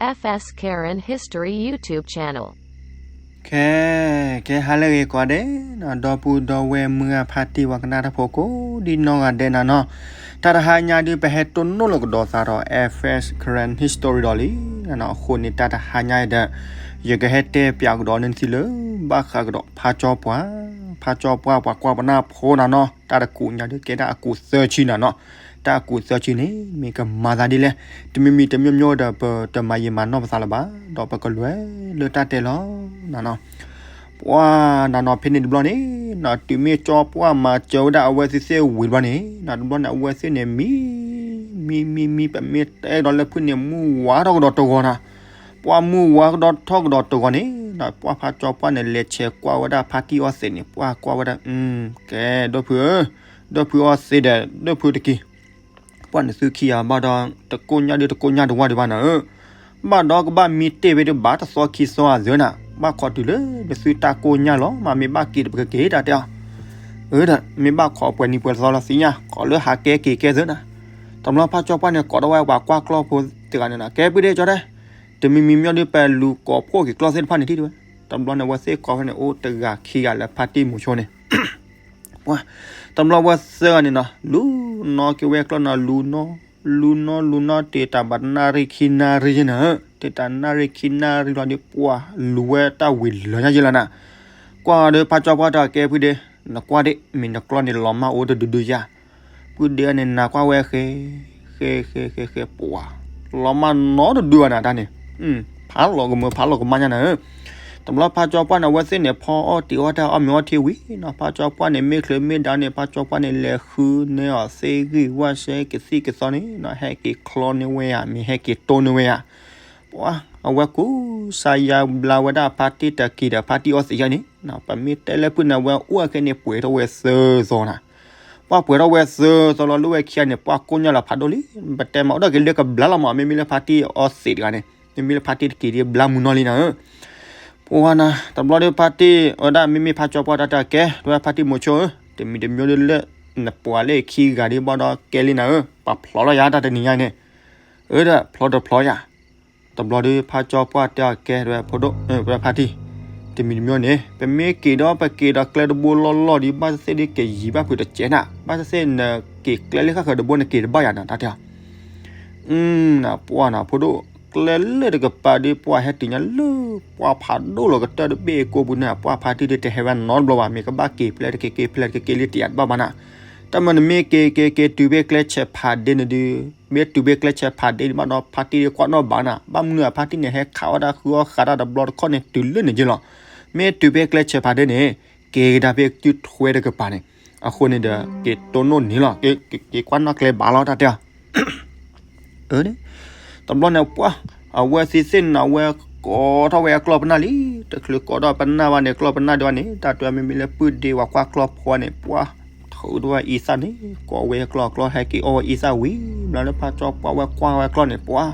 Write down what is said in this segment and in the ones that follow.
F S Karen History YouTube channel. ခဲ ကဲဟါလၢအဂ့ၤကိးဂၤဒဲးနီၤ, ဒီပုၢ်ဒီဝဲၢ်မုၢ်ဂၢ်ဖါတံၢ်ဝဲကနၣ်တၢ်ဖိကိးဒ်နီၢ်ဂၤဒဲးနၤနီၤ, တၢ်တဟါညါဒုး ပဟဲတိၢ်နီၣ်လိာ်ကဒီးသးဒီး F S Karen History ဒီးလံနီၤ, အဃိန့ၣ် တၢ်တဟါညါအံၤဒီး ယကဟဲတဲပၠးကဒီးန့ၢ်သုလၢ ဘၣ်ဃးကဒီးဖးကၠီပှၢ်, ဖးကၠီပှၢ်ပှၤကွၢ်ပနၢ်ဖိနၤနီၤ, တၢ်တကူးညါဒုးကဲဒၣ်အကူးသၢဆံနၤနီၤ, တၢ်အကူးသၢဆံန့ၣ် မ့ၢ်ကမၤသးဒ်လဲၣ်, တမံၤမံၤတမံၤမံၤဒီး ပတမၤယံာ်မၤနီၢ်ပသးလၢၤဘၣ်, ဒီးပကလဲၤလၢတၢ်တဲလီၤနၤနီၤ. ပှၤနၤနီၤ ဖဲန့ၣ်တဘျီန့ၣ်နီၤ, တုၤမ့ၢ်ကၠီပှၢ်မၤစၢၤဝဲဒၣ်အဝဲသ့ၣ်သ့ၣ်ဝံၤတဘျီန့ၣ်, တဘျီန့ၣ် အဝဲသ့ၣ်န့ၣ်မံ မံ မံ မံ ပမ့ၢ်တဲဒီးလၢဖုၣ်န့ၣ် မုၢ်ဝါထီၣ်ကဒီးတဂီၤနၤ, ပှၤမုၢ်ဝါကဒီးထီၣ်ကဒီးတဂီၤန့ၣ်နီၤ, ပှၤဖးကၠီပှၢ်န့ၣ် လဲၤဆဲးကွၢ်ဝဲဒၣ်ဖါတံၢ်အီသံးန့ၣ်, ပှၤကွၢ်ဝဲဒၣ်, ကဲ ဒီပုၢ်ဧၢ, ဒီပုၢ်အီသံးဒီး ဒီပုၢ်တက့ၢ် ပှၢ်န့ၣ်သုခံဂၤဘၣ်ဒီး တကိၢ်ညါဒုးတကိၢ်ညါတဝၢ်ဒံးဘၣ်နၤဧၢ, ဘၣ်ဒီးကဘၣ်မံတ့ၢ်ဝဲဒၣ်ဘၣ်တသီခံသီအသၢနၤ, ဘၣ်ခိးတုၤလၢနသုတၢ်ကိၢ်ညါလီၤ, မ့မ့ၢ်ဘၣ်က့ၤဒီးပကက့ၤတၢ်တဲအီၤ, အၢ ဒီးမ့ၢ်ဘၣ်ခိးပှဲၤနံၤပှဲၤသီလီၤသ့ၣ်ညါ, ခိးလၢဟးကဲက့ၤကဲသၢနၤ, တဘျီဖးကၠီပှၢ်န့ၣ် ကိးထီၣ်ဝဲပှၤကွၢ်ကျီၢ်ဖိတဂၤန့ၣ်နီၤ, ကဲပုၢ်ဒ့ကၠီတဲ, တမံၤမံၤမ့ၢ်ဒုး ပလူၤကိးဖှိၣ်က့ၤကျီၢ်သ့ၣ်တဖၣ်န့ၣ်ထံၣ်တဝဲ, တဘျီန့ၣ် အဝဲသ့ၣ်ကိးဖဲန့ၣ်အိၣ်တဂၤခံဂၤလၢဖါတံၢ်မိၤဆိန့ၣ် ပှၤ တဘျီဝဲသၢဂၤန့ၣ်နီၤ လူၤနီၣ်က့ၤဝဲကျီၢ်နၤ လူၤနီၣ် လူၤနီၣ် လူၤနီၣ် တ့ၢ်တၢ်ဘၣ်နၣ်ရံၣ်ခံနၣ်ရံၣ်ယဲနၤဧၢ, တ့ၢ်တၢ်နၣ်ရံၣ်ခံနၣ်ရံၣ်လီၤဒီး ပှၤလူၤဝဲတၢ်ဝံၤလၢညါယဲလီၤနၤ, ကွၢ်ဒီးဖးကၠီပှၢ်တဲအီၤ ကဲပုၢ်ဒ့, နကွၢ်ဒ့ၣ် မ့ၢ်နကျီၢ်န့ၣ်လီၤမၢ်အိၣ်တဒုဒုယၤ, ပုၢ်ဒ့န့ၣ် နၤကွၢ်ဝဲဃဲ ဃဲ ဃဲ ဃဲ ဃဲ ပှၤ လီၤမၢ်နီတဒုဘၣ်နၤတၢ်န့ၣ်, ဖးလီၤကမၢဖးလီၤကမၣ်ညါနၤဧၢ, တဘျီဖးကၠီပှၢ်န့ၣ် အဝဲသ့ၣ်န့ၣ် ဖီအီၣ်တံၤအီၣ်တၢ်အီၣ်မ့ၤအီထံဝံၤနီၤ, ဖးကၠီပှၢ်န့ၣ် မ့ၢ်ချုးမ့ၢ်ဒၣ်န့ၣ် ဖးကၠီပှၢ်န့ၣ် လဲၤဃုန့ၢ်အီၤသ့ၣ်ဂံၢ်ဝၣ်စဲကသံၣ်ကသီန့ၣ်နီၤ, ဟဲက့ၤချီန့ၢ်ဝဲဧါ မ့ၢ်ဟဲက့ၤတိၢ်န့ၢ်ဝဲဧါ, ပှၤ အဝဲကူစါယါဘျါဝဲဒၣ်ဖါတံၢ်တက့ၢ်ဒီးဖါတံၢ်အီသံးယါန့ၣ်, ပမ့ၢ်တဲလၢဖုၣ်န့ၣ် အဝဲအိၣ်အခဲန့ၣ် ပှဲၤထီၣ်ဝဲသၢသီနၤ, ပှၤပှဲၤထီၣ်ဝဲသၢသီလီၤ လၢဝဲခံဂၤန့ၣ် ပှၤကိၢ်ညါလီၤဖးဒိၣ်လံ, ပတဲမၤအိၣ်ဒီးက့ၤလၢကဘျါလီၤမး မ့မ့ၢ်လၢဖါတံၢ်အီသံးတဂၤန့ၣ်, မ့မ့ၢ်လၢဖါတံၢ်တက့ၢ်ဒ်ဘျါမုၢ်နီၢ်လံနၤဧၢ, ပှၤနၤ တဘျီဒီးဖါတံၢ်ဝဲဒၣ်မ့မ့ၢ်ဖးကၠီပှၢ်တၢ်တဲအီၤ ကဲ တဝဲဖါတံၢ်မိၤဆိဧၢ, တမံၤတမံၤဒ်လၢ နပှၤလၢခံဂၤဒ်ဘၣ်ဒီးကဲလံနၤဧၢ, ပှၤဖျိးလီၤယၤတၢ်တနံၤညါန့ၣ်, အၢ ဒီးဖျိးတဖျိးယၤ တဘျီဒီးဖးကၠီပှၢ်တဲအီၤ ကဲ တဝဲဖိဒိၣ် ဝဲဖါတံၢ်, တမံၤတမံၤန့ၣ် ပမ့ၢ်က့ၤဒီးပက့ၤဒီးကျဲတဘိလီၢ်လီၢ်ဒီး ဘၣ်သ့ၣ်သ့ၣ်ဒ်ကယံၤဘၣ်ဖုးတစဲးနၤ, ဘၣ်သ့ၣ်သ့ၣ်နက့ၤကျဲလၢဃၣ်ဃၢၤတဘိနက့ၤတဘၣ်ယၤနၤ တၢ်တဲအီၤ ပှၢ်နၤဖိဒိၣ်, ကျဲလၢတကပၤဒီးပှၢ်ဟဲတုၤညါလၢ ပှၢ်ဖးဒိၣ်လီၤကတၢၢ်တဘ့ၣ်ကိးပူၤန့ၣ် ပှၢ်ဖါတံၢ်ဒ်တဟဲဝဲနီတဘျီဘၣ်, မ့ၢ်ကဘၣ်က့ၤဖျဲးတက့ၤက့ၤဖျဲးတက့ၤက့ၤလံတယၤတဘၣ်ဘၣ်နၤ, တၢ်မၤနမ့ၢ်က့ၤက့ၤက့ၤတုၤဖဲကျဲဆဲးဖးဒ့န့ၣ်ဒုး, မ့ၢ်တုၤဖဲကျဲဆဲးဖးဒ့ဒ်ဘၣ်ဒီး ဖါတံၢ်ဒ်ကွၢ်နီၣ်ဘၣ်နၤ, ဘၣ်မနုၤအဖါတံၢ်န့ၣ် ဟဲခးဝဲဒၣ်ဃုအီၣ်ဃးတၢ်တဘျီတခီၣ်န့ၣ် တုၤလၢန့ၣ်က့ၤလီၤ, မ့ၢ်တုၤဖဲကျဲဆဲးဖးဒ့န့ၣ် က့ၤကဒါဖဲကုထွဲတကပၤန့ၣ်, အဃိန့ၣ်ဒီး က့ၤတိၢ်နီၣ်န့ၣ်လီၤ, က့ၤကွၢ်နီၣ်ကျဲဘၣ်လီၤ တၢ်တဲအီၤ အၢ တဘျီန့ၣ်ပှၢ်, အဝဲသ့ၣ်သ့ၣ်နၤဝဲကိးထီၣ်ဝဲအကျီၢ်ပနၢ်လံ, တချုးကိးထီၣ်ပနၢ်ဘၣ်န့ၣ် ကျီၢ်ပနၢ်ဒ်ဝဲန့ၣ် တၢ်တဲမ့မ့ၢ်လၢပုၢ်ဒ့ဝဲကွၢ်ကျီၢ်ဖိန့ၣ် ပှၢ်, ထုးထီၣ်ဝဲအံသၣ်န့ၣ် ကိးဝဲအကျီၢ်အကျီၢ်ဟဲက့ၤအီၣ်ဝဲအံသၣ်ဝံၤ ဘျီလၢဖးကၠီပှၢ်ဝဲကွၢ်ဝဲအကျီၢ်န့ၣ် ပှၢ်,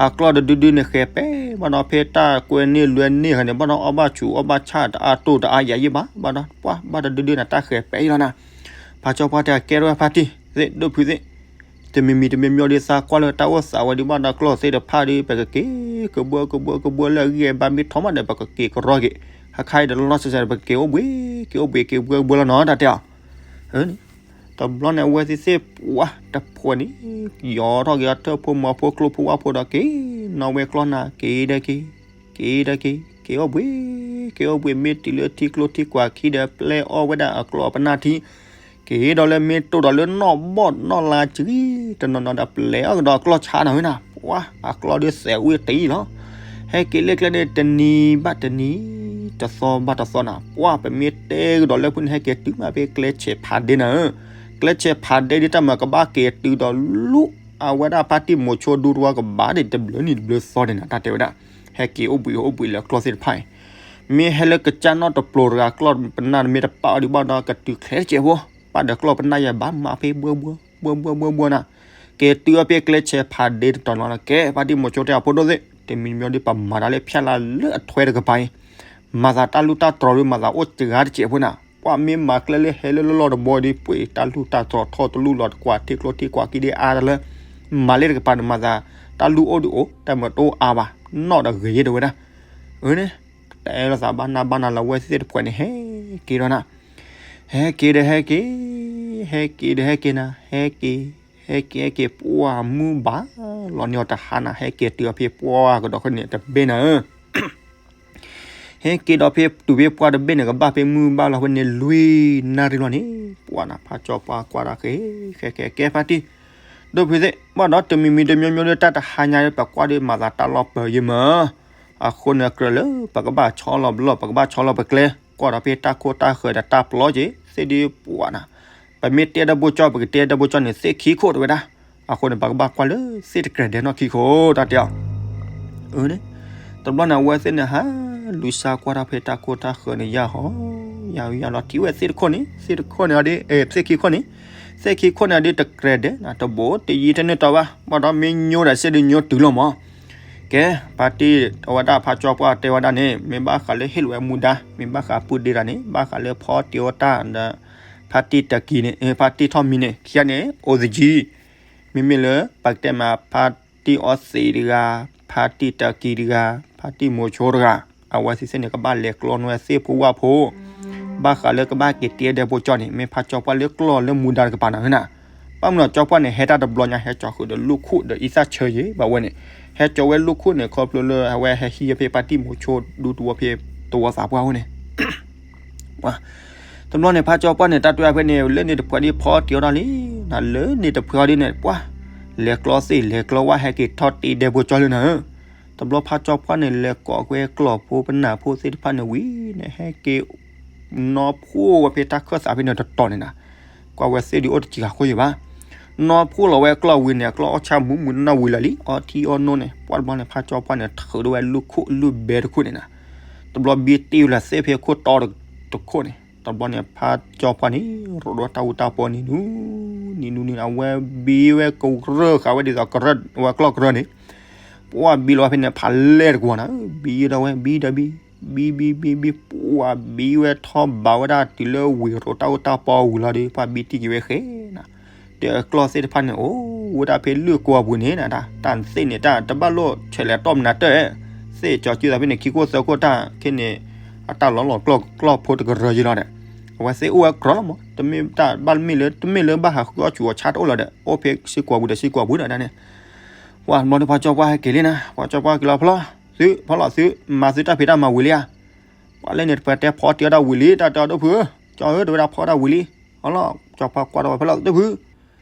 အကျီၢ်တဒုဒုန့ၣ်ဃဲၤပဲာ်ဘၣ်ဒီး ဖဲတၢ်ကွဲန့ၢ်လွဲန့ၢ်ဃီန့ၣ် ဘၣ်ဒီးအီၣ်ဘၣ်ဆူးအီၣ်ဘၣ်ဆၣ်တအါတိၢ်တအါယၤယံၣ်ဘၣ် ဘၣ်ဒီးပှၢ် ဘၣ်တဒုဒုန့ၣ် တၢ်ဃဲၤပဲာ်အံၤလီၤနၤ, ဖးကၠီပှၢ်တဲအီၤ ကဲထီၣ်ဝဲဖါတံၢ်သ့ၣ် ဒိၣ်ဖုသ့ၣ် တမံၤမံၤတမံၤမံၤဒီးသးကွၢ်လၢတၢ်အိၣ်သးဝဲဒ်ဘၣ်ဒီးကျီၢ်သ့ၣ်တဖၣ်ဒီး ပကက့ၤကဘှၢကဘှၢကဘှၢလၢအဂံၢ်အဘါမ့ၢ်ထီၣ်မးဒီး ပကက့ၤကရီက့ၤ, ခါခါအံၤဒီးလီၢ်စဲးစဲးဒီး ပကက့ၤအိၣ်ဘှံး က့ၤအိၣ်ဘှံးက့ၤဘှၢကဘှၢလီၤနီၤ တၢ်တဲအီၤ, တဘျီန့ၣ် အဝဲသ့ၣ်သ့ၣ်ပှၢ်တဖှဲးန့ၣ် ယီၤထီၣ်က့ၤအီၤထၢၣ်ဖိမီၤဖိကျိဖိဝၣ်ဖိဒီးက့ၤ နီၣ်ဝဲကျီၢ်နၤ က့ၤဒီးက့ၤ က့ၤဒီးက့ၤ က့ၤအိၣ်ဘှံး က့ၤအိၣ်ဘှံး မ့ၢ်တုၤလၢထံကျိထံကွာ်ခံဒီး ပျဲအီၣ်ဝဲဒၣ်အကျီၢ်အပနၢ်ထံ က့ၤဒီးလၢမ့ၢ်တိၢ်ဒီးလၢနီၣ်ဘီၣ်နီၣ်လါစံ တနီၤနီၤဒီးပျဲအီၣ်ကဒီးအကျီၢ်ဆါနၤဝဲနၤ ပှၢ် အကျီၢ်ဒုးစဲးဝံၤတအံၤလီၤ. ဟဲက့ၤလၢကျဲန့ၣ် တနံၤဘၣ်တနံၤ တသီဘၣ်တသီနၤ ပှၢ် ပမ့ၢ်တဲကဒီးလၢဖုန့ၣ် ဟဲက့ၤတုၤမးဖဲကျဲဆဲးဖးဒ့နၤဧၢ, ကျဲဆဲးဖးဒ့ဒ်တၢ်မၤကဘၣ်က့ၤတုၤဒီးလူ အဝဲဒၣ်ဖါတံၢ်မိၤဆိဒူတဝီကဘၣ်န့ၣ် တဘျုးနံၣ်တဘျုးသီန့ၣ်နၤ တၢ်တဲဝဲဒၣ် ဟဲက့ၤအိၣ်ဘှံးအိၣ်ဘှံးလၢအကျီၢ်သ့ၣ်တဖၣ်အံၤ မ့ၢ်ဟဲလၢကစၢ်နီၣ်တပျိၤတဂၤ ကျီၢ်ပနၢ်မ့ၢ်တပာ်အီၤဒံးဘၣ်ဒီး ကတုၤချဲတစဲးဖိ ပာ်ဒီးကျီၢ်ပနၢ်ယဲဘၣ်မၤဖဲဘှၢဘှၢ ဘှၢဘှၢဘှၢဘှၢနၤ, က့ၤတုၤအီၤဖဲကျဲဆဲးဖးဒ့တတီၤလီၤ ကဲ ဖါတံၢ်မိၤဆိတဲအဖိဒိၣ်သ့ၣ် တမံၤမံၤဒီးပမၤတၢ်လၢဖျါလၢအထွဲတကပၤအံၤ မၤသးတၢ်လူၢ်တၢ်တြီၤဒီး မၤသးအိၣ်စှၤတစဲးဖိနၤ, ပှၤမ့ၢ်မၤကျဲလၢဟဲလၢလီၢ်လီၢ်တဘီဒီး ပှ့ၤတၢ်လူၢ်တၢ်တြီၤထီၣ်တလူၢ်လီၤတကွၢ် ထံကျိထံကွာ်ခံဒ့အါတလၢ မၤလၢတကပၤန့ၣ် မၤသး တၢ်လူၢ်အိၣ်ဒုးအိၣ် တၢ်မၤတအိၣ်အါဘၣ် နီၣ်ဒီးဂ့ၤယဲၢ်တဲဝဲဒၣ်. အန့ၣ် တဲလိာ်သးဘၣ်နၢ်ဘၣ်နၢ်လၢအဝဲသ့ၣ်တဖုန့ၣ် ဟဲက့ၤဒီးနၤ, ဟဲက့ၤဒီးဟဲက့ၤ, ဟဲက့ၤဒီးဟဲက့ၤနၤ, ဟဲက့ၤ, ဟဲက့ၤဟဲက့ၤ ပှၢ်မုၢ်ဘၣ်လီၤန့ၢ်အီၤတဟါနၤ, ဟဲက့ၤတုၤအီၤဖဲပှၢ်ကဒီးဃီန့ၣ်တဘ့ၣ်နၤဧၢ ဟဲက့ၤဒီးဖဲတုၤဖဲပှၢ်တဘ့ၣ်န့ၣ် ကဘၣ်ဖဲမုၢ်ဘၣ်လီၤဖဲန့ၣ်လွံၢ်နၣ်ရံၣ်လီၤန့ၣ်, ပှၢ်နၤ ဖးကၠီပှၢ်ကွၢ်တၢ်ဃဲ ဃဲဃဲကဲဖါတံၢ်, ဒီးဖုသ့ၣ် ဘၣ်ဒီးတမံၤမံၤတမံၤမံၤဒီး တၢ်တဟါညါဒီး ပကွၢ်ဒီးမၤသးတၢ်လီၢ်ပၢၤယဲၢ်မး, အဃိန့ၣ်ကြၢးလၢ ပကဘၣ်ဆီလီၤပလီၢ် ပကဘၣ်ဆီလီၤပကျဲ, ကွၢ်ဒီးဖဲတၢ်ခိၣ်တၢ်ဃၢၤဒီးတၢ်ပျီက့ၤ သ့ၣ်ဒုးပှၢ်နၤ, ပမ့ၢ်တဲဒီးဘိကၠီ ပကတဲဒီးဘိကၠီန့ၣ် သ့ၣ်ခံခိၣ်တဲဝဲဒၣ်, အဃိန့ၣ် ပကဘၣ်ကွၢ်လၢသ့ၣ်တကြၢးဒဲးနီၢ်ခံခိၣ် တၢ်တဲအီၤ အန့ၣ်, တဘျီန့ၣ် အဝဲသ့ၣ်န့ၣ် ဟး လူၤစါကွၢ်တၢ်ဖဲတၢ်ခိၣ်တၢ်ဃၢၤန့ၣ် ယၢ်ဟီ ယၢ်ဟီယၢ်လီၤ ထံၣ်ဝဲသ့ၣ်တခိၣ်န့ၣ် သ့ၣ်တခိၣ်န့ၣ်ဒီး သ့ၣ်ခံခိၣ်န့ၣ်, သ့ၣ်ခံခိၣ်န့ၣ်ဒီး တကြၢးဒဲးနၤ တဘိတယံၤတန့ၢ်တီဘၣ် ဘၣ်ဒီးမ့ၢ်ညိဒၣ်စ့ၢ်ဒုးညိတုၤလီၤမး, ကဲ, ဖါတံၢ်အဝဲဒၣ်ဖးကၠီပှၢ်တဲဝဲဒၣ်န့ၣ် မ့ၢ်ဘၣ်ဃးလၢဟ့ၣ်လီၤဝဲမူဒါ မ့ၢ်ဘၣ်ဃးပုၢ်ဒ့တၢ်န့ၣ် ဘၣ်ဃးလၢဖီတံၢ်အိၣ်တၢ်ဒီး ဖါတံၢ်တၢ်ကံၤန့ၣ် ဖါတံၢ်ထီၣ်မံၤန့ၣ် ခံဂၤန့ၣ် အိၣ်သကံ မ့မ့ၢ်လၢ ပကတဲမး ဖါတံၢ်အီသံးတဂၤ, ဖါတံၢ်တၢ်ကံၤတဂၤ, ဖါတံၢ်မိၤဆိတဂၤ, အဝဲသ့ၣ်သ့ၣ်န့ၣ် ကဘၣ်လဲၤကျီန့ၢ်ဝဲသ့ၣ်ဖိဝၣ်ဖိ, ဘၣ်ဃးလၢကဘၣ်က့ၤတဲဒီးဘိကၠီန့ၣ် မ့ၢ်ဖးကၠီပှၢ်လၢကျီၢ်လၢမူဒါတကပၤနၤဧၢနၤ, ဘၣ်မနုၤကၠီပှၢ်န့ၣ် ဟဲတၢ်တဘျီညါ ဟဲကၠီဃုာ်ဒီးလူၢ်ခိၣ်ဒီးအံသၣ်ဆၢယ့ၤဘၣ်ဝဲန့ၣ်, ဟဲကၠီဝဲလူၢ်ခိၣ်န့ၣ် ခီဖျိလၢအဝဲဟဲဟံးဖဲပၢ်တံၢ်မိၤဆိဒူတဝီဖဲတဝီသးပှၢ်ဝဲန့ၣ် တဘျီန့ၣ် ဖးကၠီပှၢ်န့ၣ် တၢ်တွဲဖဲန့ၣ် လၢန့ၣ်တဖှဲဒ်ဖီတံၢ်အီၣ်တၢ်လံ, နလၢန့ၣ်တဖှဲအီၤဒ်န့ၣ် ပှၢ် လဲၤကျီသ့ၣ်လဲၤကျီဝၣ် ဟဲက့ၤထီၣ်တ့ဒဲးဘိကၠီလၢနၤဧၢ, တဘျီဖးကၠီပှၢ်န့ၣ် လဲၤကိးကွဲကျီၢ်ဖိပနၢ်ဖိသ့ၣ်တဖၣ်န့ၣ်ဝံၤန့ၣ် ဟဲက့ၤ နီၢ်ဖှိၣ်ဝဲဖဲတၢ်ခၢၣ်သးဖဲန့ၣ်တတီၤန့ၣ်နၤ, ကွၢ်ဝဲသ့ၣ်ဒုးအိၣ်တစှၤဃိယ့ၤဘၣ်, နီၢ်ဖှိၣ်လီၤဝဲကျီၢ်ဝံၤန့ၣ် အကျီၢ်အီၣ်ဆၣ်မူးမူးနီၢ်ဝံၤလၢာ်လံ အီထံအီနိန့ၣ်, ပှၢ်တဘျီန့ၣ် ဖးကၠီပှၢ်န့ၣ် ထုးဒိၣ်ဝဲလူၢ်ခိၣ်လုၢ်ဘဲတခိၣ်န့ၣ်နၤ, တဘျီဘံတံၢ်ဝဲလၢသ့ၣ်ဖဲခိၣ်တီတခိၣ်န့ၣ်, တဘျီန့ၣ် ဖးကၠီပှၢ်န့ၣ် ရိးဒီးတၢ်အူတၢ်ပီနံၤနူ နံၤနူနံၤနူ အဝဲဘံဝဲကရၢၢ်ဃာ်ဝဲဒ်သိးကရၢၢ်ဝဲကျီၢ်ကရၢၢ်န့ၣ်, ပှၢ်ဘံလီၤဝဲဖဲန့ၣ် ဖးလဲၢ်တကွီၤနၤ, ဘံဒီးဝဲ ဘံဒီးဘံ, ဘံဘံဘံဘံ ပှၢ်ဘံဝဲထီၣ်ဘးဝဲဒၣ်တုၤလၢဝံၤရိးတၢ်အူတၢ်ပီဝံၤလီၤဒီး ပှၢ်ဘံတံၢ်က့ၤဝဲဃဲနၤ, ဒီးကျီၢ်သ့ၣ်တဖၣ်န့ၣ် အိၣ်ဝဲဒၣ်ဖဲလုၢ်ကိာ်ပူၤန့ၣ်နၤ, တၢ်သ့ၣ်န့ၣ် တၢ်တဘၣ်လိၣ်ဆဲးလဲၤတီၢ်မနုၤတၢ်, သ့ၣ်ကၠီၤစုသးဖဲန့ၣ် ခံခိၣ်သၢခိၣ်တၢ်ခဲန့ၣ်, အတၢ်လီၤလီၤကျီၢ်ကျီၢ်ဖိတကရၢယ့လီၤဒီး, အဝဲသ့ၣ်အိၣ်ဝဲကြီလီၤမး တမ့ၢ်တၢ်ဘၣ်မ့ၢ်လၢ တမ့ၢ်လၢဘၣ်ဟးဃုအီၣ်ဆူးအီၣ်ဆါတအိၣ်လီၤဒီး အိၣ်ဖဲစ့ၢ်ကီးပူၤဒီးစ့ၢ်ကီးပူၤဒီးန့ၣ်, ပှၢ်တဘျီန့ၣ် ဖးကၠီပှၢ်ဟဲက့ၤလံနၤ, ဖးကၠီပှၢ်က့ၤလီၤဖီလီၤ, သု ဖီလီၤသု မၤသုတၢ်ဖံးတၢ်မၤဝံၤလံဧါ, ပှၢ်လၢန့ၣ်တပှဲၤတဲဖီတံၢ်အီၣ်တၢ်ဝံၤလံ တၢ်တဲအီၤဒိၣ်ဖုဧၢ, ကၠီဧၢ တဝဲဒၣ်ဖီတၢ်ဝံၤလံ, ဖီလီၤ ကၠီပှၢ်ကွၢ်ဒီးဝဲဖီလီၤဒိၣ်ဖု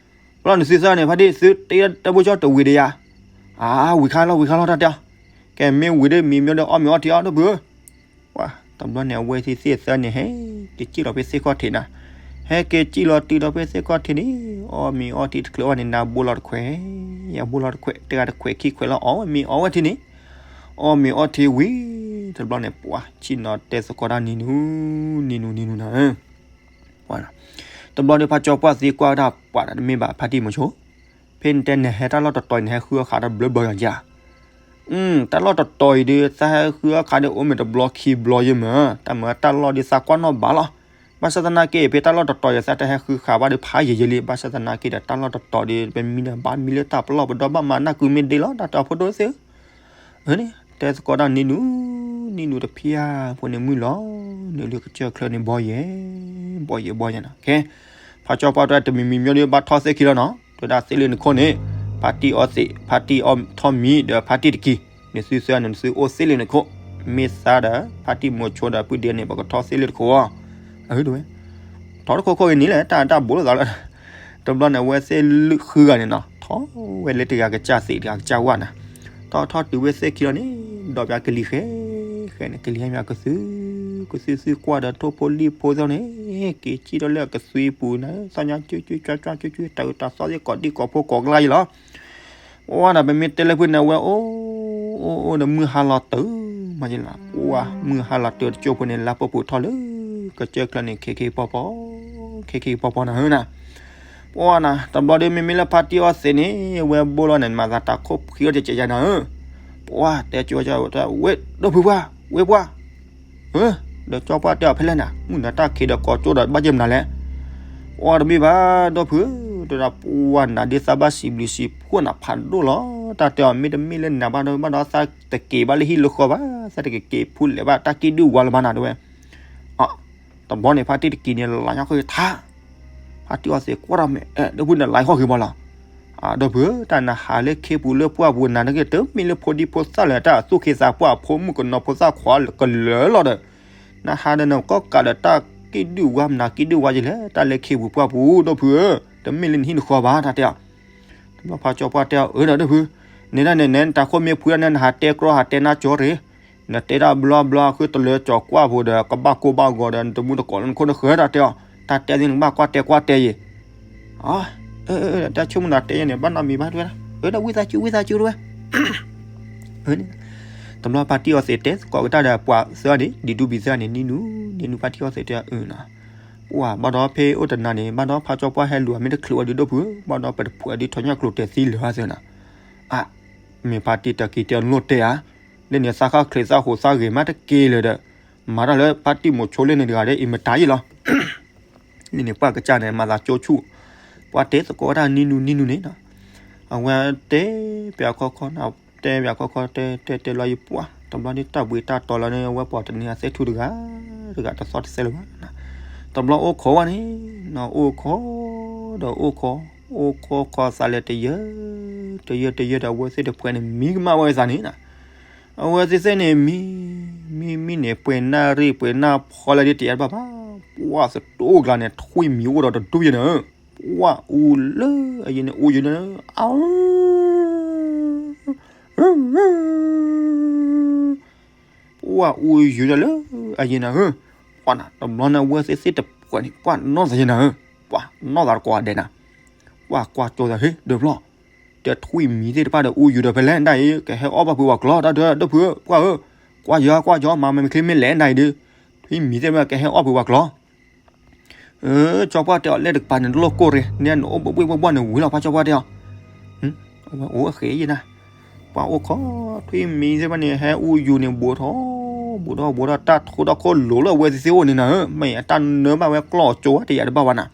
ဖီလီၤန့ၣ်သုသၢန့ၣ် ဖါတံၢ် သုတ့တၢ်ဘိကၠီတဝံၤဒီးယၤ, အါ ဝံၤခါလီၤ ဝံၤခါလီၤ တၢ်တဲအီၤ, ကဲမ့ၢ်ဝံၤဒီးမံၤမ့ၢ်ဒီးအီၣ်မ့ၤအီထံအီၣ်ဒိၣ်ဖုဧၢ, ပှၢ်တဘျီန့ၣ် အဝဲသ့ၣ်သၢန့ၣ် ဟဲက့ၤစံၣ်လီၤဖဲသ့ၣ်ခီၣ်ထံးနၤ, ဟဲက့ၤစံၣ်လီၤတုၤဒီးဖဲသ့ၣ်ခီၣ်ထံးန့ၣ်, အီၣ်မ့ၤအီထံတချုးဘၣ်န့ၣ် နၤဘိလီၤတခွဲး, ယၤဘိလီၤတခွဲး တဂၤတခွဲးခံခွဲးလီၤ အီၣ်ဝဲမ့ၤအီဝဲထံန့ၣ်, အီၣ်မ့ၤအီထံဝံၤ, တဘျီန့ၣ် ပှၢ် ဆ့ၣ်နီၤတဲသကိးတၢ်နံၤနူ, နံၤနူ နံၤနူနၤဧၢ တဘျီဒီးဖးကၠီပှၢ်သံကွၢ်ဝဲဒၣ် ပှၢ်ဒီးတမ့ၢ်ဘၣ်ဖါတံၢ်မိၤဆိ, ဖဲနတဲနဟဲတၢ်လီၢ်တတီၤအံၤ နဟဲဃုအီၣ်ဃာ်တၢ်ဘျၢဘျီယၤ, တၢ်လီၢ်တတီၤအံၤဒီး သးဟဲဃုအီၣ်ဃာ်ဒီးအိၣ်မ့ၢ်တဘျီခံဘျီယဲၢ်မး, တၢ်မၤတၢ်လီၢ်ဒီးသးကွၢ်နီၣ်ဘၣ်လီၤ, ဘၣ်ဆၣ်သနာ်က့ ဖဲတၢ်လီၢ်တတီၤအံၤ သးတဟဲဃုဃာ်ဘၣ်ဒီးဖးယံာ်ယံာ်လံ, ဘၣ်ဆၣ်သနာ်က့ဒီး တၢ်လီၢ်တတီၤဒီး ပမံဒီးဘၣ်မံလၢတၢ်ပလီၢ်ပဒီဘၣ်မၤနၢ်ကုမ့ၢ်ဒ့လီၤ တၢ်တၢ်ဖိဒိၣ်သ့ၣ် အန့ၣ် တဲသကိးတၢ်နံၤနူ, နံၤနူတဖျၢၣ်ဖိန့ၣ်မုၢ်လီၤ, နုာ်လၢကစၢၢ်ချၢန့ၣ်ဘီယဲၢ်, ဘီယဲၢ်ဘီယဲၢ်နၤ, ကဲ, ဖးကၠီပှၢ်တၢ်တမံၤမံၤမ့ၢ်ဒီးဘၣ်ထီၣ်သ့ၣ်ခံလီၤနီၤ, တဲဒၣ်သ့ၣ်လၢနခိၣ်န့ၣ်, ဖါတံၢ်အီသံး, ဖါတံၢ်အီထီၣ်မံၤဒီးဖါတံၢ်တကံၤ, နသုသၢန့ၣ် နသုအိၣ်သ့ၣ်လၢနခိၣ်, မ့ၢ်သါဒီး ဖါတံၢ်မိၤဆိဒီးပုၢ်ဒ့န့ၣ် ပကထီၣ်သ့ၣ်လၢတခိၣ်အီၤ, အဒဝဲ ထီၣ်တခိၣ်ခိၣ်ဂ့ၤန့ၣ်လဲၣ်, တၢ်တၢ်ဘိလိာ်သးလၢ တဘျီန့ၣ် အဝဲသ့ၣ်လုၢ်ဃုဂၤန့ၣ်နီၤ, ထီၣ်ဝဲလၢတဂၤကစၢ်သံး တဂၤကစၢ်ဝၣ်နၤ, ထီၣ်ထီၣ်တုၤဝဲသ့ၣ်ခံလီၤန့ၣ်, ဒီးပၠးကလံၤဃဲ, ဃဲန့ၣ် ကလံၤဟဲမးကသု, ကသုသုကွၢ်ဒီးထိၣ်ဖိလံၣ်ဖိသီၣ်န့ၣ်, က့ၤစံၣ်ထီၣ်လၢအကသွံပူၤန့ၣ်, သီၣ်ညါကၠူကၠူကၠွကၠွကၠူကၠူ တၢ်အုးတၢ်သီၣ်သ့ၣ်ကိးဒံကိးဖိကိးကျါယလီၤ ပှၢ်နၤ ပမ့ၢ်တဲလၢဖုန့ၣ် အဝဲအိၣ်, အိၣ်အိၣ်ဒီးမုၢ်ဟါလီၤတုၤ, မၤယလီၤ, ပှၢ်မုၢ်ဟါလီၤတုၤတကၠိဖိန့ၣ် လါပှဲၤပူၤထီၣ်လၢ ကစၢၢ်ချၢန့ၣ် ခဲက့ၤပီပီ, ခဲက့ၤပီပီနၤဧၢနၤ, ပှၢ်နၤ တဘျီဒီး မ့မ့ၢ်လၢဖါတံၢ်အီသံးန့ၣ် ဝဲဘိလီၤန့ၣ် မၤသးတၢ်ခိၣ်ဖှံအီၣ်တကဲးယၤနၤဧၢ, ပှၢ်တဲကၠိဝဲ ဝဲဒိၣ်ဖုပှၢ်, ဝဲပှၢ် ဧၢ, ဒီးကၠီပှၢ်တဲအီၤဖဲလဲၣ်နၤ, မုၢ်နၤတၢ်ခံးဒီးကိးကၠိဒီးဘၣ်ယဲၢ်မနုၤလဲၣ်, ပှၤတမ့ၢ်ဘၣ်ဒီပုၢ်ဧၢ, တဲဒၣ်ပှၤနၤဒ်သးဘၣ်စံးဘျုးစံးဖှိၣ်နၤဖးဒိၣ်လီၤ. တၢ်တဲအီၤ မ့တမ့ၢ်လၢနၤဘၣ်ဒီး ဘၣ်ဒီးသးတက့ၤဘၣ်လၢဟံၣ်လၢဃီဘၣ်, သးတက့ၤဖူးလဲၤဘၣ်တၢ်ကံၣ်ဒုၣ်ဝါလၢၤဘၣ်နၤတဲဝဲ. အ တဘျီန့ၣ် ဖါတံၢ်တက့ၤန့ၣ် လါညါဃီဂ့ၤထါ, ဖါတံၢ်အီသံးကွၢ်ထီၣ်မဲာ် အဲၣ် ဒီပုၢ်န့ၣ်လါဃီဂ့ၤဘၣ်လီၤ. အ ဒီပုၢ်ဧၢ, တၢ်နဟးလၢခ့ပူၤလၢပှၢ်ပူၤနၤတက့ၢ် တမ့ၢ်လၢဖိဒံဖိသၣ်လၢၤ တၢ်သူၣ်က့သးပှၢ်အဖိမုၣ်ကနီၤဖိသၣ်ခွါလၢကလၢာ်လီၤဒီး နဟးဒီးနကီၢ်ကးဒီးတၢ်ကံၣ်ဒုၣ်ဝါမနၤကံၣ်ဒုၣ်ဝါယဲလဲၣ်, တၢ်လၢခ့ပူၤပှၢ်ပူၤ ဒီပုၢ်ဧၢ, တမ့ၢ်လၢနဟံၣ်နဃီဘၣ် တၢ်တဲအီၤ. တဘျီဖါကၠီပှၢ်တဲအီၤ အၢဒီးဒီပုၢ်, န့ၣ်ဒၣ်န့ၣ် နဲနတၢ်ခိၣ်မ့ၢ်ဖှံဒၣ်နဲနဟးတဲကြီဟးတဲနၢ်ကၠီတဂ့ၤ, နတဲဒၣ်ဘျီဘျီဃုတလၢကၠီၤကွၢ်ဖိဒီး ကဘၣ်ကိၢ်ဘၣ်ဂီၤဒီး နတမူတကိးလၢနခိၣ်နဃၢၤ တၢ်တဲအီၤ, တၢ်တဲသ့ၣ်နကဘၣ်ကွၢ်တဲကွၢ်တဲယဲ အ တၢ်ဆိကမိၣ်နၤတဲယဲန့ၣ် ဘၣ်နီတမံၤဘၣ်တဲဝဲဒၣ်, အၢ ဒီးဝံသးစူၤ ဝံသးစူၤတဝဲ တဘျီဖါတံၢ်အီသံးတဲသကိးက့ၤတၢ်ဒီးပှၤသၢဂၤန့ၣ် ဒံးဒူဘံသၢဂၤန့ၣ် နံၤနူၤ နံၤနူၤ ဖါတံၢ်အီသံးတဲအီၤ အၢ ပှၤဘၣ်ဒီးဖဲအိၣ်တနၤန့ၣ် ဘၣ်ဒီးဖါကၠီပှၢ်ဟဲလူၤအမ့ၢ်တချုးဝဲဒုးဒီပုၢ်ဧၢ, ဘၣ်ဒီးပတဖှဲးဒုးထီၣ်ညၣ်ကျိၤတဲာ်သံလၢၤသ့ၣ်နၤ, အ မ့ၢ်ဖါတံၢ်တၢ်က့ၤတဲအီၤလိၣ်တဲဧါ, လၢန့ၣ်သးဃၣ်ချ့သးဟိးသးဂ့ၤမးတက့ၢ်လၢၤဒီး မၤတၢ်လၢဖါတံၢ်မိၤဆိလၢန့ၣ်တဂၤဒီး အံၤမတၤယ့ၣ်လီၤ လၢန့ၣ်ပှၢ်ကစၢ်န့ၣ် မၤသးကၠိဆူၣ်, ပှၤတဲသကိးတၢ်နံၤနူၤနံၤနူၤန့ၣ်, အဝဲတဲပၠးခီခီနၤ, တဲပၠးခီခီ တဲတဲတဲလီၤယပှၢ် တဘျီန့ၣ်တၢ်ဘှံးတၢ်တီၤလီၤန့ၣ် အဝဲပှၤတနံၤအသဲထူတဂၤ, တဂၤတသီတသဲလၢၤဘၣ်, တဘျီအိၣ်ခိးဝဲန့ၣ်, အိၣ်ခိး, ဒီးအိၣ်ခိး, အိၣ်ခိးခိးသးလဲၤတယၢၢ်, တယၢၢ်တယၢၢ်ဒီးအဝဲသ့ၣ်တဖှဲးန့ၣ် မံကမၣ်ဝဲသးန့ၣ်နၤ အဝဲသ့ၣ်သ့ၣ်န့ၣ် မံ, မံမံန့ၣ် ပှဲၤနၢ်ရ့ၣ်ပှဲၤနၢ်ဖီလၢဒ်တယၤတဘၣ်ဘၣ်, ပှၢ်သတိၣ်ကျါန့ၣ် ထွံၣ်မံၤအိၣ်ဒီးတဒူၣ်ယဲနၤဧၢ, ပှၢ်အူလၢအယဲန့ၣ် အူယဲနၤဧၢ, အ ပှၢ်အူယဲနၤလၢအယဲနၤဧၢ, ပှၢ်နၤ တဘျီန့ၣ် အဝဲသ့ၣ်သ့ၣ်တဖှဲးန့ၣ် ပှၢ်နီၢ်သးယဲနၤဧၢ, ပှၢ်နီၢ်သးတကိးဂၤဒဲးနၤ, ပှၢ်ကွၢ်ကၠိသးဟ့ၣ်ဒီးဖျီၣ် တဲထွံၣ်မံၤသ့ၣ်တဖၣ်ဒီးအူယူၤဒီးဖဲလဲၣ်ဒၣ်အံၤ ကဟဲအီၣ်ဘၣ်ဖုးပှၤကျီ တၢ်ဒၢဒီပုၢ်ဧၢ ပှၢ်ဧၢ, ကွၢ်ယီၤကွၢ်ယီၤ မၤမ့ၢ်ချ့မ့ၢ်လဲၣ်ဒၣ်အံၤဒီး ထွံၣ်မံၤသ့ၣ်တဖၣ်ကဟဲအီၣ်ဖုးပှၤကျီ ကၠီပှၢ်တဲအီၤ လဲၣ်တကပၤန့ၣ် တလိၣ်ကိၢ်ရ့ န့ၣ်နအိၣ်ဘှ့ၣ်ဘှ့ၣ်ဘှီၣ်ဘှီၣ်န့ၣ်ဝံၤလီၤ ပှၢ်ကၠီပှၢ်တဲအီၤ, အဝဲအိၣ်အဃ့ယဲနၤ, ပှၢ်အိၣ်ခိး ထွံၣ်မံၤသ့ၣ်တဖၣ်န့ၣ် ဟဲအူယူၤန့ၣ် ဘူးထီၣ် ဘူးထီၣ်ဘူးထီၣ် တၢ်ထူတၢ်ခိၣ်လိၤလၢအဝဲသ့ၣ်သ့ၣ်အိၣ်န့ၣ်နၤဧၢ, မ့ၢ်အတၢ်နၢဘၣ်ဝဲကျီၢ်ကၠိတယၤတဘၣ်ဘၣ်နၤ,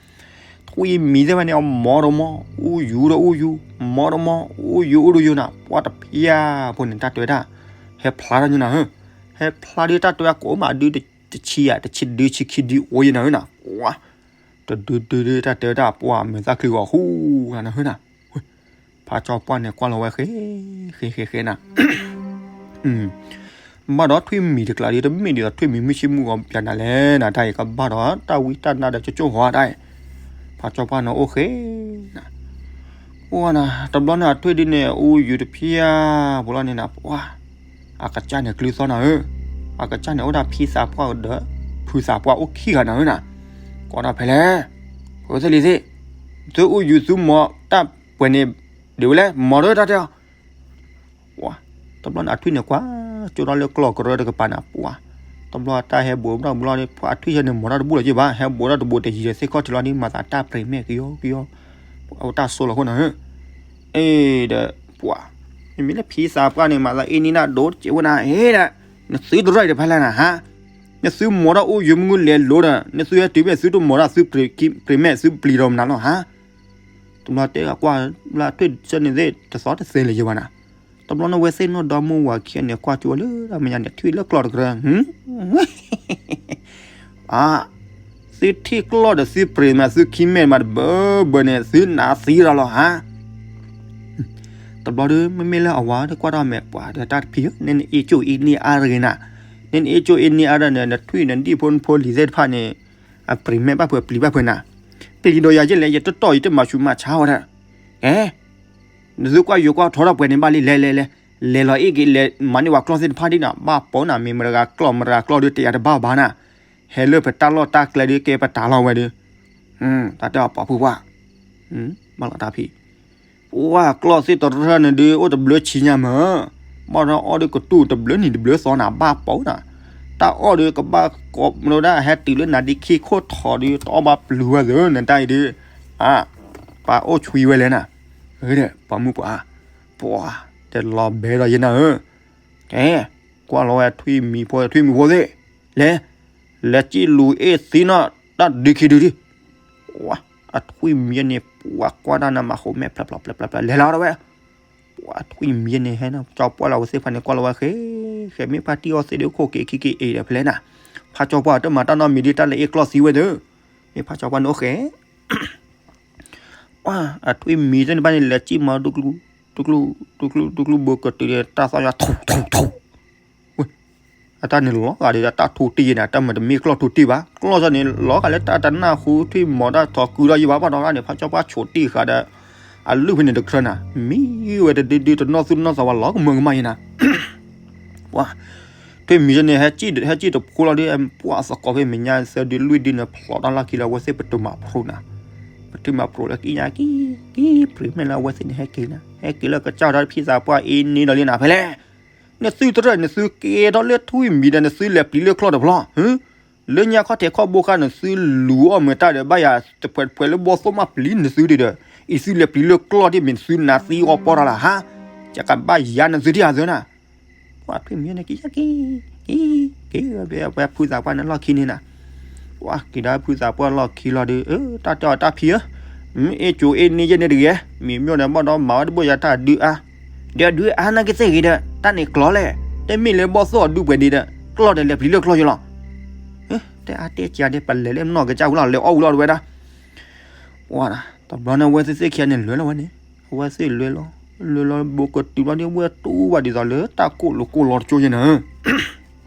ထွံၣ်မံၤသ့ၣ်တဖၣ်န့ၣ် အမီဒီးမီ အူယူၤဒီးအူယူၤ မီဒီးမီ အူယူၤအူဒီးယူၤနၤ, ပှၢ်တဖျၢၣ်ဖိန့ၣ် တၢ်တဲဝဲဒၣ် ဟဲဖျါထီၣ်ညါနၤဧၢ, ဟဲဖျါဒုးတၢ်တဲဝဲကိးမးဒုး တဆံယၤ တဆံဒုဆံခံဒုအိၣ်ယဲနၤဧၢနၤ, ပှၢ် တဒုဒုဒုတၢ်တဲဝဲဒၣ် ပှၢ်မဲာ်သၣ်ချံဂီၤဟူနၤနၤဧၢနၤ, ဖးကၠီပှၢ်န့ၣ်ကွၢ်လီၤဝဲဃဲ ဃဲဃဲဃဲနၤ ဘၣ်ဒီးထွံၣ်မံၤတကျါဒ်တမ့ၢ်ဒ်သိးထွံၣ်မံၤမုၢ်ဆ့ၣ်မုၢ်ဂီၤပျးနၤလဲၣ်နၤ တၢ်အံၤကဘၣ်ဒီးတၢ်ဝံတၢ်နါဒီးကၠိကၠိဂီၤတၢ်အံၤ, ဖးကၠီပှၢ်န့ၣ်အိၣ်ဃဲနၤ, အိၣ်နၤ တဘျီန့ၣ်အထွံၣ်ဒ်န့ၣ် အူယူၤတဖျၢၣ်ဖိလီၤန့ၣ်နၤ ပှၢ် အကစၢ်န့ၣ်ကျုသီနၤဧၢ, အကစၢ်န့ၣ်အိၣ်ဒၣ်ဖံသးပှၢ်ဒီး ဖုသးပှၢ်အိၣ်ခံဂၤနၤဧၢနၤ, ကွၢ်ဒၣ်ဖဲလဲၣ်, ဖိသ့ၣ်လံၤသ့ၣ်, သုအူယူၤသုမီၤတၢ်ပှဲၤန့ၣ် ဒ်ဝဲလဲၣ် မီၤဒီးတၢ်တဲအီၤ ပှၢ်, တဘျီန့ၣ်အထွံၣ်န့ၣ်ကွၢ် ကၠိထီၣ်လၢကျီၢ်ကရၢတကပၤန့ၣ် ပှၢ်, တဘျီတၢ်ဟဲဘူးထီၣ်ဘူးလီၤန့ၣ် ပှၢ်အထွံၣ်ယဲန့ၣ်မီၤတၢ်တဘူၣ်လီၤက့ဘၣ် ဟဲဘူးထီၣ်တဘူးတယံၤဒီးသ့ၣ်ခီၣ်ထံးလီၤန့ၣ် မၤသးတၢ်ပြံးမဲာ်ကယီကယီ, အဝဲတၢ်ဆိလီၤခိၣ်နၤဧၢ, အ့ဒီး ပှၢ်, မ့မ့ၢ်လၢဖံသးပှၢ်န့ၣ် မၤသးအ့ၣ်နံၣ်နၢ်ဒိၣ်တကဲးဝဲနၤ ဟ့ဒီး, နသုတရၢၢ်အံၤတဖၣ်လဲၣ်နၤဟါ, နသုမီၤထီၣ်အိၣ်ယုၤမုၢ်လဲၤလိၤဒီး နသုဟဲတုၤဖဲသုတမီၤထီၣ်သုပြံးမဲာ်သုပျံၤဒီးမနုၤလီၤဟါ တဘျီတဲကွၢ် လၢထွံၣ်စဲန့ၣ်သ့ၣ်တသီတသဲလၢၤယဲဘၣ်နၤ, တဘျီန့ၣ်ဝဲသ့ၣ်နီၢ်ဒီမါဝၤခံဂၤန့ၣ် ကွၢ်ကၠိဝဲလၢတၢ်မဲာ်ညါန့ၣ် ထွံၣ်လၢကျီၢ်တကရၢ, အါ, သုထံၣ်ကျီၢ်ဒီးသုပြံးမဲာ် သုခံမဲာ်မးတဘၢဘၢန့ၣ် သုနးသံဒီးလီၤဧါ တဘျီဒီး မ့မ့ၢ်လၢအဝၤဒီးကွၢ်ထီၣ်မဲာ်ပှၤဒီးတၢ်တဖံးဧၢ, နဲနအ့ၣ်ကၠိၣ်အ့ၣ်န့ၢ်အါတဂ့ၤနၤ, နဲနအ့ၣ်ကၠိၣ်အ့ၣ်န့ၢ်အါဒီးန့ၣ် နထွံၣ်နဒံၣ်ဖိနဖိလံၤသ့ၣ်တဖၣ်န့ၣ် အပြံးမဲာ်ဘၣ်ဖုးအပျံၤဘၣ်ဖုးနၤ, ပျံၤဒီးယၤယဲလဲၣ် ယတတီၢ်ယတမၤဆူးမၤဆါဝဲဒၣ်, ကဲ နသုကွၢ်ယိၤကွၢ်ထီထီၣ်ပှဲၤန့ၣ်ဘၣ်လံ လဲၤလဲၤလဲၤ, လဲၤလီၤအ့ၣ်က့ၤလဲၤမၤန့ၢ်ပှၤကျီၢ်သ့ၣ်တဖၣ်ဒ်နၤ ဘၣ်ပိာ်နၤ မ့ၢ်မတဂၤကျီၢ်မတဂၤကျီၢ်ဒီးတယၤတဘၣ်ဘၣ်နၤ, ဟဲလၢပတၢ်လီၢ်တၢ်ကျဲဒီးကဲပတၢ်လီၢ်ဝဲဒီး, တၢ်တဲအီၤပာ်ဖုးပှၢ်, ဘၣ်လီၤတၢ်ဖံး ပှၢ်ကျီၢ်သ့ၣ်တရၢၢ်န့ၣ်ဒုး အိၣ်တဘျၢဆံညါမး, ဘၣ်ဒီးအီၣ်ဒုးကတူၢ်တဘျၢနံၤတဘျၢသီနၤ ဘၣ်ပိာ်နၤ, တၢ်အီၣ်ဒုးကဘၣ်ကိးမနုၤဒၣ် ဟဲတုၤလၢနၤဒ်ခံခိၣ်ထီၣ်ဒုး တအီၣ်ဘၣ်ပျုၤဝဲသ့ၣ် နတၢ်အံၤဒုး, အါ, ပှၤအိၣ်ဆွံဝဲလဲၣ်နၤ, ဂ့ၤဒီး ပှၤမုၢ်ပှၢ်, ပှၤ, တဲလီၤဘဲဒီးယဲနၤဧၢ, ကဲ, ကွၢ်လီၤဝဲထွံၣ်မံၤဖိ ထွံၣ်မံၤဖိသ့ၣ်, လဲၤ, လဲၤစံၣ်လူၤအ့ၣ်သံနီၣ် တၢ်ဒုးခံဒုးဒုး, ပှၤ အထွံၣ်မံၤန့ၣ် ပှၤကွၢ်တၢ်နမၤဃိမဲာ်ဖျၢၣ်ဖျၢၣ်ဖျၢၣ်ဖျၢၣ်ဖျၢၣ်လဲၤလီၤဝဲ, ပှၤထွံၣ်မံၤန့ၣ်ဟဲနီၤ ကၠီပှၢ်လၢအဝဲသ့ၣ်တဖၣ်န့ၣ် ကွၢ်လီၤဝဲဃဲ ဃဲမ့ၢ်ဖါတံၢ်အီသံးဒုးခိၣ်က့ၤခံက့ၤအ့ၣ်ဒီးဖဲလဲၣ်နၤ, ဖါကၠီပှၢ်တမၤတၢ်နီတမံၤဒ်တၢ်လဲၤအ့ၣ်ကျီၢ်သံဝဲသ့ၣ်, မ့ၢ်ဖါကၠီပှၢ်န့ၣ်အိၣ်ဃဲ ပှၤအထွံၣ်မံၤသ့ၣ်တဖၣ်န့ၣ် လဲၤစံၣ်မၤ တူၢ်ကျူတူၢ်ကျူတူၢ်ကျူ ဘိကတုၤဒီးတၢ်သီၣ်ယွၤထူထူထူ, အတၢ်န့ၣ်လီၤဂာ်ဒီးတၢ်ထူတံၢ်ယဲန့ၣ် တၢ်မၤတမ့ၢ်ကျီၢ်ထူတံၢ်ဘၣ် ကျီၢ်စီန့ၣ် လီၤဂာ်လၢတၢ်တနၢ်ဟူထွံၣ်မီၤတၢ်ထီၣ်ကုဒီးယံၤဘၣ်ဘၣ်ဒီးဂၤန့ၣ် ဖါကၠီပှၢ်ဆိးတံၢ်ဃာ်ဒီး အလုၢ်ဖဲန့ၣ်တကြၢးနၤ မံဝဲတဒုဒုတနီၣ်သူၣ်နီၣ်သးဝဲလီၤကမၢကမၣ်ယဲနၤ ပှၤ ထွံၣ်မံၤန့ၣ် ဟဲစံၣ်တဖိလီၤဒီး ပှၤသကိးဖဲမဲာ်ညါသၢဒုလွံၢ်ဒုန့ၣ် ဖျိးတၢ်လီၢ်ခံလၢအဝဲသ့ၣ်ပတုာ်မၤဖျိနၤ, ပတုာ်မၤဖျိလၢကံညါကံ ကံ ပြံၤမဲာ်လၢအဝဲသ့ၣ်န့ၣ် ဟဲက့ၤနၤ ဟဲက့ၤလၢကစၢ်ဒီးဖံသးပှၢ်အ့န့ဒီးလံနၤဖဲလဲၣ်, နသုတရၢၣ် နသုကဲထီၣ်လၢထွံၣ်မံၤဒီး နသုလဲၤပျံၤလၢကျီၢ်တဖျီ လၢညါခီၣ်ထံးခီၣ်ဘိခါ နသုလူၤအီၣ်မ့ၤတၢ်ဒီး ဘၣ်ယၤတဖှဲးတဖှဲးလၢဘီၣ်သိၣ်မးပျံၤနသုဒီး, အံၤသုလဲၤပျံၤလၢကျီၢ်ဒ်မ့ၢ်နသုနၤသံအီပီတၢ်လၢဟါ, ယကဘၣ်ယၤနသုဒ်အသုနၤ, ပှၤထွံၣ်မံၤန့ၣ် က့ၤယက့ၤ, က့ၤဝဲဖုသးပှၢ်န့ၣ်လီၢ်ခံန့ၣ်နၤ, ပှၤက့ၤဒီးဖုသးပှၢ်လီၢ်ခံလီၤဒီး တၢ်တဲအီၤတၢ်ဖံဧၢ, အ့ၣ်ကၠိအ့ၣ်န့ၢ်ယဲန့ၣ်တဂ့ၤ, မ့ၢ်မ့ၢ်ဒီးဘၣ်ဒီးမၤဝဲတဘိယၤတၢ်ဒုးအါ, ဒီးဒုးအါနာ်က့သ့ၣ်ဂ့ၤဒီး တၢ်န့ၣ်ကျီၢ်လဲၣ်, တမ့ၢ်လၢဘီၣ်သိၣ်အဒုပှဲၤဒံးဒီး ကျီၢ်ဒီးလဲၤပျံၤလၢကျီၢ်ယလီၤ, တဲအါတဲကးဒီး ပလဲၤလၢနီၢ်ကစၢ်ဝံၤလီၤ လဲၤအီၣ်ဝံၤလီၤတဝဲဒၣ်, ပှၤတဘျီန့ၣ် အဝဲသ့ၣ်သ့ၣ်ခံဂၤန့ၣ်လဲၤလီၤဝဲန့ၣ်, အဝဲသ့ၣ်လဲၤလီၤ, လဲၤလီၤဘိကတုၤဘျီန့ၣ် ဝဲတူၢ်ဘၣ်ဒ်သိးလၢတၢ်ကိၢ်လိာ်ကိၢ်လီၤတကၠိယဲနၤ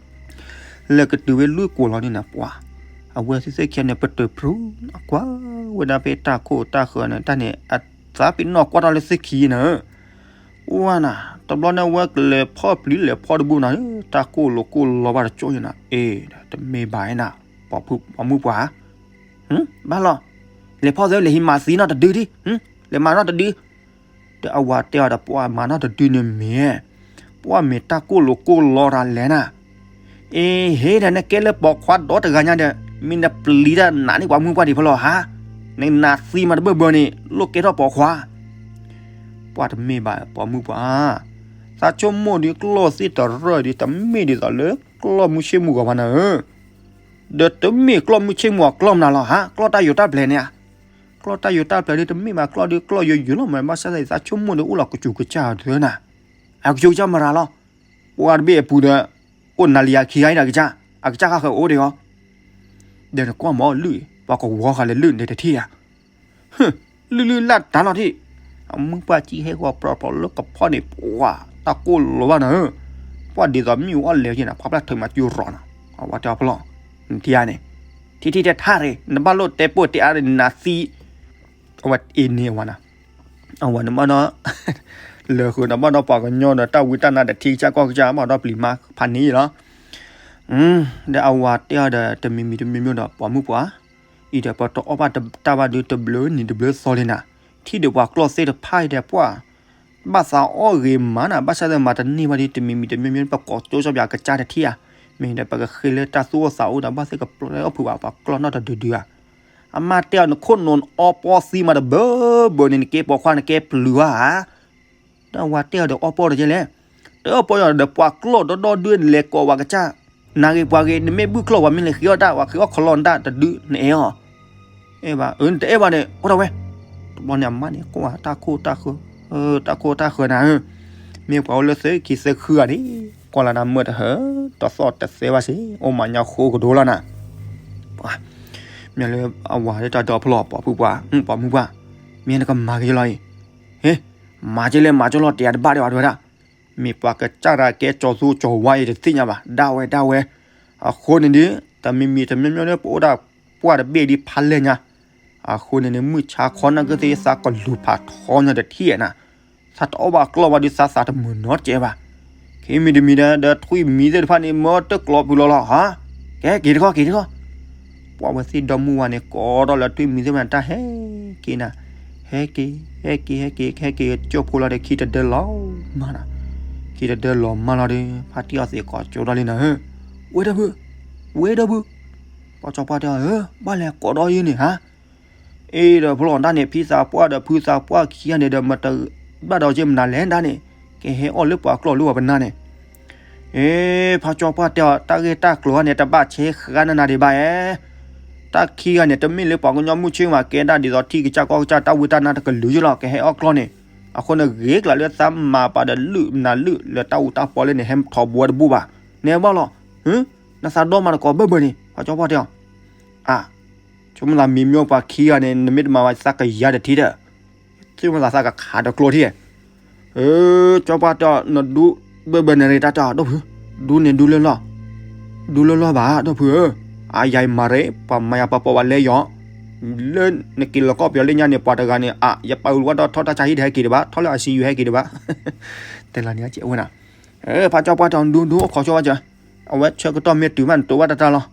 လဲၤကတုၤဝဲလွံၢ်ကိာ်လီၤန့ၣ်နၤ ပှၤ, အဝဲသ့ၣ်သ့ၣ်ခံဂၤန့ၣ် ပတုာ်ဖျိ ကွၢ်ဝဲဒၣ်ဖဲတၢ်ခိၣ်တၢ်ဃၢၤန့ၣ် တၢ်န့ၣ် အသးပ့ၤနီၣ်ကွၢ်ထီၣ်လၢသ့ၣ်ခံယဲနၤ, ပှၤနၤ တဘျီန့ၣ် အဝဲကလဲၤဖီၣ်ပျံၤလဲၤဖီၣ်တဘိနၤ တၢ်ကိၢ်လိာ်ကိၢ်လီၤဘၣ်တကၠိယဲနၤ, အ့ တမ့ၢ်ဘၣ်နၤ, ပှၤမုၣ်ပှၢ် ဘၣ်လီၤ, လဲၤဖီၣ်သၢလဲၤဟံးမၤသံနီၣ်တဒုဒံး, လဲၤမၤနီၣ်တဒု, ဒီးအဝၤတဲအီၤဒီး ပှၤမၤနီၣ်တဒုန့ၣ်မ့ၢ်, ပှၤမ့ၢ်တၢ်ကိၢ်လိာ်ကိၢ်လီၤတၢ်လဲၣ်နၤ, အ့ ဟ့ဒီးနကဲလၢပိာ်ခွါဒီတဂၤညါဒီး မ့ၢ်နပျံၤတၢ်နးန့ၢ်ပှၤမုၣ်ပှၢ်ဒံးဖဲလီၤဟါ, နနးသံမးတဘၢဘၢန့ၣ် လိၣ်ကဲထီၣ်ပိာ်ခွါ ပှၤတမ့ၢ်ဘၣ် ပှၤမုၣ်ပှၢ်, သးဆိကမိၣ်ဒီးကျီၢ်သ့ၣ်တရၢၣ်ဒီး တမ့ၢ်ဒ်သိးလၢကျီၢ်မုၢ်ဆ့ၣ်မုၢ်ဂီၤဘၣ်နၤဧၢ, ဒီးတမ့ၢ်ကျီၢ်မုၢ်ဆ့ၣ်မုၢ်ဂီၤကျီၢ်မနုၤလီၤဟါ, ကျီၢ်တၢ်ယိာ်တၢ်ပျဲၤန့ၣ်ဧါ, ကျီၢ်တၢ်ယိာ်တၢ်ပျဲၤဒီး တမ့ၢ်ဘၣ်ကျီၢ်ဒီး ကျီၢ်ယိာ်ယိာ်လီၤမး ဘၣ်ဆၣ်သးဆိကမိၣ်ဒီးအိၣ်လီၤကစူၤကစၢ်ဒၢနၤ, အကစူၤကစၢ်မရၤလီၤ, ပှၤတဘ့ၣ်အပူၤဒီး အိၣ်နၤလံယၤခံဂၤအံၤဒီးကစၢ်, အကစၢ်ဃၣ်ဃၢၤအိၣ်ဒံးအီၤ ဒီးနကွၢ်မၤအီၤလုၢ်အံၤ ပှၤကဝီၤဃာ်လၢလုၢ်န့ၣ်တထံၣ်ယၤ, လုၢ်လုၢ်လၢ်တၢ်လီၤထံၣ်, အမုၢ်ပှၢ်ကံဟဲဂီၤပြီၤပြီၤလၢကဖီၣ်န့ၣ် ပှၤတၢ်ကိၢ်လီၤဘၣ်နၤဧၢ, ပှၤဒ်သိးမ့ၣ်အူအီၣ်လဲၤက့ၤနၤ ဖးဖျၢၣ်ထုးမၤကၠူရီၤနၤ, အဝဲတဲအီၤဖျီၣ်, နထံၣ်ဧါန့ၣ်, ထံထံၣ်တဲထါရ့ၣ် နဘၣ်လိၣ်တဲပိၢ်တဲအါန့ၣ် နနးသံ အဝဲအ့န့ၢ်အဝၤနၤ, အဝၤန့ၣ်ဘၣ်ဒီး လၢာ်ဃုာ်ဒီးဘၣ်ဒီးပှၤကညီဒီး တၢ်ဝံတၢ်နါဒီးထံကစၢ်ကီၢ်ကစၢ် ဘၣ်ဒီးပျံၤမါဖးန့ၢ်ယံၤလီၤ, ဒီးအဝၤတဲအီၤဒီး တမံၤမံၤတမံၤမံၤဒီး ပှၤမုၣ်ပှၢ်, အံၤဒီးပတအီၣ်ဘၣ်တၢ်ဘၣ်ဒုးတဘျုးနံၤတဘျုးသီလံနၤ, ထံၣ်ဒီးပှၤကျီၢ်သ့ၣ်တဖၣ်အံၤဒီးပှၤ ဘၣ်သးအီၣ်ဂ့ၤမးနၤ ဘၣ်ဆၣ်သနာ်က့မၤတန့ၢ်ဘၣ်ဒီး တမံၤမံၤတမံၤမံၤ ပကိးကၠိစီပၠးကစၢ်တထံၣ်ဧါ, မ့ၢ်ဒီးပကဃ့လၢတၢ်သူၣ်အိၣ်သးအိၣ်ဒီး ဘၣ်သ့ၣ်ကပျီအီၣ်ဖုးဘၣ်ပှၤကျီၢ်နီၢ်တဒုဒုဧါ, အမါတဲအီၤနခိၣ်နူာ်အီပီသံမးတဘၢဘၢန့ၣ် နကဲပိာ်ခွါနကဲပျုၤဧါ ဒီးအဝၤတဲအီၤဒီးအီပီတကဲလဲၣ်, တအီပီဒီးပှၤကျီၢ်ဒီဒီဒုန့ၣ် လဲၤကိးဝၤကစၢ်, နဂ့ၤပှၤဂ့ၤ နမ့ၢ်ဘုၣ်ကျီၢ်ပှၤမ့ၢ်လဲၤဃ့အီၣ်တၢ် ပှၤဃ့အီၣ်ခီလီၤနတၢ်တဒု နအဲၣ်အီၤ, အဲၣ်ဘၣ် အၢ နတအဲၣ်ဘၣ်န့ၣ် အိၣ်ထီၣ်ဝဲ, တဘျီန့ၣ်အမါန့ၣ် ကိးတၢ်ခိၣ်တၢ်ဃၢၤ, တၢ်ခိၣ်တၢ်ဃၢၤနၤဧၢ, မ့ၢ်ပှၤအိၣ်လၢသၢခံသၢခုဂၤန့ၣ် ကွၢ်လၢနၤမၢတဟၢ တသီၣ်တသဲဘၣ်စ့ၢ် အိၣ်မးညါဃိကဒိလီၤနၤ မ့ၢ်လၢအဝၤလၢတၢ်ဒီဖျီၣ် ပိာ်ဖုၣ်ပှၢ် ပိာ်မုၣ်ပှၢ်, မ့ၢ်နကမၤက့ၤလီၤအံၤ, ဟ့, မၤက့ၤလဲၣ် မၤက့ၤလီၤ တယၤတဘၣ်ဒံးဘၣ်တဝဲဒၣ်, မ့ၢ်ပှၤကစၢ်ဒၣ်ကဲကၠီၤသူကၠီၤဝါအံၤတသ့ၣ်ညါဘၣ် ဒၣ်ဝဲဒၣ်ဝဲ, အဃိန့ၣ်ဒီး တမံၤမံၤတမံၤမံၤဒီး ပအိၣ်ဒၣ်ပှၢ်တဘ့ၣ်ဒံးဖးလဲၢ်ညါ, အဃိန့ၣ်န့ၣ် မုၢ်ဆါခီနၢ်ကသ့ၣ်သးကလူၤဖးထီညါတထံၣ်နၤ, သးတအီၣ်ဘၣ်ကျီၢ်ဘၣ်ဒီး သးသးတမုာ်နီတစဲးဘၣ်. ခံမံၤတမံၤဒီး ဒီးထွံၣ်မံၤသ့ၣ်တဖၣ်န့ၣ် မၢတကျီဖုးလီၤလီၤ ဟါ, ကဲက့ၤတခီ က့ၤတခီ. ပှၤဝဲသ့ၣ်ဒီမါဝၤန့ၣ် ကိးထီၣ်လၢထွံၣ်မံၤသ့ၣ်တဖၣ်န့ၣ် တၢ်ဟဲက့ၤနၤ, ဟဲက့ၤ ဟဲက့ၤ ဟဲက့ၤ ဟဲက့ၤကၠိဖိလီၤဒီး ခံတဒၢလီၤမၢ်နၤ, ခံတဒၢလီၤမၢ်လီၤဒီး ဖါတံၢ်အီသံးကိးကၠိထီၣ်လံနၤဧၢ, ဝဲဒၢဖု, ဝဲဒၢဖု, ပှၤစီၤပၤတဲအီၤ ဧၢ, ဘၣ်လဲၤကိးဒီးယုၢ်န့ၣ်ဟါ အ့ဒီးဖျီၣ်ဒၣ်န့ၣ် ဖံသးပှၢ်ဒီးဖုသးပှၢ်ခံဂၤန့ၣ်ဒီး မတဘၣ်ဒီးက့မနုၤလဲၣ်ဒၣ်န့ၣ်, ကဟဲအီၣ်လၢပှၤကျီၢ်လၢပှၤပနၢ်န့ၣ်. အ့ ဖါကၠီပှၢ်တဲအီၤ တၢ်ဂ့ၢ်တၢ်ကျိၤန့ၣ် တဘၣ်ဆဲးဃါနနၤဒံးဘၣ်ဧါ. တၢ်ခံဂၤန့ၣ် တမ့ၢ်လၢပှၤကညီမုၢ်ဆ့ၣ်မး ကဲဒၣ်ဒ်သိးထံၣ်ကစၢ်ကီၢ်ကစၢ် တၢ်ဝံတၢ်နါတကလုာ်ယုၢ်လီၤ ကဟဲအီၣ်ကျီၢ်န့ၣ်, အဃိန့ၣ် ဂ့ၤကျးလၢသးမၤပာ်ဒီးလုၢ်နၤလုၢ်လၢတၢ်အူတၢ်ပီလၢန့ၣ် ဟဲထီဘိတဘူၣ်ဘၣ်, နဲဘၣ်လီၤ, နသးဒီမၤတကိးဘၢၣ်ဘၢၣ်န့ၣ် ပှၤကၠီပှၢ်တဲအီၤ, အါ ဆိကမိၣ်သးမံၤမျိပှၤခံဂၤန့ၣ် နမ့ၢ်တမၤဝဲသးကယၤတထံၣ်ဒီး, ဆိကမိၣ်သးသးကခးတကျိထံၣ် ကၠီပှၢ်တဲအီၤ နဒူဘၢၣ်ဘၢၣ်န့ၣ်ရ့ တၢ်တဲအီၤ ဒီပုၢ်, ဒူန့ၣ်ဒူလၢလီၢ်, ဒူလၢလီၢ်ဘၣ် ဒီပုၢ်ဧၢ, အါယၤအံၤမၤရ့ ပှၤမၤယၤပှၤပိာ်ဝဲလဲယီၤ, လၢနက့ၤလီၤကီၢ်ပယီၤလၢညါန့ၣ် ပှၤတဂၤန့ၣ် အါ ယပာ်အူဝဲဒီးထီၣ်တၢ်ဆါဟံၣ်တဟဲက့ၤတဘၣ် ထီၣ်လၢ အါစံယူၤ ဟဲက့ၤတဘၣ်, တဲလီၤန့ၣ်အဝဲနၤ, ဖးကၠီပှၢ်တဲအီၤ ဒူဒူအိၣ်ခိးဆိဝဲကၢ, အဝဲဆၢကတီၢ်မ့ၢ်တုၤမး နတိၢ်ဘၣ်တၢ်တၢ်လီၤ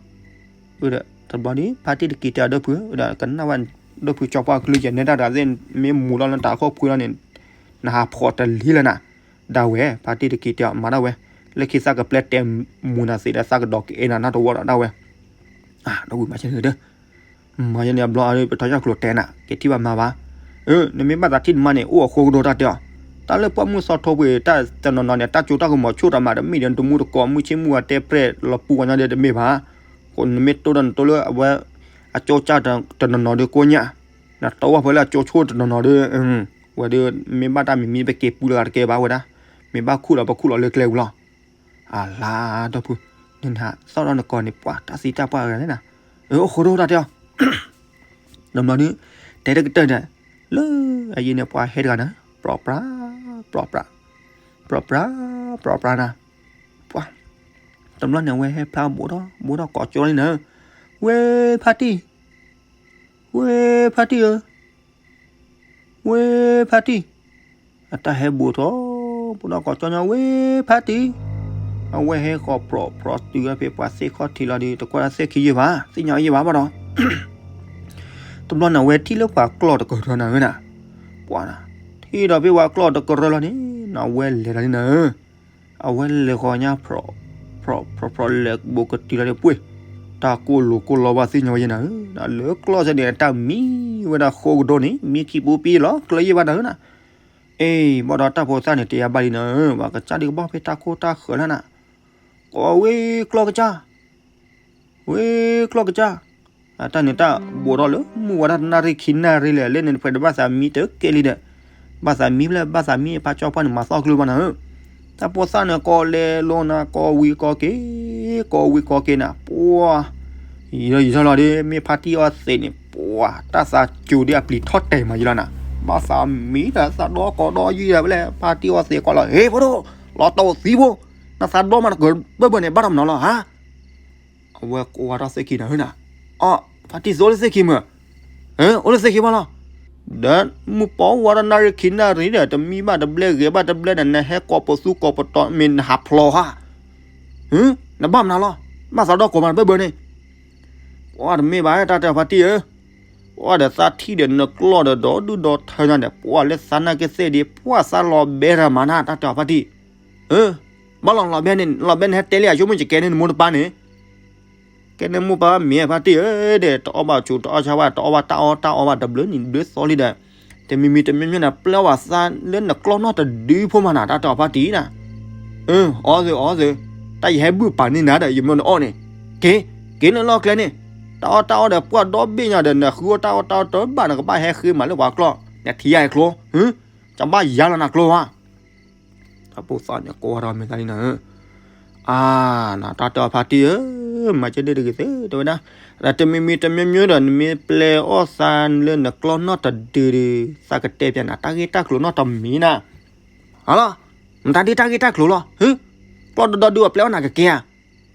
ဒီးတဘျီဒီး ဖါတံၢ်တက့ၤတဲအီၤ ဒီပုၢ်ဧၢ, ဒီးကနၣ်ဝဲ ဒီပုၢ်ကၠီပှၢ်ကလုၢ်ယဲ နဲတၢ်တဂၤသ့ၣ် မ့ၢ်မူလီၤလၢတၢ်အခိၣ်ဖှံလီၤန့ၣ်, နဟးဖှီၣ်တလံလၢနၤ, ဒၣ်ဝဲ ဖါတံၢ်တက့ၤတဲအီၤ မၤဒၣ်ဝဲ, လၢခံသးကပျဲတဲမူနၤသ့ဒီး သးကဒီးကအဲၣ်နၤနီတဝီဒီး ဒၣ်ဝဲ, ဒီပုၢ်မၤဆ့ၣ်န့ၣ်ဒီး မၤယဲန့ၣ်အဘျီ ပထီၣ်ညၣ်ကျိၤတဲနၤ က့ၤထံၣ်ဘၣ်မၤဘၣ်, နမ့ၢ်ဘၣ်သးထံၣ်နမါန့ၣ် အိၣ်အဃိကဒီးတၢ်တဲအီၤ, တၢ်လၢပှၢ်မုၢ်သီထိပှ့ၤ တၢ်တနီၤနီၤန့ၣ် တၢ်ကၠိတၢ်ကမီၤဆိၣ်တၢ်မး တမ့ၢ်ဒီးတမူတကိး မုၢ်ဆ့ၣ်မုၢ်ဝါတဲပြဲၢ်လီၤပူၤဝဲညါဒီးတမ့ၢ်ဘၣ်, ဃိနမ့ၢ်တိၢ်ဒီးနတိၢ်လၢအဝဲ အကၠိကၢ်တနီၤနီၤဒီးကိးညါ, နတိၢ်ဝဲဖဲလၢအကၠိဆိၣ်တနီၤနီၤဒီး ဝဲဒီးမ့ၢ်ဘၣ်တၢ်မံၤမံၤ ပက့ၤပူလၢဂၤတကဲဘၣ်ဝဲဒၣ်, မ့ၢ်ဘၣ်ခူၣ်ဒီးပခူၣ်လီၤလၢကျဲပူၤလီၤ, အလါဒီပုၢ်, နနၤသီၣ်ဒီးနကိးန့ၣ် ပှၤတၢ်သံတၢ်ပှၢ်ဂၤန့ၣ်နၤ, အိၣ်ဃိဒီးတၢ်တဲအီၤ တဘျီဒုး တဲတကတၢၢ်န့ၣ်, လၢအယံၤန့ၣ် ပှၤဟဲတဂၤန့ၣ် ပြီၣ်ပြး ပြီၣ်ပြး ပြီၣ်ပြး ပြီၣ်ပြးနၤ, ပှၤ တဘျီန့ၣ် အဝဲဟဲဖျါဘိးထီၣ် ဘိးထီၣ်ကိးကၠီလံနၤ, ဝ့ၢ်ဖါတံၢ်, ဝ့ၢ်ဖါတံၢ်ဧၢ, ဝ့ၢ်ဖါတံၢ်, အတၢ်ဟဲဘိးထီၣ် ဘိးထီၣ်ကိးကၠီညီ ဝ့ၢ်ဖါတံၢ်, အဝဲဟဲဃီၤပြီၣ်ပြီၣ်တုၤဖဲပှၤသ့ၣ်ခီၣ်ထံးလီၤဒီး တကွၢ်တၢ်သ့ၣ်ခံယဲၢ်ဘၣ် သ့ၣ်ညါယဲၢ်ဘၣ်ဘၣ်ဒီး တဘျီန့ၣ် အဝဲထံၣ်လၢပှၤကျီၢ်တကရၢနၤဧၢနၤ, ပှၤနၤ, ထံၣ်ဒီးဖဲပှၤကျီၢ်တကရၢလီၤန့ၣ် အဝဲလဲၤလီၤန့ၣ်နၤဧၢ, အဝဲလဲၤဃီၤညါ ပြီၣ်ပြီၣ်ပြီၣ် လဲၤဘိးကတုၤလီၤန့ၣ်ပှ့ၤ, တၢ်ကိၢ်လိာ်ကိၢ်လီၤဘၣ်သ့ၣ်ညါဝဲယဲၢ်နၤဧၢ, လၢကျီၢ်စဲန့ၣ် တၢ်မံဝဲဒၣ်ဃိကဒီးန့ၣ် မံခံပူၤပံလီၤ ကျၢၤယဲၢ်ဘၣ်နၤဧၢနၤ, အ့ ဘၣ်ဒီးတၢ်ဖိသၣ်န့ၣ် တယါဘၣ်လံနၤဧၢ, ပှၤကစၢ်ဒုးကဘၣ်ဖဲတၢ်ခိၣ်တၢ်ဃၢၤလၢနၤ, ကိးဝ့ၢ်ကျီၢ်ကစၢ် ဝ့ၢ်ကျီၢ်ကစၢ်, အတၢ်န့ၣ်တၢ်ဘိးထီၣ်လၢ မုၢ်ဝါဒၣ်တနၣ်ရံၣ်ခံနၣ်ရံၣ်လဲၣ် လၢန့ၣ်တဖဲတဘၣ်သးမံတကဲလံဒီး, ဘၣ်သးမံဖျဲၣ် ဘၣ်သးမံဖးကၠီပှၢ်န့ၣ် မၤသီၣ်ကျိဘၣ်နၤဧၢ, တၢ်ဖိသၣ်န့ၣ်ကိးလဲၤလိနၤ ကိးဝံၤကိးက့ၤ, ကိးဝံၤကိးက့ၤနၤ ပှၤ ယံာ်ထီၣ်ယံာ်ထီၣ်လီၤဒီး မ့ၢ်ဖါတံၢ်အီၣ်သံးန့ၣ် ပှၤ တၢ်သးစူၤဒ်အပျံၤထီၣ်တဲာ်မးယံာ်လီၤနၤ, ဘၣ်သးမံဒီးသးဒီကိးဒီယုၢ်ဒီးဖဲလဲၣ် ဖါတံၢ်အီၣ်သံးကွၢ်လီၤ ဟ့ၣ်ဖိဒိၣ်, လီၤတီၢ်သံဖိ, နသးဒီမၤတကၢၢ်ဘၢၣ်ဘၢၣ်န့ၣ် ဘၣ်တၢ်မနုၤလီၤဧါ အဝဲကိးဝဲထီၣ်သ့ၣ်ခံနၤဧၢနၤ, အီ ဖါတံၢ်သ့ၣ်အိၣ်လၢသ့ၣ်ခံမ့ၢ်, အိၣ်လၢသ့ၣ်ခံဘၣ်လီၤ, ဒီးမုၢ်ပီဝါဒီးနၣ်ရံၣ်ခံနၣ်ရံၣ်ဒီး တမံဘၣ်တဘျဲဂဲၤဘၣ်တဘျဲဒီး နဟဲကိးပသူကိးပတီၤမ့ၢ်နဟးဖျိးဧါ, နဘၣ်မနုၤလီၤ, နဘၣ်သးဒီကိးမးတဘၢၣ်ဘၢၣ်န့ၣ်, ပှၤတမ့ၢ်ဘၣ်တၢ်တဲဖါတံၢ်ဧၢ ပှၤဒီးသးထံၣ်ဒီးနကျီၢ်ဒီးဒီဒူၣ်ဒီထၢညါဒီး ပှၤလၢသးနာ်က့သ့ၣ်ဒံး ပှၤသးလီၤဘဲတၢ်မၤနၤ တၢ်တဲအီၤဖါတံၢ်, ဘၣ်လီၤလီၤဘဲန့ၣ် လီၤဘဲန့ၣ် ဟဲတဲလံအဆိကမိၣ်ယကဲန့ၣ်နမိၢ်နပၢ်န့ၣ်, ကဲန့ၣ်မိၢ်ပၢ်မ့ၢ်ဖါတံၢ်ဧၢ, ဒီးတအီၣ်ဘၣ်ဆူးတအီၣ်ဆါဘၣ် တအီၣ်ဘၣ်တၢ်အီၣ်တၢ်အီဘၣ်တဘျုးနံၣ်ဘျုးသီလံဒီး, တမံၤမံၤတမံၤမံၤန့ၣ် ပျဲဝဲသးလၢနကျီၢ်နီၢ်တဒုဖိမးနၤ တၢ်တဲအီၤဖါတံၢ်နၤ, အီၣ်သုအီၣ်သု, တၢ်ယဟဲဘုၣ်ပာ်န့ၢ်နၤဒီး ယမ့ၢ်နအီၣ်န့ၣ်, က့ၤ, က့ၤနလီၢ်ကျဲန့ၣ်, တၢ်အီၣ်တၢ်အီဒီးပှၢ်ဒီဘ့ၣ်ညါဒီး နဃုအီၣ်တၢ်အီၣ်တၢ်အီတဘၣ် နကဘၣ်ဟဲဃ့မးလၢပှၤကျီၢ်, နထံၣ်ယၤအကျိ, ကဘၣ်ယၤလီၤနကျိဧါ တၢ်ဖိသၣ်န့ၣ်ကိးဝဲဒီးမ့ၢ်သးလံနၤဧၢ, အါ, နတၢ်တဲအီၤဖါတံၢ်ဧၢ, မၤကဲန့ၣ်တဂ့ၤသ့ တဲဝဲဒၣ်, ဒီးတမံၤမံၤတမံၤမံၤဒီး နမ့ၢ်ပျဲအီၣ်သးလၢနကျီၢ်နီၢ်တဒုဒီး သးကတဲပျးနၤ တၢ်ဂ့ၢ်တၢ်ကျိၤနီၢ်တမံၤနၤ, ဟါလီၤ, မတၤဒ်တၢ်ဂ့ၢ်တၢ်ကျိၤလီၤ, ဟ့, ကျီၢ်ဒီဒီဒုအပျဲအီၣ်နၤကကဲဧါ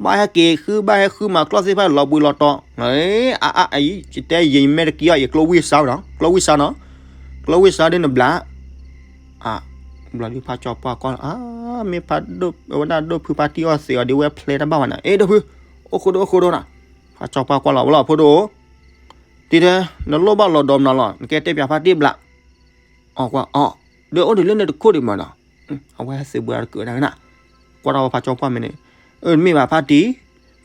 ဘၣ်ဟဲက့ၤဃု ဘၣ်ဟဲဃုမၤကျီၢ်သ့ၣ်တဖၣ်လီၤဘှံးလီၤတီၤ, အါအါအံၤ ယတဲယံာ်ယမဲာ်တကံအီၤ ယကျိဝံၢ်စါနီၤ ကျိဝံၢ်စါနီၤ, ကျိဝံၢ်စါဒ်နဘျး, အါ, ဘျီဒုးဖးကၠီပှၢ်ကွၢ်လီၤ အါ, မ့ၢ်ဖးဒိၣ် ဝဲဒၣ်ဒိၣ်ဖုဖါတံၢ်အီၣ်သံးအီၤဒ်ဝဲဖျဲတၢ်ဘၣ်ဝဲနၤ, အ့ ဒိၣ်ဖု, အိၣ်ဃိဒိၣ်အိၣ်ဃိဒိၣ်နၤ, ဖးကၠီပှၢ်ကွၢ်လီၤ ဝဲလီၤဖိဒိၣ်, တံၤထဲ, နလိၣ်ဘၣ်လီၤဒီးမနုၤလီၤ နကဲတဲပျးဖါတံၢ်ဘျး အီကွၢ်အီ, ဒီးအိၣ်ဒံးလၢန့ၣ်တခိၣ်ဒံးမးနီၤ, အဝဲဟဲစံးဘှါတကၢးနၤနၤ, ကွၢ်ထီၣ်ဝဲဖးကၠီပှၢ်မ့ၢ်န့ၣ်, အၢ တမ့ၢ်ဘၣ်ဖါတံၢ်,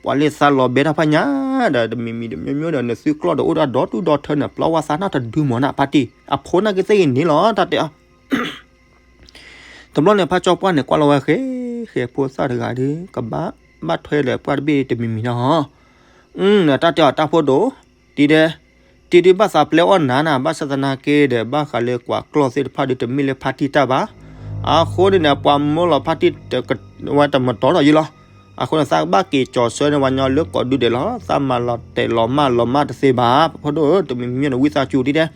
ပှၤလၢသးလီၤဘဲတၢ်ဖးညါဒီး တမံၤမံၤတမံၤမံၤဒီး နသုကျီၢ်ဒီးအိၣ်ဒၣ်ဒီဒူၣ်ဒီထၢန့ၣ် ပျီဝါသးနီၢ်တဒုမးနၤဖါတံၢ်, အဖိနာ်က့သ့ၣ်ဂ့ၤန့ၣ်လီၤ တၢ်တဲအီၤ တဘျီန့ၣ် ဖးကၠီပှၢ်န့ၣ် ကွၢ်လီၤဝဲဃဲ, ဃဲဖိသၣ်တဂၤဒီး ကဘၣ်ဘၣ်ထွဲဒီးပှၢ်တဘ့ၣ်တမံၤမံၤနီၤ, တၢ်တဲအီၤတၢ်ဖိဒိၣ်, တံၤဒဲး, တံၤဒုးဘၣ်သးပျဲအီၣ်နၤနၤ ဘၣ်ဆၣ်သနာ်က့ဒီး ဘၣ်ဃးလၢကွၢ်ကျီၢ်သ့ၣ်တဖၣ်ဒုးတမ့ၢ်လၢဖါတံၢ်တၢ်ဘၣ်. အဃိန့ၣ်န့ၣ် ပှၤမိၢ်လီၤဖါတံၢ် ဝဲတမတီၤဒီးယံၤလီၤ. အဃိန့ၣ် သးဘၣ်က့ၤကၠီၤဆၢန့ၢ်ပှၤညီလၢကိးဒုဒဲးလီၤ. သးမၤလီၤတဲာ်လီၤမၢ်လီၤမၢ်တသ့ဘၣ်. ဖိဒိၣ်ဧၢ တမံၤမံၤန့ၣ် ဝံသးစူၤတံၤဒဲး,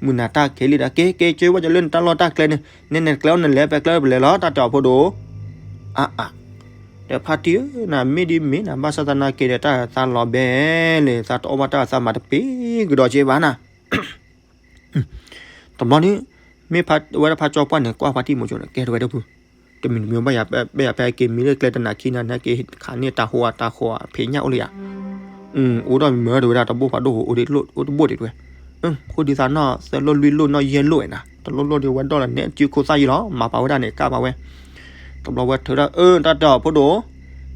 မုၢ်နၤတၢ်ခဲလံဒီး က့ၤက့ၤက့ၤ ဝဲကၠီၤလၢနတၢ်လီၢ်တၢ်ကျဲန့ၣ် နဲနဲကျဲအီၣ်နလဲၤ ပကျဲပလဲၤလီၤ တၢ်တဲအီၤဖိဒိၣ်. အါအါ ဒီးဖါတံၢ်ဧၢ နမ့ၢ်ဒ်မ့ၢ်နၤ ဘၣ်ဆၣ်သနာ်က့ဒီး တၢ်သးလီၤဘဲလဲၣ် သးတအီၣ်ဘၣ်တၢ်သးမၤတပ့ၤကဒီးက့ဘၣ်နၤ. တဘျီန့ၣ် မ့ၢ်ဝဲဒၣ်ဖါကၠီပှၢ်န့ၣ် ကွၢ်ဖါတံၢ်မိၤကၠိန့ၣ် ကဲထီၣ်ဝဲဒၣ်ဖု, တမံၤတမံၤဘၣ်ယၤ ဘၣ်ယၤဖဲက့ၤမံလၢကျဲတနၤခံနၤန့ၣ် က့ၤခးန့ၢ်တၤဟိအတၤဃီအဖံးညၣ်အိၣ်လၢယၤ အိၣ်ဒီးမ့ၢ်တဝဲဒၣ်တဘိၣ်ဖးဒိၣ်ဟိ အိၣ်တဘိၣ်ဒံးတဝဲ, ဃိဒုးသးနီၢ်သၢလိၣ်လွံၢ်လိၣ်နီၢ်ယဲၢ်လိၣ်ဝဲနၤ တလိၣ်လိၣ်ဒံးဝဲဒီးလီၤန့ၣ် စုခိၣ်သၣ်ယံလီၤ မၤပာ်ဝဲဒၣ်န့ၣ် ကၢ်ပာ်ဝဲ, တဘျီဝဲထုးဒၣ် အၢ တၢ်တဲအီၤဖိဒိၣ်,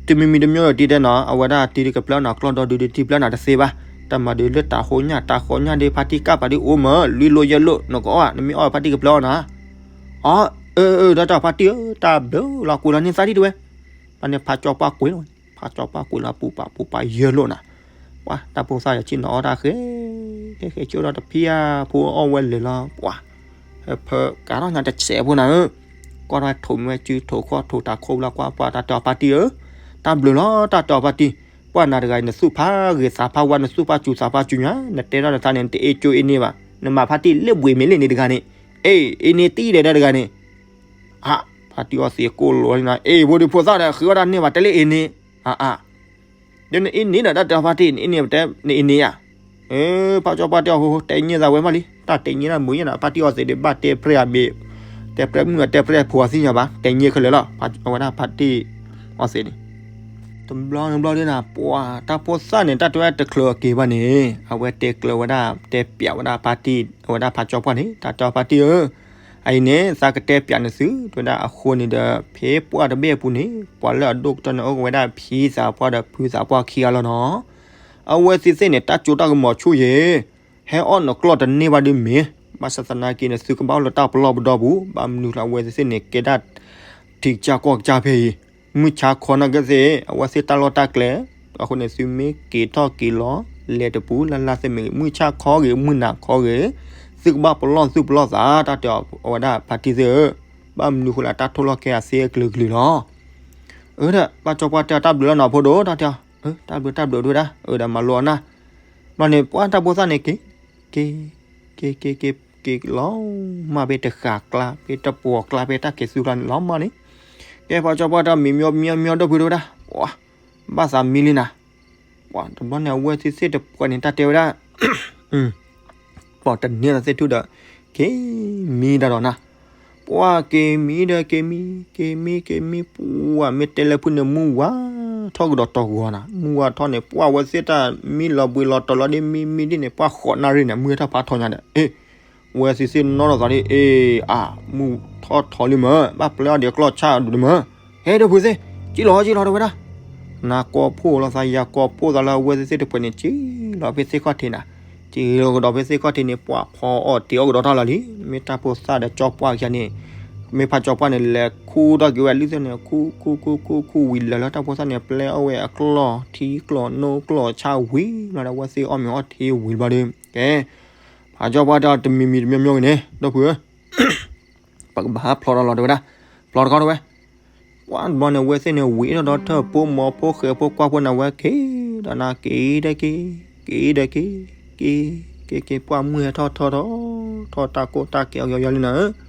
တမံၤမံၤတမံၤဒီးတံၤဒဲးနီၤ အဝဲဒၣ်တံၤဒုးကပျဲအီၣ်နၤကျီၢ်ဒီဒုးတံၤပျဲအီၣ်နၤတသ့ဘၣ်, တၢ်မၤဒုးလၢတၤဟိညၣ်တၤဃီညၣ်ဒ်ဖါတံၢ်ကၢ်ပာ်ဒ်အိၣ်မး လွံၢ်လိၣ်ယဲၢ်လိၣ် နကအီၣ် နမ့ၢ်အီၣ်ဖါတံၢ်ကပျဲအီၣ်နၤ အၢ အၢ တၢ်တဲအီၤဖါတံၢ်ဧၢ တၢ်ဘျုးလီၤ ကွံာ်လီၤန့ၢ်သးဒံးတဝဲ, ဘၣ်န့ၣ်ဖးကၠီပှၢ်ကွံာ်လီၤ, ဖးကၠီပှၢ်ကွံာ်လီၤ ပူၤပာ်ပူၤပာ်ယဲၢ်လိာ်နၤ, ပှၤတၢ်ဖိသၣ်ယၤဆ့ၣ်နီၤအီၣ်တၢ်ဃဲ, ဃဲဃဲကၠိဒီးတဖံးဧါ ဖိအီၣ်ဝဲလဲၤလီၤ ပှၤ, ဟဲဖၢကးထီၣ်ညါတစဲးဖိနၤဧၢ, ကွၢ်ထီၣ်ဝဲထိးမ့ၢ်ဝဲစုထိးခီၣ်ထိးတၤခိၣ်လၢကွၢ်ပှၤတၢ်တဲအီၤဖါတံၢ်ဧၢ, တၢ်ဘျုးလီၤ တၢ်တဲအီၤဖါတံၢ်, ပှၤနၤတဂၤအံၤ နသူၣ်ဖးဂ့ၤသးဖးဝါ နသူၣ်ဖးစူၤသးဖးစူၤညါ နတဲထီၣ်နသးန့ၣ် နတအ့ၣ်ကၠိအ့န့ၢ်ဘၣ်, နမၤဖါတံၢ်လၢဘှံးမ့ၢ်လၢန့ၣ်တဂၤန့ၣ်, အ့ၣ် အ့န့ၢ်တံၢ်ဒဲးဒၣ်တဂၤန့ၣ် အါ, ဖါတံၢ်အီၣ်သံးကိၢ်လိာ်လံနၤ, အ့ၣ် ဖိဒုးဖိသၣ်ဒီး ဃုအီၣ်တၢ်န့ၢ်ဘၣ် တဲလၢအ့ၣ်န့ၢ်, အါအါ, ဒီးနအ့ၣ်န့ၢ်ဒီး တၢ်တဲအီၤဖါတံၢ် နအ့ၣ်န့ၢ်တဲ နအ့ၣ်န့ၢ်ယၤ, အ့ၣ် ဖးကၠီပှၢ်တဲအီၤ ဟိဟိ တဲညဲသးဝဲမးလံ, တၢ်တဲညဲဒၣ်မုာ်ညဲဒၣ် ဖါတံၢ်အီၣ်သံးဒီး ဘၣ်တဲပြဲအမ့ၢ်, တဲပြဲမုၣ် တဲပြဲဖိအသ့ၣ်ညါဘၣ်, တဲညဲခဲလၢာ်လီၤ, အဝဲဒၣ်ဖါတံၢ်အီၣ်သံးန့ၣ် တဘျီတဘျီဒ်နၤ ပှၤတၢ်ဖိသၣ်န့ၣ် တၢ်တဲဝဲတချုးအက့ၤဘၣ်န့ၣ် အဝဲတဲကျၢၤဝဲဒၣ် တဲပျးဝဲဒၣ်ဖါတံၢ် အဝဲဒၣ်ဖးကၠီပှၢ်န့ၣ် တၢ်တဲအီၤဖါတံၢ်ဧၢ, အအံၤန့ၣ် သးကတဲပျးနသု တဲဝဲဒၣ်အဃိန့ၣ်ဒီး ဖဲပှၢ်တဘ့ၣ်အပူၤန့ၣ် ပှၤလၢအဒိၣ်ကတၢၢ်န့ၣ် အိၣ်ကဝဲဒၣ်ဖံသးပှၢ်ဒီးဖုသးပှၢ်ခံဂၤလီၤနီၤ, အဝဲသ့ၣ်သ့ၣ်န့ၣ် တၢ်ကၠိတၢ်ကမီၤဆူၣ်ယဲၢ် ဟဲအီၣ်နကျီၢ်တန့ၢ်ဘၣ်ဒုးမ့ၢ်, ဘၣ်ဆၣ်သနာ်က့န့ၣ် သုကဘၣ်အိၣ်လၢတၢ်ပလီၢ်ပဒီပူၤ, ဘၣ်မနုၤဃိလၢအဝဲသ့ၣ်သ့ၣ်န့ၣ် ကဲဒၣ် ထံကစၢ်ကီၢ်ကစၢ်ဖဲအံၤ, မုၢ်ဆါခီနာ်က့သ့ၣ် အဝဲသ့ၣ်တၢ်လီၢ်တၢ်ကျဲ, အဃိန့ၣ် သုမ့ၢ်က့ၤထီၣ်က့ၤလီၤ လဲၤတပူၤလၢ်လၢ်သ့ၣ်မ့ၢ်ဂ့ၤ မုၢ်ဆါခီဂ့ၤ မုၢ်နၤခီဂ့ၤ, သုကဘၣ်ပလီၢ်သုပလီၢ်သး တၢ်တဲအီၤအဝဲဒၣ်ဖါတံၢ်သ့ၣ်ဧၢ, ဘၣ်မနုၤဃိလၢတၢ်ထိၣ်လီၢ်ခဲအသ့အကလုာ်ကလုာ်လီၤ. အၢဒီး ဘၣ်ကၠီပှၢ်တဲအီၤ တၢ်ဘျုးလီၤနီၤဖိဒိၣ် တၢ်တဲအီၤ, တၢ်ဘျုးတၢ်ဘျုးဒိၣ်ဝဲဒၣ်, အၢဒီးမၤလိအီၤနၤ, ဘျီန့ၣ် ပှၤတၢ်ဖိသၣ်န့ၣ် က့ၤ က့ၤ က့ၤ က့ၤ က့ၤလီၤ, မ့ၢ်ဖဲတဃာ်ကျါ ဖဲတပှီၤကျါ ဖဲတၢ်က့ၤသူကျါန့ၣ်လီၤမးန့ၣ်, ကဲပှၤကၠီပှၢ်တဲအီၤ မံမံမံမံဒိၣ်ဖုဒိၣ်ဝဲဒၣ်, ပှၤ ဘၣ်သးမံလံနၤ, ပှၤတဘျီန့ၣ် အဝဲသ့ၣ်သ့ၣ်တပှဲၤန့ၣ် တၢ်တဲဝဲဒၣ် ပှၤတန့ၢ်လီၤသ့ၣ်ထူၣ်ဒီး က့ၤမံဒၣ်ဒီးနၤ, ပှၤက့ၤမံဒီးက့ၤမံ, က့ၤမံက့ၤမံ ပှၤမ့ၢ်တဲလၢဖုန့ၣ် မုၢ်ဝါထီၣ်ကဒီးတီၤဂီၤနၤ, မုၢ်ဝါထီၣ်န့ၣ် ပှၤဝဲသ့ၣ်တၢ်မံလီၤဘှံးလီၤတီၤလီၤဒ်မံမံဒ်န့ၣ် ပှၤဃိးနၣ်ရံၣ်န့ၣ် မုၢ်ဟဲထီၣ်ဖးထီညါဒီး အ့ၣ် ဝဲသ့ၣ်သ့ၣ်နီၣ်ထီၣ်သးဒ် အ့ၣ် အါ မုၢ်ထီၣ်ထီလံမး ဘၣ်ပျဲအီၣ်ဒံးကျီၢ်ဆၣ်ဒုးမး, ဟဲဒိၣ်ဖုသ့ၣ် ကံၣ်လီၤကံၣ်လီၤတဲဝဲဒၣ်, နၤကိးဖှိၣ်လိာ်သး ယၤကိးဖှိၣ်သးလၢအဝဲသ့ၣ်သ့ၣ်တပှဲၤန့ၣ် ကံၣ်လီၤဖဲသ့ၣ်ခီၣ်ထံးနၤ, ကံၣ်လီၤကဒီးဖဲသ့ၣ်ခီၣ်ထံးန့ၣ် ပှၤဖီအီၣ်တ့ၤအီၣ်ကဒီးတၢ်လီၤလံ, မ့ၢ်တၢ်ဖိသၣ်ဒီးကၠီပှၢ်ကယၤန့ၣ်, မ့ၢ်ဖးကၠီပှၢ်န့ၣ် လဲၤခူၣ်ထီၣ်က့ၤဝဲလံသ့ၣ်န့ၣ် ခူၣ်ခူၣ်ခူၣ်ခူၣ်ဝံၤလၢာ်လၢတၢ်ဖိသၣ်န့ၣ် ပျဲအီၣ်ဝဲအကျီၢ်ထံကျီၢ်နိကျီၢ်ဆၣ်ဝံၤလီၤဒီး အဝဲသ့ၣ်အီၣ်မ့ၤအီၣ်ထံဝံၤဘျီဒီး ကဲ ဖးကၠီပှၢ်တဲအီၤ တမံၤမံၤတမံၤမံၤဂ့ၤန့ၣ် ဒိၣ်ဖုဧၢ, ပကဘၣ်ဖျီဒီးလီၤတဲဝဲဒၣ်, ဖျီတခီတဲဝဲ, ပှၤတဘျီန့ၣ် အဝဲသ့ၣ်န့ၣ် ဝံၤထီၣ်ဒီးထၢၣ်ဖိမီၤဖိဃဲၤဖိကွၢ်ဖိန့ၣ် အဝဲက့ၤဒီးနၤ က့ၤဒီးက့ၤ, က့ၤဒီးက့ၤ, က့ၤက့ၤက့ၤ ပှၤမုၢ်ဟဲထီၣ်ထီၣ်ထီၣ် ထီၣ်တၢ်ကိၢ်တၢ်ကဲအီၤယီၤယီၤလံနၤဧၢ,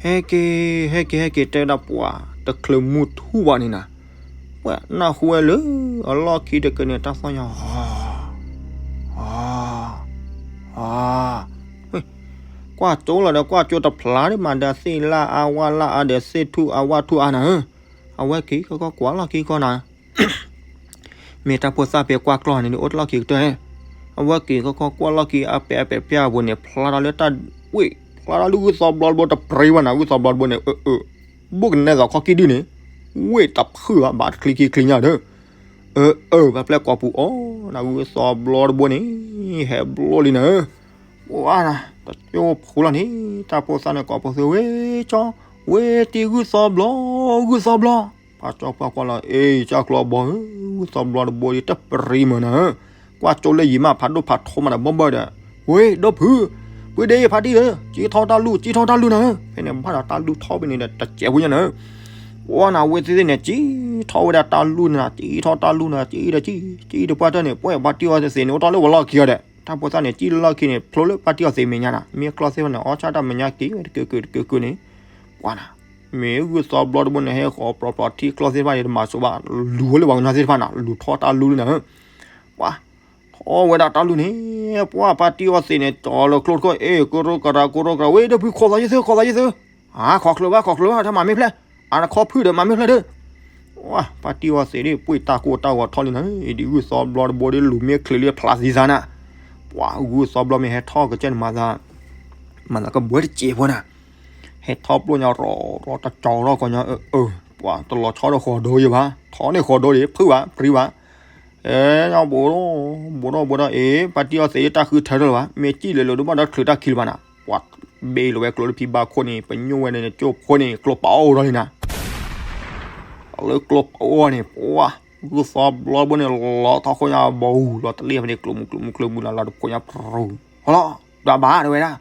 ဟဲက့ၤ ဟဲက့ၤ ဟဲက့ၤ တဲဝဲဒၣ်ပှၤ တချုးမုၢ်ထူၣ်ဘၣ်န့ၣ်နၤ ပှၤနၢ်ဟူဝဲလၢ အလီၢ်ခံတက့ၢ်န့ၣ် တၢ်သီၣ်ညါ အ အ ကွၢ်ကၠိလီၤဒီး ကွၢ်ကၠိတဖျါဒ်မးဒီး သ့ၣ်လၢအါဝၣ်လၢအါဒီး သ့ၣ်ထူၣ်အါဝၣ်ထူၣ်အါနၤဧၢ, အဝဲက့ၤကီကီၢ်ကွၢ်လီၢ်ခံကီၢ်နၤ မ့ၢ်တၢ်ဖိသၣ်ဖဲကွၢ်ကျီၢ်န့ၣ် အိၣ်တလီၢ်ခံကတၢၢ်, အဝဲက့ၤကီကီၢ်ကွၢ်လီၢ်ခံအပဲာ်အပဲာ်ဖျါအပူၤန့ၣ် ဖျါထီၣ်လၢတၢ်ဝ့ၢ်, ဖျါထီၣ်လၢဂုၢ်သီဘျီတဘိတပြံဘၣ်နၤ, ဂုၢ်သီဘျီတဘိန့ၣ် အၢ အၢ ဘိၣ်ကနဲသိးခီၣ်ကံၢ်ဒုန့ၣ်, ဝ့ၢ်တဖုၣ်ဘၣ် ဘၣ်တချံခံချံညါဒီး, အၢ အၢ ပှၤပျဲၢ်ကိာ်ပူၤအီၤ နဂုၢ်သီဘျီတဘိန့ၣ် ဟဲဘျီလံနၤဧၢ, ပှၤနၤ တကၠိဖှူလီၤန့ၣ် တၢ်ဖိသၣ်န့ၣ်ကိးဖိသၣ်ဝဲကၠီ, ဝဲတံၤဂုၢ်သီဘျီ, ဂုၢ်သီဘျီ, ဖးကၠီပှၢ်ကွၢ်လီၤ အ့ၣ် ကၢ်ကျီဘီဧၢ, ဂုၢ်သီဘျီတဘိဒ်တပြံမးနၤဧၢ, ကွၢ်ကၠိလၢယံၤမး ဖးဒိၣ်ဖးထီမးဒီး ဘီဘၢဒီး, ဝ့ၢ် ဒီပုၢ်, ပှ့ၤဒ့ ဖါတံၢ်ဧၢ, ကၠံထီတၢ်လူၢ် ကၠံထီတၢ်လူၢ်နၤဧၢ, ဖဲန့ၣ် ဘၣ်ဒီးတၢ်လူၢ်ထီဘၣ်န့ၣ်ဒီး တစဲးဖိညါနၤဧၢ, ပှၤနၤဝဲသ့ၣ်သ့ၣ်န့ၣ် ကၠံထီဝဲဒၣ်တၢ်လူၢ်နၤ, ကၠံထီတၢ်လူၢ်နၤ, ကၠံဒီးကၠံ, ကၠံဒီးပှၢ်တၢၢ်န့ၣ် ပှၤဖါတံၢ်အီသံးန့ၣ် အိၣ်တ့ၢ်လၢဝဲလီၢ်ခံအီၤဒီး တၢ်ဖိသၣ်န့ၣ် ကၠံလၢလီၢ်ခံန့ၣ် ဖျိလၢဖါတံၢ်အီသံးမဲာ်ညါနၤ, မ့ၢ်ကျီၢ်သ့ၣ်တဖၣ်န့ၣ် အီၣ်ဆၣ်တၢ်မဲာ်ညါက့ၤဝဲတကုာ်ကုာ်တကုာ်ကုာ်န့ၣ်, ပှၤနၤ မ့ၢ်ဂုၢ်သီဘျီတဘိန့ၣ် ဟဲဃီၤပြီပြီထံကျီၢ်သ့ၣ်တဖၣ်န့ၣ် တမၤစိးဘၣ်, လူၤဝဲလၢပှၤကညီသ့ၣ်တဖၣ်နၤ, လူၤထီတၢ်လူၢ်လံနၤဧၢ, ပှၤ ထီဝဲဒၣ်တၢ်လူၢ်န့ၣ်, ပှၤဖါတံၢ်အီသံးန့ၣ် ကၠီလၢကျိတခီၣ်, အ့ၣ် ကရိကရၤ ကရိကရၤ, ဝ့ၢ် ဒီပုၢ် ခိးသးယ့ၢ်သု ခိးသးယ့ၢ်သု, အါ ခိးကျၢၤဘၣ် ခိးကျၢၤဘၣ် တၢ်မၤမ့ၢ်ဖျဲၣ်, အါနခီဖုၣ်ဒီးမၤမ့ၢ်ဖျဲၣ်ဒီး, ပှၤဖါတံၢ်အီသံးဒ် ပှ့ၤတၢ်ကိၢ်တၢ်ဂီၤထီၣ်လံနၤ, ဒ်ဂုၢ်သီဘျီတဘိဒ်လူၤမ့ၢ်ချုးလံဖျါသံသးနၤ, ပှၤဂုၢ်သီဘျီမ့ၢ်ဟဲထီၣ်ကစၢၢ်န့ၣ်မၤသး, မၤသးကဘှဲတစဲးဖိနၤ, ဟဲထီၣ်ပျိၢ်ညါရီၤရီၤတကၠီထီၣ်ကီးညါ, ပှၤတလီၤဆီဒီးဃီၤဒိယဘၣ်, ထီၣ်န့ၢ်ဃီၤဒိဒံး ဖုၣ်ဘၣ် ပြံဘၣ် အဲ ဘိးဒီး ဘိးဒီး ဘိးဒီး အ့ၣ် ဖါတံၢ်အီသံးတၢ်ဃုထၢထီၣ်လၢၤဘၣ်, မ့ၢ်စံၣ်လၢၤလၢၤတဘၣ်ဒီးချုးတၢ်ခံလၢၤဘၣ်နၤ, ပှၤဘ့ၣ်လီၤဝဲကျိလၢဖံဘၣ်ခိၣ်န့ၣ် ပညိၣ်ဝဲန့ၣ် ကၠိဖိန့ၣ် ကျိပအိၣ်ထီၣ်လံနၤ, လၢကျိပအိၣ်န့ၣ် ပှၤ ဂုၢ်သီဘျီဘိန့ၣ် လီၤထီၣ်ခိၣ်ညါဘီ လီၤတလ့ၣ်ဖဲန့ၣ် ကျိမုၢ်ကျိမုၢ်ကျိမုၢ်လၢ်လၢ်တဖိညါပြူၤ, ဟီလီၤ ဒွးဘၣ်တဲဝဲဒၣ်,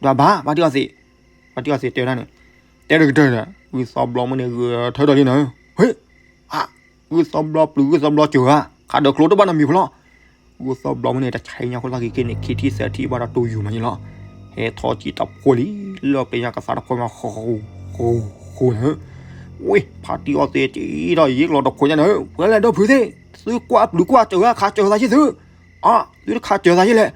ဒွးဘၣ် ဖါတံၢ်အီသံး, ဖါတံၢ်အီသံးတဲဒၣ်န့ၣ်, တဲတကတၢၢ်ဒီး ဂုၢ်သီဘျီဘိန့ၣ် ဂုာ်ထၢထီၣ်လံနၤ, ဟ့ၣ် ဂုၢ်သီဘျီပျုၤ ဂုၢ်သီဘျီစၢၤဧါ, ခးဒီးကျိတဘၣ်နီတမံၤဖိလီၤ, ဂုၢ်သီဘျီဘိန့ၣ် တဆဲညါခိၣ်သၣ်ခံက့န့ၣ် ခံထံၣ်သၢထံၣ်ဘၣ်ဒီးတူၢ်ယူၤမးန့ၣ်လီၤ, ဟဲထီၣ်ကံၣ်တဖိလံ, လၢပယါကသါတဖိမး ဃိဃိဃိနၤ, ဝ့ၢ် ဖါတံၢ်အီသံး ကံၣ်ထီၣ်ယံာ်လီၤတဖိညါနၤ, ပှၤလဲၤဒီပုၢ်သ့ၣ်, သုကွၢ်ပျုၤကွၢ်စၢၤဧါ, ခးစၢၤသးယ့ၢ်သု အ သုတခးစၢၤသးယ့ၢ်လဲၣ်,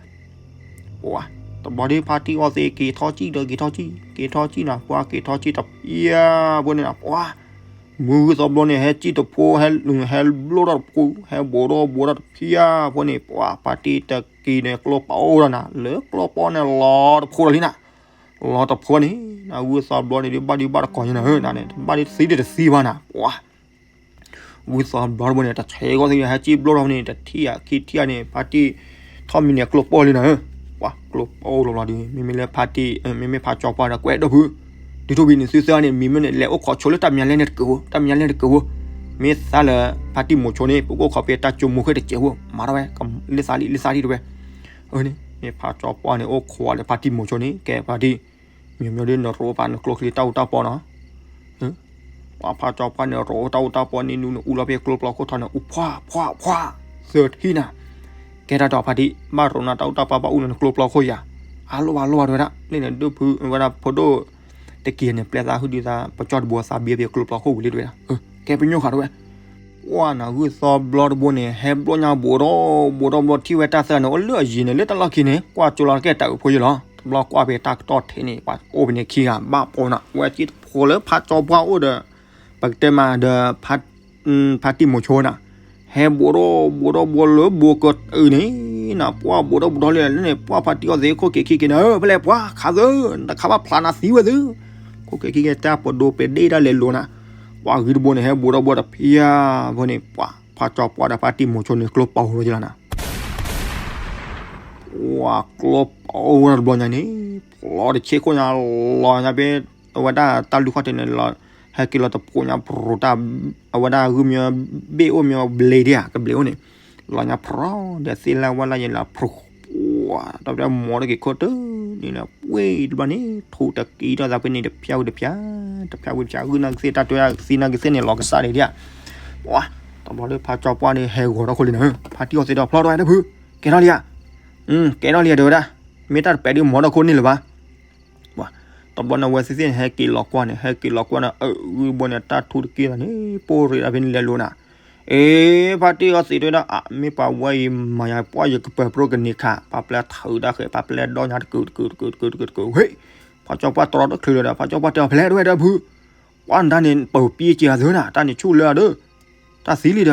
ပှၤ တဘျီဒ်ဖါတံၢ်အီသံး က့ၤထီၣ်ကံၣ်ဒီးက့ၤထီၣ်ကံၣ်, က့ၤထီၣ်ကံၣ်နၤ ပှၤ က့ၤထီၣ်ကံၣ်တဖျၢၣ်ဖိန့ၣ်နၤ ပှၤ မုၢ်ဂုၢ်သီဘျီန့ၣ် ဟဲကံၣ်တဖိ ဟဲဘျိၣ်ထီၣ်တဖိ ဟဲဘိးဒီးဘိးဒီးတဖျၢၣ်ဖိန့ၣ် ပှၤ ဖါတံၢ်တက့ၤန့ၣ် ကျိပအိၣ်ဒီးနၤ လၢကျိပအိၣ်န့ၣ် လီၤတဖိလီၤလံနၤ, လီၤတဖိန့ၣ် နဂုၢ်သီဘျီန့ၣ် ဒ်ဘၣ်ဒ်ဘၣ်တကိးညါနၤဧၢ နန့ၣ် တဘၣ်ဒ်သံဒ်တသံဘၣ်နၤ ပှၤ ဂုၢ်သီဘျီတဘိန့ၣ် တဆဲးဂီၢ်သ့ၣ် ဟဲကံၣ်ဘျိၣ်ထီၣ်န့ၣ် တထံၣ်ဧါ ခံထံၣ်ဧါန့ၣ် ဖါတံၢ်ထီၣ်မံၤန့ၣ် ကျိပအိၣ်လံနၤဧၢ, ပှၤ ကျိပအိၣ်လီၤဘျီဒီး မ့မ့ၢ်လၢဖါတံၢ် မ့မ့ၢ်ဖါကၠီပှၢ်ဒီး ကွဲးဒီပုၢ် ဒုးထူဘံၤန့ၣ် သုသၢဂၤန့ၣ် မံၤမ့ၢ်န့ၣ် လဲၤအိၣ်ခိးဆိလၢတၢ်မံၤလၢန့ၣ်တက့ၢ်ဧိၤ တၢ်မံၤလၢန့ၣ်တက့ၢ်ဧိၤ, မ့ၢ်သးလၢ ဖါတံၢ်မိၤဆိန့ၣ် ပကအိၣ်ခိးဖဲတၢ်ကၠိမိၤဃ့ၢ်တစဲးဖိ မၤထီၣ်ဝဲ လၢသးလံ လၢသးလံတဝဲ, န့ၣ် မ့ၢ်ဖါကၠီပှၢ်န့ၣ် အိၣ်ခိးလၢဖါတံၢ်မိၤဆိန့ၣ် ကဲဖါတံၢ် မံၤမ့ၢ်ဒ်နရိပာ်နကျိချံတၢ်အူတၢ်ပီနီၤ ပှၤဖါကၠီပှၢ်န့ၣ် ရိတၢ်အူတၢ်ပီန့ၣ် နူနအူလီၤဖဲကျိပျီခိၣ်ထီန့ၣ် အူဖှၣ်ဖှၣ်ဖှၣ် သၢထံၣ်နၤ, ကဲတၢ်ဒီးဖါတံၢ် ဘၣ်ရိနၤတၢ်အူတၢ်ပီဘၣ်အူနၤနကျိပျီခိၣ်ယၤ, အလိၣ်ဘၣ်လိၣ်ဘၣ်တဝဲဒၣ် လၢန့ၣ်ဒိၣ်ဖုဝဲဒၣ်ဖိဒိၣ် တက့ၢ်န့ၣ် ပျဲသးဟုၣ်ဒုးသး ပကၠီတဘိသးဘံဖဲကျိပျီခိၣ်ဝံၤလံတဝဲဒၣ်, ကဲပညိၣ်ဃာ်တဝဲ ပှၢ်နၤဂုၢ်သီဘျီတဘိန့ၣ် ဟဲဘျိညါဘိးဒီးဘိးဒီးဘျီထံၣ်ဝဲတၢ်သၢန့ၣ် အိၣ်လၢအယံၤန့ၣ် လၢတၢ်လီၢ်ခံန့ၣ် ကွၢ်ကၠိလီၤတကဲတၢ်အုးဖိယ့ၢ်လီၤ, တဘျီကွၢ်ဖဲတၢ်ကတီၢ်ထဲန့ၣ် ပှၤအိၣ်ဖဲန့ၣ်ခံဂၤ ဘၣ်ပိာ်နၤ ဝဲကံၣ်တဖိလၢဖါကၠီပှၢ်အိၣ်ဒီး ပကတဲမးဒီး ဖါတံၢ်မိၤဆိနၤ, ဟဲဘိးဒီးဘိးဒီးဘိးလၢဘိးကတၢၢ်န့ၣ် နၤ ပှၢ်ဘိးဒီးဘိးဒီးလံန့ၣ် ပှၢ်ဖါတံၢ်အီသံးခိၣ်က့ၤခံက့ၤနၤ ဖဲလဲၣ်ပှၢ်ခးသၢ နတခးဘၣ်ဖျါနၤသံဝဲသၢ ခိၣ်က့ၤခံက့ၤတၢ်ပဒိပဒ့ၣ်တၢ်လဲၤလိၤနၤ, ပှၢ်ဂုၢ်တဘိန့ၣ် ဟဲဘိးဒီးဘိးတဖၣ်ဖိန့ၣ် ပှၢ်ဖါကၠီပှၢ်ဒီးဖါတံၢ်မိၤဆိန့ၣ် ကျိပအိၣ်ဝဲယလီၤနၤ ပှၢ်ကျိပအိၣ်ဝဲတဘျီညါန့ၣ် ပျီတဆ့ခိၣ်ညါလီၤညါဖဲ အဝဲဒၣ်တၢ်လုၢ်ခီၣ်ထံးန့ၣ်လီၤ ဟဲက့ၤလီၤတဖိညါပြူၤတၢ် အဝဲဒၣ်ဂုၢ်မ့ၢ်ဘ့ၣ်အိၣ်မ့ၢ်ဘျ့ဒံးဧါ ကဘျ့အိၣ်န့ၣ် လီၤညါဖြီဒီးသ့ၣ်လၢဝဲလၢယလီၤဖြီ ပှၢ်တၢ်ပျဲမီတက့ၤခိၣ်တၢ်န့ၣ်လီၤ ပှ့ၤတဘျီန့ၣ် ထူတက့ၤထီၣ်သးဖဲန့ၣ်တဖၠၣ်ဝံၤတဖၠၣ် တဖၠၣ်ဝံၤတဖၠၣ် ဂုၢ်နၢ်ကသ့ၣ်တၢ်တွဲသံနၢ်ကသ့ၣ်န့ၣ် လီၤကစၢ်ဒံးဒံးဧါ ပှၢ် တဘျီလၢဖါကၠီပှၢ်န့ၣ် ဟဲဂီၤထီၣ်ခိၣ်လံနၤ ဖါတံၢ်အီသံးဒီးဖျီထီၣ်ဝဲတဖု ကဲထီၣ်လံဧါ ကဲထီၣ်လံဧါတဲဝဲဒၣ် မ့ၢ်တၢ်တပဲာ်ဒ်မီဒီခိၣ်န့ၣ်လၢၤဘၣ် ပှၤ တဘျီန့ၣ် အဝဲသ့ၣ်သ့ၣ်န့ၣ် ဟဲက့ၤလီၤကွၢ်န့ၣ် ဟဲက့ၤလီၤကွၢ်န့ၣ် အဂုၢ်ဘိန့ၣ် တၢ်ထူတက့ၢ်လီၤန့ၣ် ပိၢ်ရ့ၣ်ဒၣ်ဖဲန့ၣ်လဲၤလိၤနၤ အ့ ဖါတံၢ်အီသံးတဲဝဲဒၣ် အ မ့ၢ်ပှၤဝဲအံၤမၤယၤ ပှၢ်ယကပၢၤပြိကန့ၢ်ခး ပှၤပျဲထးအုးတၢ်ဃဲၤ ပှၤပျဲဒီညါတကုာ်တကုာ်တကုာ်တကုာ်တကုာ်တကုာ် ဟ့ၣ် ဖါကၠီပှၢ်တြီတချုးလၢၤဒီး ဖါကၠီပှၢ်တဲအီၤ ဖဲလဲၣ်တဝဲဒၣ်ဖု ပှၢ်နတၢ်န့ၣ် ပၢၤပံက့ၤအသၢနၤ တၢ်န့ၣ်ဆူၣ်လၢအဒၢ တၢ်သံလံဒီး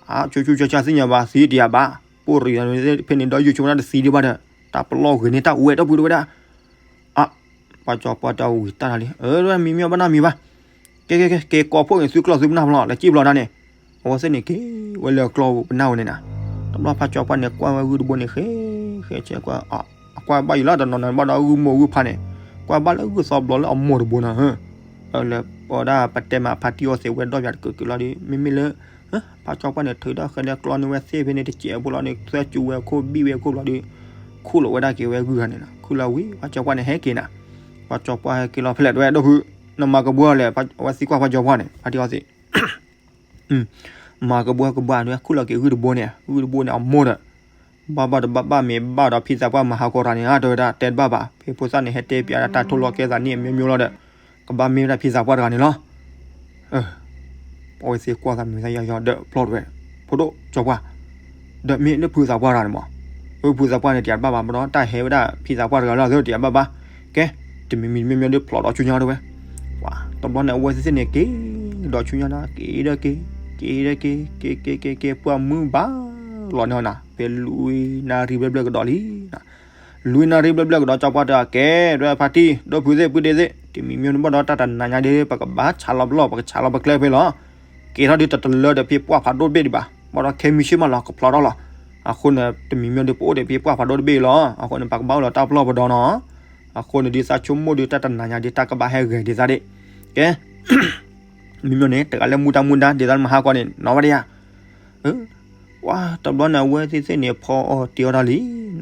အ ဆူၣ်ဆူၣ်ဆါဆါသ့ၣ်ညါဘၣ် သံတယၤဘၣ် ပိၢ်ရ့ၣ်ဖဲန့ၣ်ဒီး ယုၢ်ဆိကမိၣ်တၢ်တသံဒံးဘၣ်ဒီး တၢ်ပလီၢ်ဂ့ၤန့ၢ်တၢ်ဝဲဒီးဖုတဝဲဒၣ် အ ပှၤကၠီပှၢ်တၢ်ဝံၤတၢ်လီၤလံ အၢ မံၤမံၤဘၣ်နၢ်မံၤဘၣ် ကဲ ကဲ ကဲ ကဲ ကိးဖှိၣ်ဂ့ၤသုကျီၢ်သုပနၢ်ဖျီ လဲၤစံၣ်ဘျီတၢ်န့ၣ် အဝဲသ့ၣ်န့ၣ်က့ၤဝဲလၢကျီၢ်ပနၢ်ဝဲန့ၣ်နၤ တဘျီဖါကၠီပှၢ်န့ၣ် ကွၢ်ဝဲဂုၢ်တဘိန့ၣ် ဃဲ ဃဲဆဲကွၢ် အကွၢ်ဘၣ်ယံၤလီၤ တနီၤနီၤဘၣ်ဒီးဂုၢ်မိၢ်ဂုၢ်ဖးန့ၣ် ကွၢ်ဘၣ်လၢဂုၢ်သီဘျီလၢအမိၢ်တဘိနၤ ဟၢ လဲၤပီဒၣ်ပတဲမး ဖါတံၢ်အီသံးဝဲဒီးပၠးတကုာ်ကုာ်လီၤဒီး မ့မ့ၢ်လၢ ဖါကၠီပှၢ်န့ၣ် ထုးထီၣ်ဃဲလၢကျီန့ၢ်ဝဲသ့ၣ်ဖဲန့ၣ် တစဲးဖိလီၤန့ၣ် သွဲၣ်စူၤဝဲခိၣ်ဘံၣ်ဝဲခိၣ်လီၤဒီး ခူၣ်လီၤဝဲဒၣ်က့ၤဝဲဂုၢ်ဂၤန့ၣ်နီၤ ခူၣ်လီၤဝံၤ ဖါကၠီပှၢ်န့ၣ် ဟဲက့ၤနၤ ဖါကၠီပှၢ်ဟဲက့ၤလီၤဖဲလဲၣ်တဝဲဒိၣ်ဖု နမၤကဘှီလဲၣ် အဝဲသံကွၢ်ဖါကၠီပှၢ်န့ၣ် ဖါတံၢ်အီသံး မၤကဘှီကဘှီန့ၣ် ခူၣ်လီၤက့ၤဂုၢ်တဘိန့ၣ် ဂုၢ်တဘိန့ၣ် အမိၢ်ဒီး ဘၣ်ဘၣ်တဘၣ်ဘၣ်မ့ၢ်ဘၣ်ဒီးဖံသးပှၢ်မၤဟးဂီၤတဂၤန့ၣ် အါတဲဝဲဒၣ် တဲတဘၣ်ဘၣ် ဖဲဖိသၣ်န့ၣ် ဟဲတဲပၠးဒၣ်တၢ်ထိၣ်လီၤကဲသးန့ၣ် အမျိုးမျိုးလီၤဒီး ကဘၣ်မ့ၢ်ဝဲဒၣ်ဖံသးပှၢ်တဂၤန့ၣ်လီၤ အဝဲသ့ၣ်ကွၢ်သးမုာ်သးယီၤယီၤဒီးဖျီတဝဲ ဖိဒိၣ်ကၠီပှၢ် ဒီးမ့ၢ်လၢဖုသးပှၢ်တဂၤန့ၣ်မး အဖုသးပှၢ်န့ၣ် တယၤတဘၣ်ဘၣ်ဘၣ်ဒီး တၢ်ဟဲဝဲဒၣ်ဖံသးပှၢ်တဂၤလၢအသ့တယၤဘၣ်ဘၣ် ကဲ တမံၤမံၤတမံၤမံၤဒီးဖျီဒီးဆူညါတဝဲ ပှၤ တဘျီန့ၣ် အဝဲသ့ၣ်သ့ၣ်န့ၣ် က့ၤဒီးဆူညါနၤ က့ၤဒီးက့ၤ က့ၤဒီးက့ၤ က့ၤက့ၤက့ၤ ပှၤမုၢ်ဘၣ်လီၤန့ၣ်နၤ ဖဲလွံၢ်နၣ်ရံၣ်ဘျဲၣ်ဘျဲၣ်ကဒီးလံ လွံၢ်နၣ်ရံၣ်ဘျဲၣ်ဘျဲၣ်ကဒီး ကၠီပှၢ်တဲအီၤ ကဲ ဒွဲဖါတံၢ် ဒိၣ်ဖုသ့ၣ် ပုၢ်ဒ့သ့ၣ် တမံၤမံၤန့ၣ်ဘၣ်ဒီး တၢ်တနၤညါဒီး ပကဘၣ်ဆးလီၤပလီၢ် ပကဆးလီၤပကျဲဖဲလီၤ က့ၤထီၣ်ဒုးတတလၢဒီးဖဲပှၢ်ဖးဒိၣ်တဘ့ၣ်ဒံးဘၣ် ဘၣ်ဒီးခဲမံဆ့ၣ်မးလီၤ ကဖျီထီၣ်လီၤ အဃိန့ၣ် တမံၤမံၤဒီး ပအိၣ်ဒီးဖဲပှၢ်ဖးဒိၣ်တဘ့ၣ်လီၤ အဃိန့ၣ် ပကဘၣ်အိၣ်လီၤတၢ်ပလီၢ်ပဒီနီၤ အဃိန့ၣ် ဒ်သးဆိကမိၣ်ဒီး တၢ်တနၤညါဒီး တၢ်ကဘၣ်ဟဲဂဲၤဒ်သးဒၣ် ကဲ မံၤမံၤန့ၣ် တဂၤလၢမူဒါမူဒါ ဒ်သးမဟါကီန့ၣ် နီၢ်ဝဲဒၣ်ယၤ ပှၤ တဘျီန့ၣ် အဝဲသ့ၣ်သ့ၣ်န့ၣ် ဖီအီၣ်တ့အီၣ်တၢ်လံ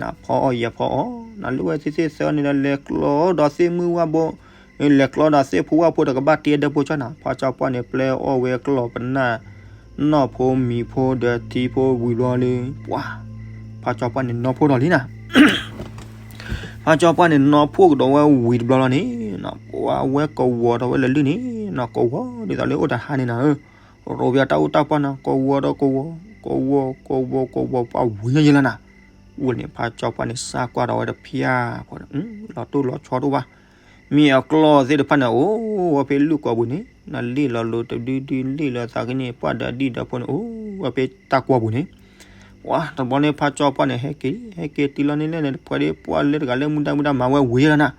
နဖီအီၣ်ယဲဖီအီၣ် နလၢဝဲသ့ၣ်သ့ၣ်သၢန့ၣ်ဒီး လဲၤကျီဒီးသ့ၣ်မုၢ်ဝၣ်ဘိ လဲၤကျီဒီးသ့ၣ်ဖိဝၣ်ဖိဒီး ကဘၣ်တ့အီၣ်ဒၢးဖိကၠီနၤ ဖါကၠီပှၢ်န့ၣ် ပျဲအီၣ်ဝဲကျီၢ်ပနၢ် နီၢ်ဖိမံၤဖိဒီးထံဖိဝံၤဘျီလံ ပှၤ ဖါကၠီပှၢ်န့ၣ် နီၢ်ဖှိၣ်ထီၣ်လံနၤ ဖါကၠီပှၢ်န့ၣ် နီၢ်ဖှိၣ်ကဒီးဝဲဝံၤတဘျီလီၤန့ၣ် ပှၤဝဲကဝီၤထီၣ်ဝဲလၢလံန့ၣ် နီၢ်ကဝီၤဒ်သိးလၢအိၣ်တဟါန့ၣ်နၤဧၢ ရိပယီၤတၢ်အိၣ်တၢ်ပှၢ်နၤ ကဝီၤဒီးကဝီၤ ကဝီၤ ကဝီၤ ကဝီၤ ပှၤဝံၤညါယဲလီၤနၤ ဝံၤန့ၣ် ဖါကၠီပှၢ်န့ၣ် စၢ်ကွၢ်ဒီးဝဲတဖၠၣ်ဖိ လီၤတိၢ်လီၤဆီတအိၣ်ဘၣ် မ့ၢ်အကျီၢ်သ့ၣ်တဖၣ်န့ၣ် အိၣ်ဝဲဖဲလ့ၣ်ကွီၤပူၤန့ၣ် နလ့ၣ်လီၤလိၤတဒုဒုလ့ၣ်လၢသးကန့ၣ် ပှၢ်ဒီးဒံၣ်ဒီးဖိန့ၣ် အိၣ်ဝဲဖဲတၢ်ကွီၤပူၤန့ၣ် ပှၤ တဘျီန့ၣ် ဖါကၠီပှၢ်န့ၣ် ဟဲက့ၤ ဟဲက့ၤတုၤလီၤန့ၣ်လဲၣ်န့ၣ် တဖှဲဒၣ်ပှၢ်လၢတဂၤလၢမူဒါမူဒါမၤဝဲဝံၤယဲလီၤနၤ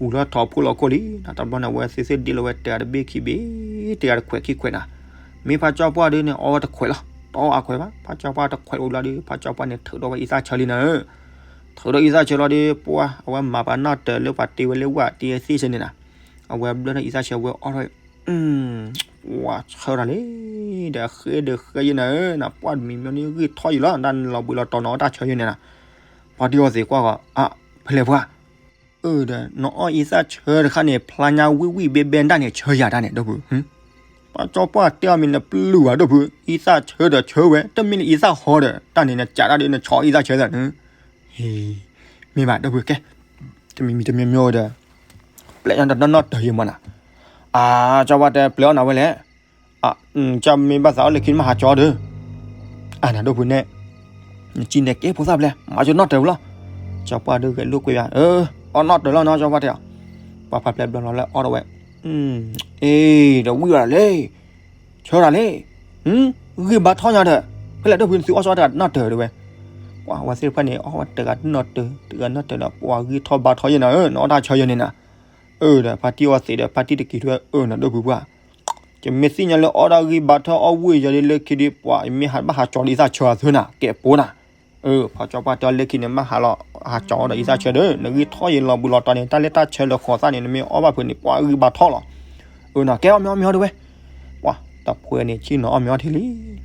ဝံၤလီၤထီၣ်ဖှိၣ်လီၤခိၣ်လံ တဘျီန့ၣ် အဝဲသ့ၣ်သ့ၣ်ဒ့ၣ်လီၤဝဲတဂၤတဘ့ၣ်ခံဘ့ၣ် တဂၤတခွဲးခံခွဲးနၤ မ့ၢ်ဖါကၠီပှၢ်ဒုးန့ၣ် အီဝဲတခွဲးလီၤ တအီအခွဲးဘၣ် ဖါကၠီပှၢ်တခွဲးဝံၤလီၤဒီး ဖါကၠီပှၢ်န့ၣ် ထုးထီၣ်ဝဲအံသၣ်ဆၢလံနၤ ထုးထီၣ်အံသၣ်ဆၢလီၤဒီး ပှၤ အဝဲမၤပှၤနီၣ်တၢၤလၢပှၤတ့ဝဲလၢဝၣ်တ့သ့ၣ်ဆၢန့ၣ်နၤ အဝဲဘျၢထီၣ်အံသၣ်ဆၢဝဲအီၣ်ထီၣ်ဝဲ ပှၤဆၢတၢ်လံ ဒီးဃ့ဒီးဃ့ယဲနၤဧၢ နပှၢ်တမံၤမံၤန့ၣ် ဂံၢ်ထီၣ်ယံာ်လီၤ နလီၤဘှံးလီၤတီၤနီၤအီၣ်တၢ်ဆၢယဲန့ၣ်နၤ ဖါတံၢ်အီသံးကွၢ်ဂီၤ အါ ဖဲလဲၣ်ပှၢ် အၢ ဒီး နအီၣ်အံသၣ်ဆၢတခါန့ၣ် ဖျါညါဝံၣ်ဝံၣ်ဘဲဘဲဒၣ်န့ၣ် ဆၢယၤတၢ်န့ၣ် ဒိၣ်ဖု ပှၤကၠီပှၢ်တဲအီၤမ့ၢ်နပျုၢ်ဘၣ်ဒိၣ်ဖု အံသၣ်ဆၢဒီးဆၢဝဲ တမ့ၢ်လၢအံသၣ်ဟီဒီး တၢ်န့ၣ်နကးတၢ်ဒီးနဆီအံသၣ်ဆၢသးန့ၣ် ဟ့ မ့ၢ်ဘၣ်ဒိၣ်ဖုကဲ တမံၤမံၤတမံၤမံၤဒီး ပျဲၢ်ညါတနီၣ်တၢၤယံာ်မးနၤ အၢ ကၠီပှၢ်တဲပျဲၢ်အီၣ်နၤဝဲလဲၣ် အၢ ကၠီမ့ၢ်ဘၣ်သးအီၣ်လၢခံမ့ၢ်ဟးကၠီဒီး အၢ နဒိၣ်ဖုနဲၣ် နကံနဲၣ်ကဲဖိသၣ်ပျဲၢ် မၤကၠီနီၣ်တၢၤဝံၤလီၤ ကၠီပှၢ်ဒီးဂဲၤလိာ်ကွဲယၤ အၢ အီၣ်နီၣ်တၢၤလီၤနီၤ ကၠီပှၢ်တဲအီၤ ပှၤဖးပျဲၢ်ဘျီလီၤလၢအီၣ်ဒီးဝဲ အ့ ဒီးဝံၣ်ဝဲဒၣ်လံ ဆၢဒၣ်လံ ဂံၢ်ဘါထီၣ်ညါဒီး ဖဲလဲၣ်ဒိၣ်ဖုနသုအီၣ်ဆီတၢ်နီၣ်တၢၤတဲဝဲ ပှၤဝဲသ့ၣ်တဖၣ်န့ၣ် အီၣ်ဝဲတဂၤနီၣ်တၢၤ တဂၤနီၣ်တၢၤဒီး ပှၤဂံၢ်ထီၣ်ဘါထီၣ်ယဲနၤဧၢ နအီၣ်တၢ်ဆၢယဲန့ၣ်နၤ အၢ ဒီးဖါတံၢ်အီသံးဒီး ဖါတံၢ်တက့ၤထွဲအၢ နဒိၣ်ဖုပှၢ် ယမ့ၢ်သ့ၣ်ညါလၢအီၣ်ဒၣ်ဂံၢ်ဘါထီၣ်အီၣ်ဝံၣ်ယၤဒ်လၢခံဒီး ပှၤယမ့ၢ်ဟးဘၣ်ဟးကၠီဒီးအံသၣ်ဆၢအသိးနၤ ကဲပိနၤ အၢ ဖါကၠီပှၢ်တဲအီၤလၢခံန့ၣ် မ့ၢ်ဟးလီၤဟးကၠီဒီးအံသၣ်ဆၢဒီး နဂံၢ်ထီၣ်ယံာ်လီၤဘှံးလီၤတီၤန့ၣ် တၢ်လၢတၢ်ဆၢလၢဃီၤသၣ်န့ၣ် နမ့ၢ်အီၣ်ဘၣ်ဖုးန့ၣ် ပှၤဂံၢ်ဘါထီၣ်လီၤ အၢ နကဲအီၣ်မ့ၤအီၣ်မ့ၤအီၣ်တဲဝဲ ပှၤ တဖှဲန့ၣ် ဆ့ၣ်နီၤအီၣ်မ့ၤအီၣ်ထံလံ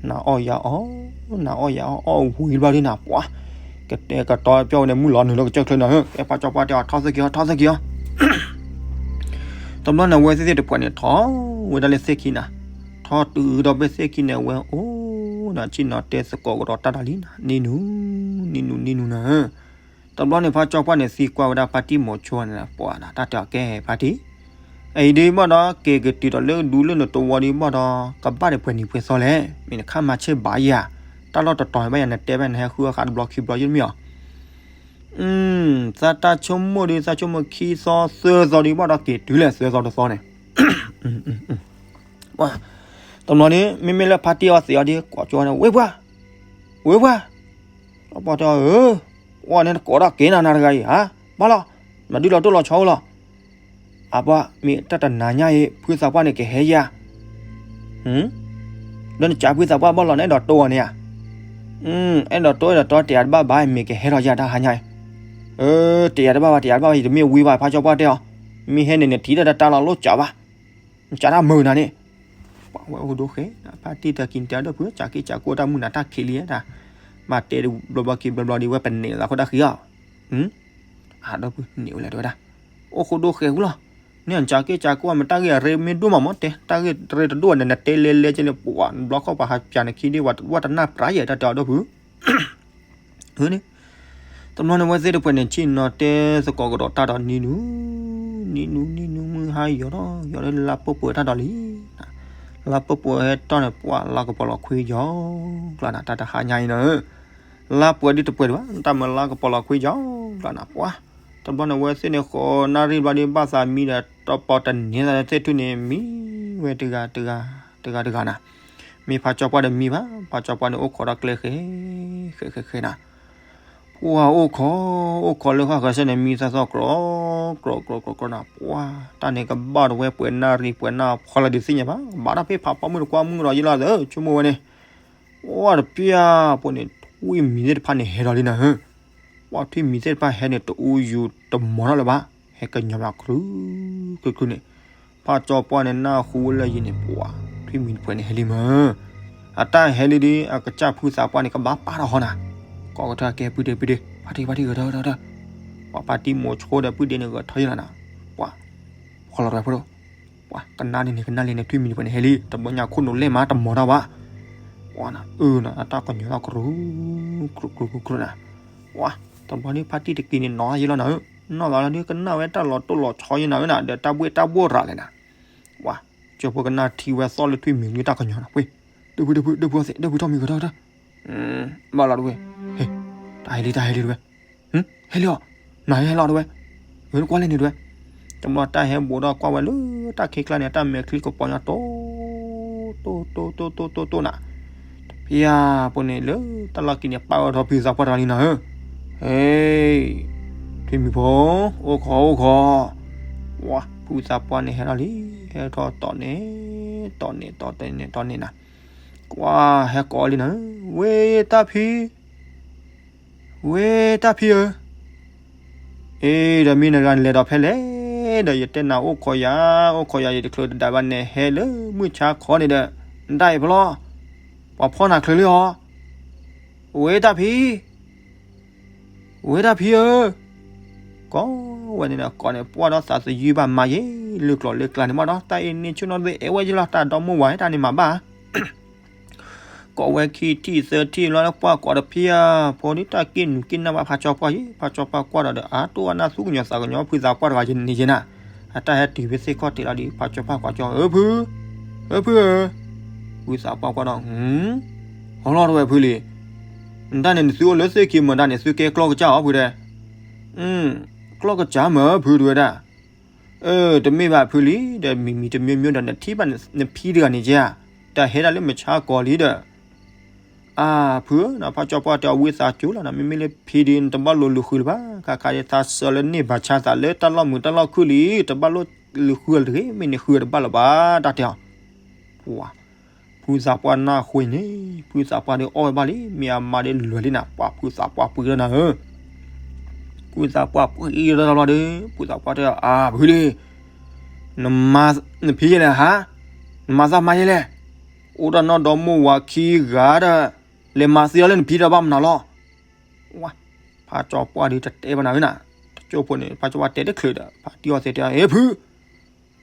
နအီၣ်ယၤအီၣ် နအီၣ်ယၤအီၣ် အီၣ်ဝံၤတဘျီဒ်နၤ ပှၤ ကတဲကတီၤပျီဝဲန့ၣ် မုၢ်လီၤနုာ်လီၤကစၢၢ်ချၢနၤဧၢ ကဲဖါကၠီပှၢ်တဲအီၤ ထီၣ်သ့ၣ်က့ၤအီၤ ထီၣ်သ့ၣ်က့ၤအီၤ တဘျီန့ၣ် အဝဲသ့ၣ်သ့ၣ်တဖှဲန့ၣ် ထီၣ်ဝဲဒၣ်လၢသ့ၣ်ခံနၤ ထီၣ်တုၤဒီးဖဲသ့ၣ်ခံန့ၣ် အဝဲအိၣ်နၤ ဆ့ၣ်နီၤတဲသကိးကဒီးတၢ်တၢ်လံနၤ နံၤနူၤ နံၤနူၤ နံၤနူၤနၤဧၢ တဘျီန့ၣ် ဖါကၠီပှၢ်န့ၣ် သံကွၢ်ဝဲဒၣ်ဖါတံၢ်မိၤဆိန့ၣ် ပှၤနၤ တၢ်တဲအီၤ ကဲဖါတံၢ် အံၤဒ်ဘၣ်ဒီး က့ၤကတုၤဒီးလၢဒူလၢနတဝီဒ်ဘၣ်ဒီး ကဘၣ်ဒံးပှဲၤနံၤပှဲၤသီလဲၣ် မ့ၢ်နခါမၤဆ့ၣ်ဘၣ်ယၤ တၢ်လီၢ်တတီၤဘၣ်ယၤ နတဲဘၣ်နဟဲဃုအီၣ်ဃာ်တဘျီခံဘျီယမ့ၢ်အီၤ သးတၢ်ဆိကမိၣ်ဒီး သးဆိကမိၣ်ခံသီသၢသီဒ်ဘၣ်ဒီး က့ၤတုၤလဲၣ်သၢသီတသီန့ၣ် တဘျီန့ၣ် မ့မ့ၢ်လၢဖါတံၢ်အီသံးအီၤဒီး ကိးကၠီန့ၣ် ဝ့ၢ်ပှၢ် ဝ့ၢ်ပှၢ် ပှၤတဲအီၤ အၢ အီၣ်န့ၣ်နကိးဒၣ်က့ၤနၤနၤတဂၤအံၤ ဟါ ဘၣ်လီၤ မၤဒုးလီၤတိၢ်လီၤဆီအိၣ်လီၤ အပှၤ မ့ၢ်တၢ်တနၤညါအံၤ ဖုသးပှၢ်န့ၣ်ကဟဲယၤ ဒီးနကးဖုသးပှၢ်ဘၣ်လီၤ နအဲၣ်ဒိးတိၢ်အီၤန့ၣ်ဧါ အဲၣ်ဒိးတိၢ်အဲၣ်ဒိးတိၢ် တယၤတဘၣ်ဘၣ် မ့ၢ်ကဟဲထီၣ်ယၤတၢ်ဟါညါအံၤ တယၤတဘၣ်ဘၣ် တယၤတဘၣ်ဘၣ် ယတမ့ၢ်ဝံဘၣ် ဖါကၠီပှၢ်တဲအီၤ မ့ၢ်ဟဲန့ၣ်န့ၣ် ထံၣ်တၢ်တၢ်လီၤလိၣ်စးဘၣ် နစးတၢ်မုာ်နၤန့ၣ်, ပှၤဝဲအိၣ်ဒိၣ်ဃဲ, ဖါတံၢ်တၢ်က့ၤန့ၣ်တဲအဒီပုၢ် စးက့စးကအိၣ်တၢ်မုာ်နၤတၢ်ခံးလံတၢ်, မၤတဲဘျီဘျီက့ၤဘျီဘျီဒ်ဝဲပနဲးလီၤခိၣ်တၢ်ဃံအီၤ, အဒီပုၢ်န့ၣ်ဝဲလဲၣ်တဲဝဲဒၣ်, အိၣ်ဃိဒိၣ်ဃဲဝံၤလီၤ, န့ၣ်စးက့စးကအိၣ်မ့ၢ်တၢ်ဂ့ၢ်အရ့မ့ၢ်ဒိၣ်မးမ့ၢ်တဲ တၢ်ဂ့ၢ်ရ့တဒိၣ်န့ၣ် နတဲလဲၤလဲၤက့ၤန့ၣ် ပှၤဘျီခီၣ်ပှၤဟးပၠးနခံဒ်ဝဲ ဝဲတနၢ်ပြးယဲၢ်တၢ်တဲအဒီပုၢ် န့ၣ်, တဘျီန့ၣ်ဝဲသ့ၣ်တဖၣ်န့ၣ် ဆ့ၣ်နီၤတဲသကိးကဒီးတၢ်ဒီးနံၤနုၤ, နံၤနုၤနံၤနုၤမုၢ်ဟါယီၤဒီး ယီၤဒီးလါပှဲၤပှဲၤတၢ်ဒီးလံ, လါပှဲၤပှဲၤဟဲတီၢ်န့ၣ် ပှၤလါကပီၤလီၤခွံယီၤကျါနၤ တၢ်တဟါညါအံၤနၤ, လါပှဲၤဒ်တပှဲၤဒံးဘၣ် တၢ်မုာ်လါကပီၤလီၤခွံယီၤကျါနၤ ပှၤ, တဘျီန့ၣ်ဝဲသ့ၣ်န့ၣ်ဃီနၣ်ရံၣ်ဘျီဒ်ဘၣ်သးမံဒီး တပီၤတန့ၢ်သးသ့ၣ်ထူၣ်န့ၣ် မံဝဲတဂၤတဂၤ တဂၤတဂၤနၤ, မ့ၢ်ဖးကၠီပှၢ်ဒီးမံဘၣ် ဖးကၠီပှၢ်န့ၣ်အိၣ်ခိးဒီးကျဲဃဲ ဃဲဃဲဃဲနၤ, ပှၤအိၣ်ခိး အိၣ်ခိးလၢဃၣ်ဃၢၤစဲန့ၣ် မံသီသီကြီ ကြီကြီကြီကြီနၤ ပှၤ, တၢ်န့ၣ်ကဘၣ်တဝဲပှဲၤနၣ်ရံၣ်ပှဲၤနၣ်ဖီလၢဒုးသ့ၣ်ညါဘၣ် ဘၣ်တၢ်ဖဲဖးပီမုၢ်တကွၢ်မုၢ်ဒီးယလီၤသၢ ဆိကမိၣ်ဝဲန့ၣ်, ပှၤတပျၢ်ဖိန့ၣ် ထွံၣ်မံၤသ့ၣ်တဖၣ်န့ၣ်ဟဲဒီးလံနၤဧၢ, ပှၤထွံၣ်မံၤသ့ၣ်တဖၣ်ဟဲန့ၣ် တအူယူၤတမီၤထီၣ်လၢၤဘၣ်, ဟဲကညီၤမး ကြုးကြုးကြုးန့ၣ်, ဖးကၠီပှၢ်န့ၣ် နၢ်ဟူလၢယံၤန့ၣ် ပှၤထွံၣ်မံၤတဖုန့ၣ်ဟဲလံမး, အတၢ်ဟဲလံဒီး အကစၢ်ဖုသးပှၢ်န့ၣ် ကဘၣ်ပာ်ထီၣ်ဃီနၤ, ကိးကထၢၣ်ကဲပုၢ်ဒ့ပုၢ်ဒ့ ဖါတံၢ်ဖါတံၢ်ဂဲၤထီၣ်ဂဲၤထီၣ်ဂဲၤထီၣ်, ပှၤဖါတံၢ်မိၤဆိဒီးပုၢ်ဒ့န့ၣ်ဂဲၤထီၣ်ယလီၤနၤ, ပှၤ ဖီလီၤတဝဲဖိဒိၣ်, ပှၤကနၣ်န့ၣ်န့ၣ် ကနၣ်လံန့ၣ် ထွံၣ်မံၤတဖုန့ၣ်ဟဲလံ တဘျီညါခိၣ်နူာ်လဲၢ်မးတမီၤထီၣ်ဘၣ်, ပှၤနၤအၢနၤ အတၢ်ကညီၤထီၣ် ကြုးကြုးကြုးကြုးနၤ, ပှၤ တဘျီန့ၣ် ဖါတံၢ်တက့ၤန့ၣ်နီၤယလီၤနၤဧၢ, နီၢ်ဂၤလီၤဒုးကနၣ်ဝဲတၢ်လီၤတိၢ်လီၤဆီယနၤဧၢနၤ ဒီးတၢ်ဘှ့ၣ်တၢ်ဘှီၣ်ရၤလဲၣ်နၤ, ပှၤ ကၠိဖိကနၣ်ထံဝဲသီၣ်လၢထွံၣ်မံၤလၢတၢ်ကညီၤနၤ ပှ့ၤ, ဒၢဖုဒၢဖုဒၢဖုအီသံး ဒၢဖုထီၣ်မံၤဂဲၤထီၣ်ဂဲၤထီၣ်, ဘၣ်လီၤတဝဲ, ဟဲ, တၢ်ဟဲလံတၢ်ဟဲလံတဝဲ, ဟဲလံအီၤ, နၤဟဲလီၤတဝဲ, ဝဲနကွၢ်လဲၣ်န့ၣ်တဝဲ, တဘျီတၢ်ဟဲဘူးထီၣ်ကွၢ်ဝဲလၢတၢ်ခံးကျါန့ၣ် တၢ်မဲာ်ချံကပီၤညါတိၢ် တိၢ်တိၢ်တိၢ်တိၢ်တိၢ်နၤ, တဖျၢၣ်ဖိန့ၣ်လၢတၢ်လီၢ်ခံန့ၣ် ပာ်ဝဲထီၣ်ဖုသးပှၢ်တဂၤလံနၤဧၢ, ဟဲ, ထွံၣ်မံၤဖိ, အိၣ်ခိးအိၣ်ခိး, ဝါ ဖုသးပှၢ်န့ၣ်ဟဲထီၣ်လံ, ဟဲထီၣ်တီၢ်န့ၣ်, တီၢ်န့ၣ်တီၢ်န့ၣ်တီၢ်န့ၣ်နၤ, ကွၢ်ဟဲကိးလံနၤ, ဝ့ၢ်တၢ်ဖံ ဝ့ၢ်တၢ်ဖံဧၢ, အ့ ဒီးမ့ၢ်နဂၤနလဲၤဒီးဖဲလဲၣ်, ဒီးယတဲနၤအိၣ်ခိးယၤ, အိၣ်ခိးယၤ ယတချုးတဒၣ်ဘၣ် နဟဲလၢမုၢ်ဆါခီန့ၣ်ဒီး, နတၢ်အံၤဖျီ, ပှၤဖီနၤချုးလံအီၤ, ဝ့ၢ်တၢ်ဖံ ဝ့ၢ်တၢ်ဖံဧၢ, ကိးဝဲန့ၣ်ဒီး ကိးန့ၣ် ပှၢ်ဒီးသးသယုၢ်ဘၣ်မၤယဲ, လၢကျိၤလၢကျါန့ၣ်မးဒီး တၢ်အံၤန့ၣ်ဆ့ၣ်နီၤသ့ၣ်အဲၣ်ဝဲယလီၤ တၢ်ဒီမိၢ်ဝၤတၢ်န့ၣ်မၤဘၣ် ကိးဝဲခံထံၣ်သၢထံၣ်လီၤလၢပှၢ်ကိးတဖၣ်, ဖိဒ်တၢ်က့ၣ်နူာ်က့ၣ်နၢ်ဘၣ်ဖးကၠီပှၢ်ယဲ, ဖးကၠီပှၢ်ကွၢ်ဒီးဒီး အါတိၢ်အနၢ်သူၣ်ကညီၤသးကညီၤဖုသးပှၢ်တဂၤယဲန့ၣ်ယဲနၤ, အတၢ်ဟဲတုၤဖဲသ့ၣ်ခီၣ်ထံးလီၤဒီး ဖးကၠီပှၢ်ကွၢ်ကၠီ အၢဖု, အၢဖုဧၢ, ဖုသးပှၢ်ကွၢ်ဒီး ဟီလီၤတဝဲဖုလံ, နတၢ်န့ၣ်နသုအိၣ်လၢသ့ၣ်ခံမတၤန့ၣ် သုကဲကျီၢ်ကစၢ်အီၤဖုတဲ, ကျီၢ်ကစၢ်မ့ၢ်ဖုတဝဲဒၣ် အၢ တမ့ၢ်ဘၣ်ဖုလံ, ဒီးမံၤမံၤတမျိုးမျိုးဒီး နထံၣ်ဘၣ်နဖံတဂၤန့ၣ်ကဲ, တၢ်ဟဲဒၣ်လၢမုၢ်ဆါကိးလံဒီး, အၢ ဖုဧၢ, နဖးကၠီပှၢ်တဲအီၤ ဝံသးစူၤလီၤ, နမ့မ့ၢ်လၢဖံဒီး နတဘၣ်လိၤလုာ်ဃုာ်လၢၤဘၣ်, ခါခါဒ်သးစၢၤလၢန့ၢ်ဘၣ်ဆါသးလၢတၢ်လီၢ်မုာ်တၢ်လီၢ်ခုၣ်လံ, တဘၣ်လိၤလုာ်ဃုာ်တဂ့ၤ, မ့ၢ်နဃုာ်တဘၣ်လၢၤဘၣ် တၢ်တဲအီၤ, ပှၤ ဖုသးပှၢ်နၢ်ဟူန့ၣ် ဖုသးပှၢ်ဒီးအီၣ်ဝဲဘၣ်လံ, မ့ၢ်အမါဒီးလွဲၤလံနၤ, ပှၤဖုသးပှၢ်ပှ့ၤလီၤနၤဧၢ ဖုသးပှၢ်ပှ့ၤလီၤတဘျီဒီး ဖုသးပှၢ်တဲအီၤ အၢ ဖုလံ, နမါ နဖံယဲလဲၣ်ဟါ, နမါသးမါယဲလဲၣ်, အိၣ်ဒီးနီၢ်ဒီမိၢ်ဝၤခံဂၤဒီး လဲၤမၤသံလီၤလၢနဖံဒီးဘၣ်မနုၤလီၤ, ဝါ ဖးကၠီပှၢ်ဒီးတတဲဘၣ်နၤဧၢနၤ, တကၠိဖိန့ၣ် ဖးကၠီပှၢ်တဲတချုးဒီး ဖါတံၢ်အီသံးတဲအီၤ အ့ ဖု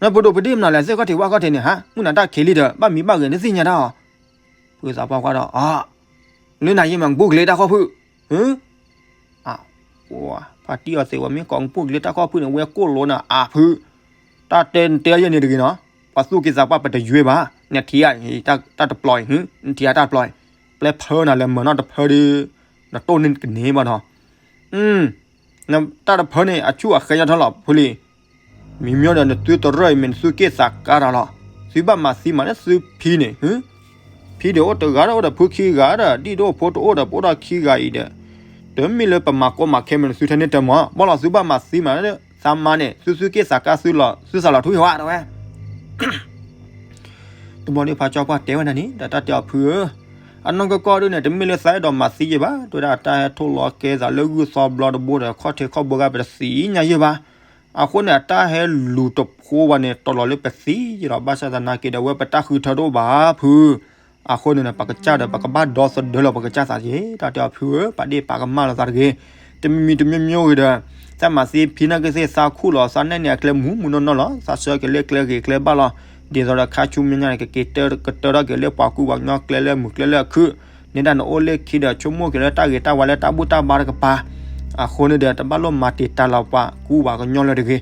နပဒိၣ်ပဒ့ၣ်မနုၤလဲၣ်, သ့ၣ်ခီၣ်ထံးဝၣ်ခီၣ်ထံးန့ၣ်ဟါ, မုၢ်နၤတၢ်ခံးလံဒီး ဘၣ်မံဘၣ်ဂဲၤနသ့ၣ်ညါတၢ်အီၤ, ဖုသးပှၢ်ကွၢ်ဒီး အါ လၢနၤယဲမး ကဘူၣ်ကလ့တၢ်ခီၣ်ဖုၣ်, ဟၢ အါ ဖါတံၢ်အီသံးဝဲ မ့ၢ်ကိးကဘူၣ်ကလ့တၢ်ခီၣ်ဖုၣ်န့ၣ် ဝဲကိၢ်လိာ်နၤ အါဖု, တၢ်တဲနတဲယဲန့ၣ်တဂ့ၤနီၤ, ပှၤသူၣ်က့သးပှၢ်ပတယွဲဘၣ်, နထံၣ်ဧါ တၢ်တပျီအံၤ, နထံၣ်ဧါတၢ်တပျီအံၤ, ပျဲဖၢနၤလဲၤမၤနီၣ်တဖၢဒီး နတိၢ်န့ၢ်ကန့ၢ်ဘၣ်နီၤ တၢ်တဖၢန့ၣ် အဆူၣ်အဃဲညါထီၣ်လီၤ ဖုလံ. မ့မ့ၢ်ဒီးနသုတရၢၢ်အံၤ မ့ၢ်နသုတရၢၢ်အံၤမ့ၢ်နသုက့ၢ်သးကါတၢ်လီၤ. သုဘၣ်မၤသံမးလၢသုဖံန့ၣ်, ဖံဒီးအိၣ်တဂၤဒီးအိၣ်ဒီးဖုခံဂၤဒီး ဒ်ဒိၣ်ဖိတအိၣ်ဒီးပအိၣ်ဒီးခံဂၤအံၤဒီး, တမ့ၢ်လၢပမၤကီမၤခဲမ့ၢ်နသုထဲန့ၣ်တမၤ, ဘၣ်လီၤသုဘၣ်မၤသံမးလၢသးမါန့ၣ် သုသုက့ၢ်သးကါသုလီၤ သုသးလီၤထူယဝဲတဝဲ တဘျီဒုးဖးကၠီပှၢ်တဲဝဲဒၣ်န့ၣ် ဒီးတၢ်တဲအီၤဖုဧၢ, အနီၢ်ကီၢ်ကီၢ်ဒုးန့ၣ် တမ့ၢ်လၢသးအဲၣ်ဒိးမၤသံယဲဘၣ်, တဲဝဲဒၣ်တၢ်ဟဲထိၣ်လီၤကဲသးလၢဂုၢ်သီဘျီတဘိဒီး ခီၣ်ထံးခီၣ်ဘိဂၤပတသံညါယဲဘၣ်. အဃိန့ၣ် အတၢ်ဟဲလူၤတဖိဝဲန့ၣ် တီၤလီၤလၢပသံယဒီး ဘၣ်ဆၣ်သနာ်က့ဒီး အဝဲပတၢ်ဃုထၢတအိၣ်ဘၣ်ဖု. အဃိန့ၣ် ပကစၢ်ဒီး ပကဘၣ်ဒီသဒၢလီၤပကစၢ်သးက့ၤ တၢ်တဲအီၤဖုဧၢ, ပာ်ဒ့ၣ်ပာ်ကမၣ်လိာ်သးတဂ့ၤ. တမံၤမံၤတမံၤမံၤဂ့ၤဒီး သးမၤသံဖံနာ်က့သ့ၣ်သးခူၣ်လီၤ သးနဲၣ်န့ၣ်အကျဲမူးမူးနီၢ်နီၢ်လီၤ သးဆၢက့ၤလၢကျဲဂ့ၤကျဲဘၣ်လီၤ. ဒ်သိးဒီးခါဆူမဲာ်ညါန့ၣ် ကက့ၤတၢ်ကတၢၢ်ထီၣ်က့ၤလၢပှၤကူပှၤကညီကျဲလၢမုာ်ကျဲလၢအခုၣ်, န့ၣ်ဒၣ်နအိၣ်လၢခံဒီး ဆိကမိၣ်က့ၤလၢတၢ်ဂ့ၤတၢ်ဝါလၢတၢ်ဘူၣ်တၢ်ဘါတကပၤ. အဃိန့ၣ်ဒီး တဘၣ်လိၣ်မၤတံာ်တာ်လီၤပှၤကူပှၤကညီလၢၤတဂ့ၤ.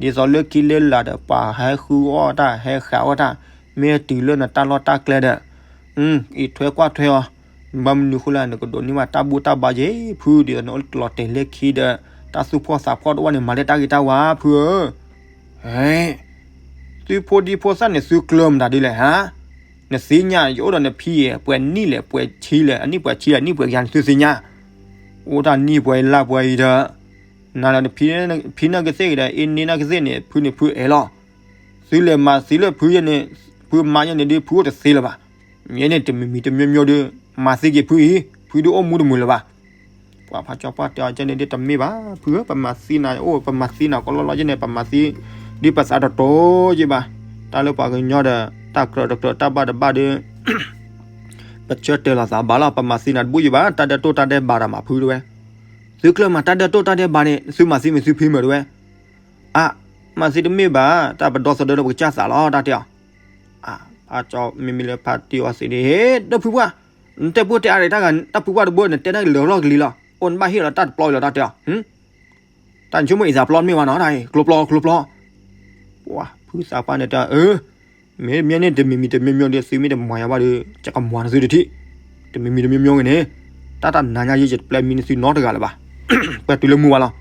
ဒ်သိးလၢခံလၢလာ်ဒီး ပှၤဟဲဃုအီၣ်တၢ် ဟဲဃးအီၣ်တၢ်, မ့ၢ်တုၤလၢနတၢ်လီၢ်တၢ်ကျဲဒီး အံးထွဲကွၢ်ထွဲအီၤ, ဘၣ်မနုၤဃိလဲၣ် နကဒိးန့ၢ်ဘၣ်တၢ်ဘူၣ်တၢ်ဘါယဲၢ်ဖု, ဒ်သိးနအိၣ်လီၤတဲာ်လၢခံဒီး တၢ်သူၣ်ဖှီၣ်သးဖှီၣ်တအိၣ်န့ၣ် မၤလၢတၢ်ဂ့ၤတၢ်ဝါဖုဧၢ. ဟဲ, သုဖိဒံဖိသၣ်န့ၣ် သုကျၢၤမတၤဒ်လဲၣ်ဟါ, နသ့ၣ်ညါ ယအိၣ်ဒီးနဖံအံၤ ပှဲၤနံၣ်လဲၣ် ပှဲၤဆံလဲၣ် အနံၣ်ပှဲၤဆံလဲၣ် အနံၣ်ပှဲၤယၤန့ၣ် သုသ့ၣ်ညါ, အိၣ်တၢ်နံၣ်ပှဲၤလါပှဲၤအံၤဒီး နၤလၢနဖံနာ်က့သ့ၣ်ဂ့ၤဒီး အ့ၣ်န့ၢ်နာ်က့သ့ၣ်န့ၣ် ဖုန့ၣ်ဖုအဲၣ်လီၤ. သုလဲၤမၤသံလၢဖုယဲန့ၣ်, ဖုမၤယဲန့ၣ်ဒ်ဖုအိၣ်တသ့လၢၤဘၣ်. ယဲန့ၣ်တမံၤမံၤတမံၤမံၤဒီး မၤသံက့ၤဖုအံၤ ဖုဒ်အိၣ်မူတမုာ်လၢၤဘၣ်. ပှၤဖးကၠီပှၢ်တဲအီၤကဲန့ၣ်ဒ်တမ့ၢ်ဘၣ် ဖုဧၢ, ပမၤသံနၤအိၣ် ပမၤသံနၤကလီလီယဲန့ၣ် ပမၤသံ ဒ်ပသးတတီၤယဲဘၣ်. တၢ်လၢပှၤကညီဒီး တၢ်ကြၢးတကြၢးတၢ်ဘၣ်တဘၣ်ဒီး ပဆၢတဲာ်လီၤသးဘၣ်လီၤ ပမၤသံနၤတဘူၣ်ယဲဘၣ် တၢ်ဒဲးတိၢ်တၢ်ဒဲးဘးဒီးမးဖုတဲဝဲ. သုကျၢၤမးတၢ်ဒဲးတိၢ်တၢ်ဒဲးဘးန့ၣ် သုမၤသံမ့ၢ်သုဖံမုာ်တဲဝဲ. အါ, မၤသံတမ့ၢ်ဘၣ် တၢ်ပဒီသဒၢလၢပကစၢ်သးလီၤ တၢ်တဲအီၤ. အါ, ဖးကၠီမ့မ့ၢ်လၢဖါတံၢ်အီသံးန့ၣ် ဟ့ၣ် ဒီပုၢ်ပှၢ်, နတဲပှၢ်တဲအါရ့ၣ်တၢ်ဂၤ တၢ်ပုၢ်ပှၢ်တဘိ နတဲတၢ်လၢာ်လီၢ်ကလံၤလီၤ အိၣ်နဘၣ်ဟ့ၣ်လီၤတၢ်တပျီအံၤလီၤ တၢ်တဲအီၤ. တၢ်နဆိကမိၣ်အံၤသးပျီတမ့ၢ်ဘၣ်နီၤ တၢ်အံၤ ကျိပျီကျိပျီ. ပှၤဖုသးပှၢ်န့ၣ်တဲအီၤ အၢ မ့မ့ၢ်န့ၣ်တမံၤမံၤတမံၤမံၤဒီး သုမ့ၢ်တမၤယၤဘၣ်ဒီး ယကမၤနသုတထံၣ်. တမံၤမံၤတမံၤမံၤဂ့ၤန့ၣ် တၢ်တနၤညါယဲ ယတပျဲမံနသုနီတဂၤလၢၤဘၣ်. ပှဲၤတုၤလၢမူဘၣ်လီၤ.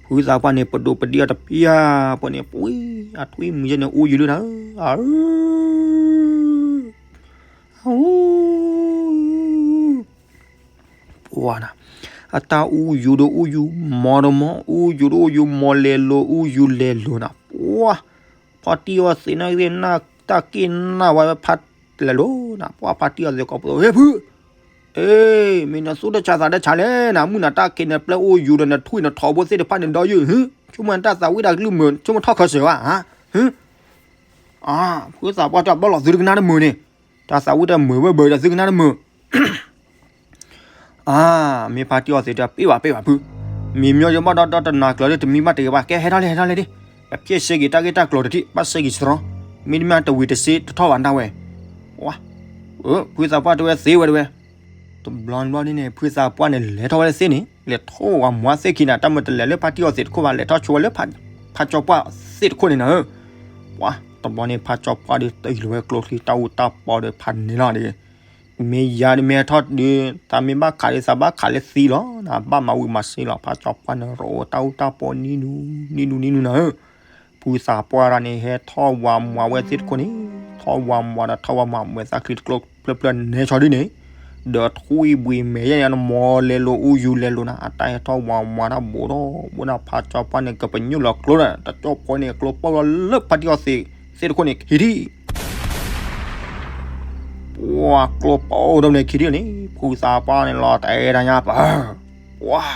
ဖုသးပှၢ်န့ၣ် ပဒိၣ်ပဒံအီၤတပျၢ်ပှဲၤန့ၣ် ပှံၤအထွံၣ်မုၢ်ယဲန့ၣ် အူယူၤလၢနၤ အ ပှၤနၤ, အတၢ်အူယူၤဒီးအူယူၤ မီၤဒီးမီၤ အူယူၤဒီးအူယူၤ မီၤလဲၤလိၤ အူယူၤလဲၤလိၤနၤ ပှၤ, ဖါတံၢ်အီသံးနာ်က့သ့ၣ် တၢ်က့ၢ်နၢ်ဝဲဖးလဲၤလိၤနၤ ပှၤဖါတံၢ်အီသံးကိးပသူ ဟ့ၣ်ဖု, အ့ မ့ၢ်နသူၣ်တဆးသးတဆးလဲၣ်နၤ မုၢ်နၤတၢ်က့ၤနပျဲအူယူၤဒီး နထွံၣ်နထီဘိသ့ၣ်တဖၣ်န့ၣ်ဒီးယုၢ်, ဆိကမိၣ်နတၢ်သးဝံၣ်တၢ်ကလုၢ်မုာ် ဆိကမိၣ်ထီၣ်ခၢၣ်စၢၤဝဲ, ဖုသးပှၢ်တဲဘၣ်လီၤသုတကနၣ်တမုာ်န့ၣ်, တၢ်သးဝံၣ်တၢ်မုာ်ဝဲဘၢဒီးသုကနၣ်တမုာ် အါ, မ့ၢ်ဖါတံၢ်အီသံးတဲ ပ့ၢ်ဘၣ်ပ့ၢ်ဘၣ်ဖု, မ့ၢ်မညီယဘၣ်ဒီးဒီတနၤကျၢၤဒီး တမံၤဘၣ်တဂ့ၤဘၣ် ကဲဟဲထီၣ်လံ ဟဲထီၣ်လံဒ်, ပဖျဲၣ်ဆှၢက့ၤတၢ်ဂ့ၢ်တၢ်ကျိၤတထံၣ် ဘၣ်ဆှၢက့ၤစရီ, မ့တမ့ၢ်တဝံၤတစ့တထီၣ်ဘၣ်နတၢ်ဝဲ, ဖုသးပှၢ်တဲဝဲသ့ဝဲတဲဝဲ, တဘျီနဘျီဒ်န့ၣ် ဖုသးပှၢ်န့ၣ် လဲၤထီၣ်ဝဲလၢသ့ၣ်န့ၣ် လဲၤထီၣ်ဝဲမၤသ့ၣ်ခံန့ၣ် တၢ်မ့ၢ်တလဲၤလၢဖါတံၢ်အီသံးတခိၣ်ဘၣ် လဲၤထီၣ်ဆိဝဲလၢ ဖးကၠီပှၢ်သ့ၣ်တခိၣ်န့ၣ်နၤ, ပှၤတဘျီန့ၣ် ဖးကၠီပှၢ်ဒီးတအံၤလီၤဝဲကျိချံတၢ်အူတၢ်ပီဒီးဖးန့ၣ်လီၤဒီး မ့ၢ်ယၤဒ်မ့ၢ်ဟဲထီၣ်ဒီး သးမ့ၢ်ဘၣ်ခးဒီး သးဘၣ်ခးလၢသံလီၤ, ဘၣ်မၤဝံၤမၤစ့လီၤ, ဖးကၠီပှၢ်န့ၣ် ရိတၢ်အူတၢ်ပီနံၤနူနံၤနူနံၤနူနၤဧၢ, ဖုသးပှၢ်တဂၤန့ၣ် ဟဲထီၣ်ဝၤမွၤဝဲသ့ၣ်တခိၣ်န့ၣ်, ထီၣ်ဝၤမွၤဒီးထီၣ်ဝၤမွၤဝဲသးချံတကျိဖျၢၣ်ဖျၢၣ်နဲဆီဒ်န့ၣ်, ဒီးထွံၣ်ဘှံးမဲာ်ယဲၢ်န့ၣ် မီၤလဲၤလိၤအူယူၤလဲၤလိၤနၤ, အတၢ်ဟဲထီၣ်ဝၤမွၤတၢ်ဘူးဒီးဘူးနၤ ဖးကၠီပှၢ်န့ၣ် ကပညိၣ်လီၤကျိဒီး တကၠီဖိန့ၣ် ကျိပီၢ်လီၤလၢဖါတံၢ်အီသံးသ့ၣ်တခိၣ်န့ၣ် ခံထံၣ် ပှၤကျိပီၢ်အိၣ်ဒီးန့ၣ်ခံထံၣ်န့ၣ် ဖုသးပှၢ်န့ၣ်လီၤတဲာ်တၢ်ညါပၢ်, ပှၤ,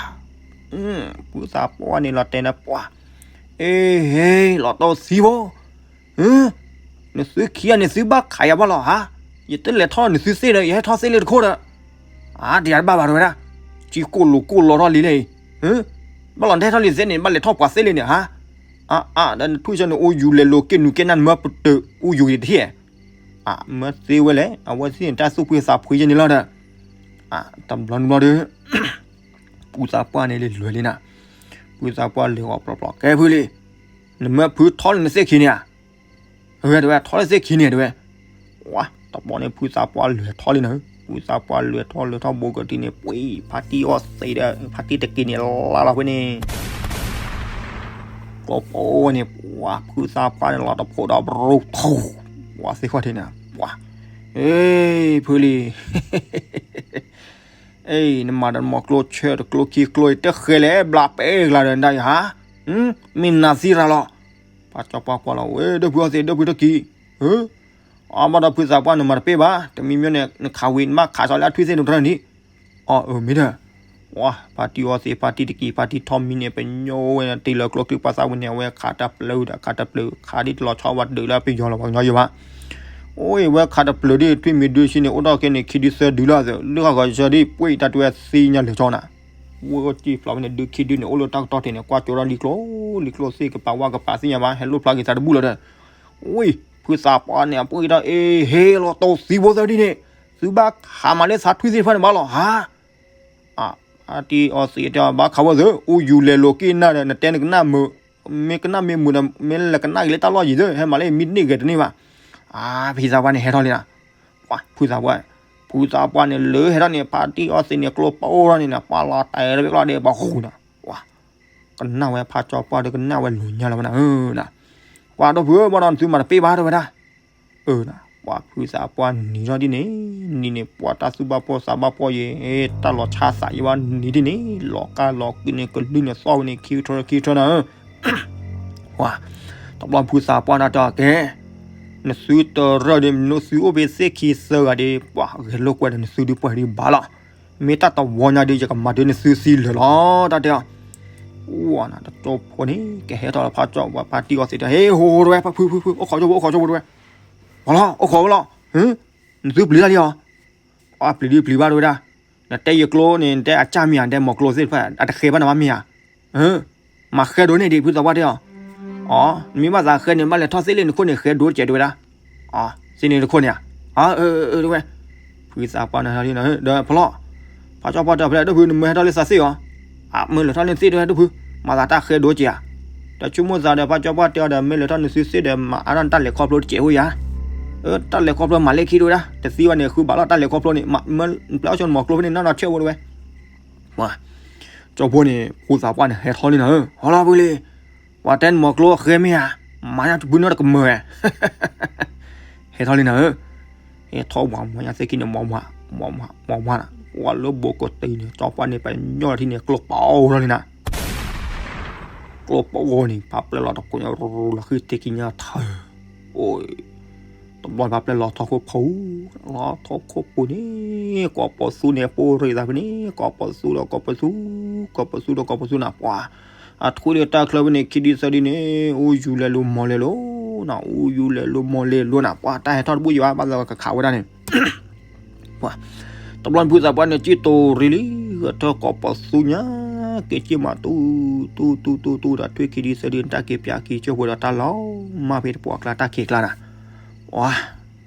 ဖုသးပှၢ်န့ၣ်လီၤတဲာ်န့ၣ်ပှၤ, အ့ဟ့ လီၤတီၢ်သံဖိ, နသုခံဂၤန့ၣ်သုဘၣ်ခးယၤဘၣ်လီၤဧါ, ယတလဲၤထီၣ်နသုသ့ၣ်ဒီး ယဟဲထီၣ်သ့ၣ်လၢတခိၣ်ဒီး, အါ တယၤတဘၣ်ဘၣ်တဲဝဲဒၣ်, ကံကိၢ်လိာ်ကိၢ်လီၤထီၣ်လံလဲၣ်အံၤ, ဘၣ်လီၤနတဟဲထီၣ်လံသ့ၣ်န့ၣ် ဘၣ်လဲၤထီၣ်ပှၤသ့ၣ်လံန့ၣ်ဧါ, အါအါ ဒီးနထွံၣ်ဆၢန့ၣ် အူယူၤလဲၤလိၤက့နူာ်က့နၢ်နမၢပတုာ်အူယူၤတထံၣ်, အမၢသ့ဝဲလဲၣ် အဝဲသ့ၣ်န့ၣ် တၢ်သူၣ်ဖှံသးဖှံယဲၢ်န့ၣ်လီၤဒီး, တဘျီနဘျီဒီး ဖုသးပှၢ်န့ၣ်လၢလွဲၢ်လံနၤ, ဖုသးပှၢ်လဲၤဂီၤပျီပျီ ကဲဖုလံ, နမၢဖုထီၣ်လၢနသ့ၣ်ခံန့ၣ်ဧါ, အဝဲတဲဝဲထီၣ်လၢသ့ၣ်ခံန့ၣ်တဲဝဲ, ဝါ တဘျီန့ၣ် ဖုသးပှၢ်လဲၤထီၣ်လံနၤ, ဖုသးပှၢ်လဲၤထီၣ်လဲၤထီၣ်ဘိကဒံန့ၣ် ပှ့ၤ ဖါတံၢ်အီသံးဒီး ဖါတံၢ်တက့ၤန့ၣ် လါလီၤဖဲန့ၣ် ကျိပီၢ်ဝဲန့ၣ် ပှၤဖုသးပှၢ်န့ၣ်လီၤတဖိးဒီးဘြူၤထူ, ပှၤသ့ၣ်ခီၣ်ထံးန့ၣ် ပှၤ, အ့ ဖုလံ, အ့ နမၤဒီးနမီၤကျိဆၢတကျိခံကျိအံၤ တဃဲၤလဲၣ် ဘျးပဲကျါဒီးနဒၣ်ယဟါ, မ့ၢ်နၤသံရၤလီၤ, ဖးကၠီပှၢ်ကွၢ်လီၤဝဲ ဒီပုၢ်အီသံး ဒီပုၢ်တက့ၢ်, အဘၣ်ဒီးဖုသးပှၢ်န့ၣ်မၤတပ့ၢ်ဘၣ် တမံၤမံၤန့ၣ် နခးဝံၤ နဘၣ်ခးစီလၢအထွံၣ်သ့ၣ်တဖၣ်န့ၣ်, အၢ မ့ၢ်ဒီး, ဝါ ဖါတံၢ်အီသံး ဖါတံၢ်တက့ၤ ဖါတံၢ်ထီၣ်မံန့ၣ် ပညိၣ်ဝဲတ့ၢ်လၢကျိချံ ပှၤသးဝံၤန့ၣ် အဝဲခးတပျၢၤဒီး ခးတပျၢၤ ခးဒ်တလီၤဆီဝဲဒုးလၢပယီၤလီၤ ပှၤကညီယဲဘၣ်. အိၣ်ဝဲခးတပျၢၤဒ်ထွံၣ်မံၤဒုးဆံန့ၣ် အိၣ်ထီၣ်ကဲန့ၣ် ခံဒုသၢဒုလၢအသး လၢဃီဃီဆၢဒ်ပှ့ၤတၢ်တဝဲသံညါလဲၤထီၣ်နၤ. ဝဲကၠံၣ်ဖျိးဝဲန့ၣ် ဒုခံဒုန့ၣ် အိၣ်လၢတၢ်ကတီၢ်ထံးန့ၣ် ကွၢ်ကၠိထီၣ်လံကျိ လံကျိသ့ၣ်ကပာ်ဝါကပာ်သ့ၣ်ညါဘၣ် ဟဲလိၣ်ဖျါက့ၤသးတဘူၣ်လီၤဒီး ဝံၤ ဖုသးပှၢ်န့ၣ် အပှ့ၤတၢ်အ့ ဟ့ၣ်လီၤတိၢ်သံဖိသၢဒ်န့ၣ် သုဘၣ်ခးမၤလၢသးထွံၣ်သ့ၣ်တဖၣ်န့ၣ်ဘၣ်လီၤ ဟါ အတံၢ်အီသံးတဲ ဘၣ်ခးဝဲသၢ အိၣ်ယူၤလဲၤလိာ်က့ၤနၢ်ဒီး နတဲနကနၣ်မုာ် မ့ၢ်ကနၣ်မ့ၢ်မုာ်ဒီး မ့ၢ်လဲၤကနၣ်က့ၤလၢတၢ်လီၢ်ယံၤသၢ ဟဲမၤလၢမံတန့ၢ်ဂဲၤတန့ၢ်ဘၣ်. အါ ဖံသးပှၢ်န့ၣ်ဟဲထီၣ်လံနၤ ပှၤဖုသးပှၢ် ဖုသးပှၢ်န့ၣ်လၢဟဲထီၣ်န့ၣ် ဖါတံၢ်အီသံးန့ၣ် ကျိပအိၣ်ထီၣ်န့ၣ် ပှၤလီၤတဲာ်လၢပကျီၢ်ဒဲး ပှၤဃူနၤ ပှၤ ကနၣ်ဝဲဖါကၠီပှၢ်ဒီးကနၣ်ဝဲလိာ်ညါလီၤဝဲနၤဧၢနၤ. ပှၤဒီပုၢ်ဝဲၢ် ဘၣ်ဒီးနသုမၤတပ့ၢ်ဘၣ်တဲဝဲဒၣ် အၢနၤ ပှၤဖုသးပှၢ်နံၤထီၣ်ဒ်န့ၣ် နံၤန့ၣ် ပှၤတၢ်သူၣ်ဘၣ်ဖှီၣ်သးဘၣ်ဖှီၣ်ယဲ တၢ်လီၤဆါသးယဲဘၣ်နံၤဒ်န့ၣ် လီၤကါလီၤကုန့ၣ် ကလုၢ်န့ၣ်သီၣ်ဝဲန့ၣ် ခံကထၢခံကထၢနၤဧၢ ပှၤ တဘျီဖုသးပှၢ်တၢ်တဲအီၤကဲ နသုတရၢၢ်ဒီး နသုအိၣ်ဖဲသ့ၣ်ခံသၢဂၤဒီး ပှၤဂဲၤလိာ်ကွဲဒီးနသုဒုးပှဲၤဒံးဘၣ်လီၤ. မ့ၢ်တၢ်တဝီညါဒီး ယကမၤဒုးနသုသံလၢာ်လီၤ တၢ်တဲအီၤ ဝါနၤ တကၠိဖိန့ၣ် ကဟဲထီၣ်လၢဖါကၠီပှၢ် ဖါတံၢ်အီသံးတဲ ဟ့ၣ် ဟိတဝဲ ဖုဖုဖု အိၣ်ခိးကၠိဖိ အိၣ်ခိးကၠိဖိတဝဲ ပှၤလီၤ အိၣ်ခိးဝဲလီၤ နသုပျံၤတၢ်လံဧါ အပျံၤဒုးပျံၤဘၣ်တဝဲဒၣ် နတဲယကျိန့ၣ် နတဲအကၢ်မ့ၢ်ဧါ နတဲမိၢ်ကျိသ့ၣ်တဖၣ် အတဃဲဘၣ်နၤဘၣ်မ့ၢ်ဧါ မၤဃဲဒိးန့ၢ်ဒံး ဖုသးပှၢ်တဲအီၤ အီ နမ့ၢ်ဘၣ်သးဃဲန့ၣ် ဘၣ်လဲၤထီၣ်သ့ၣ်လ့ၣ်နခိၣ်န့ၣ် ဃဲဒိးတစဲးတဝဲဒၣ် အီ သ့ၣ်န့ၣ်တခိၣ်န့ၣ်ဧါ အီ အၢ တဝဲ ဖုသးပှၢ်န့ၣ် ဒီးဖလီၢ် ဖါကၠီပှၢ်တဲအီၤဖဲလဲၣ် ဒိၣ်ဖု နမ့ၢ်ဟဲထီၣ်လၢသးသ့ၣ်အီၤ အမ့ၢ်လဲၤထီၣ်လၢသ့ၣ်တဝဲ ဒိၣ်ဖု မၤသးတၢ်ဃဲဒိးတစဲးဧါ တၢ်ဆိကမိၣ်သးဒီး ဖါကၠီပှၢ်တဲအီၤဒီး မ့ၢ်လဲၤထီၣ်နသုသ့ၣ်ဒီး မၤအါထီၣ်နတၢ်လဲၤခီဖျိတစဲးအိၣ်ဧါ တၢ်လဲၤခီဖျိမၤလၢခံတဝဲဒၣ် တသံဘၣ်န့ၣ် ဃုဘၣ်လီၤတၢ်လဲၤခီဖျိန့ၣ် မ့ၢ်ပျဲအီၣ်ဆိနမိၢ်ကျိဖဲန့ၣ် နီၢ်နီၢ်ဆဲးဝဲတဝဲ ကၠီဖိန့ၣ် ဖုသးပှၢ်န့ၣ် ဟဲထီၣ်လံနၤဧၢ ဟီလီၤဖုလံ ပှၤတဲနမိၢ်ကျိဃဲမ့ၢ်ဧါ မၤညါတဘုနီတကမၢၢ်ဝဲ ဟဲထီၣ်လံနၤဧၢ ဟဲထီၣ်ဝဲမၤညါသ့ၣ်ခံန့ၣ် မၤမၤ မၤမၤ မၤမၤနၤ ပှၤလၢဘိးကတံၤန့ၣ် ကၠီပှၢ်န့ၣ် ပညိၣ်လီၤထံန့ၣ် ကျိပအိၣ်ထီၣ်လံနၤ ကျိပအိၣ်န့ၣ် ဖးပျဲၢ်လီၤတကိးညါ ရူၤလီၤဃံတ့ၢ်ကံညါထၢ အိၣ် တဘျီဖးပျဲၢ်လီၤထီၣ်ခိၣ်ဖိ လီၤထီၣ်ခိၣ်ဖိန့ၣ် ကိးပသူန့ၣ် ပိၢ်ရ့ၣ်သးဖဲန့ၣ် ကိးပသူဒီးကိးပသူ ကိးပသူဒီးကိးပသူနၤ ပှၤ အထွံၣ်ဒီးတၢ်ချၢဖဲန့ၣ် ခံဒုသၢဒုန့ၣ် အိၣ်ယူၤလဲၤလိာ်မီၢ်လဲၤလိာ်နၤ အိၣ်ယူၤလဲၤလိာ်မီၢ်လဲၤလိာ်နၤ ပှၤတၢ်ဟဲထီၣ်တဘူၣ်ယံၤဘၣ် ဘၣ်သးကခးဝဲဒၣ်န့ၣ် ပှၤ တဘျီဖုသးပှၢ်န့ၣ် ကၠံၣ်တိၤရံလံ ဂဲၤထၢၣ်ကိးပသူညါ က့ၤကၠံၣ်မးတူၢ် တူၢ် တူၢ် တူၢ် တူၢ် ဒီးထွံၣ်ခံဒုသၢဒုန့ၣ် တၢ်က့ၤပၠးက့ၤကၠိဖိဒီးတၢ်လီၤမၢ်ဖဲတပှီၢ်ကျါတၢ်ခံးကျါနၤ ပှၤ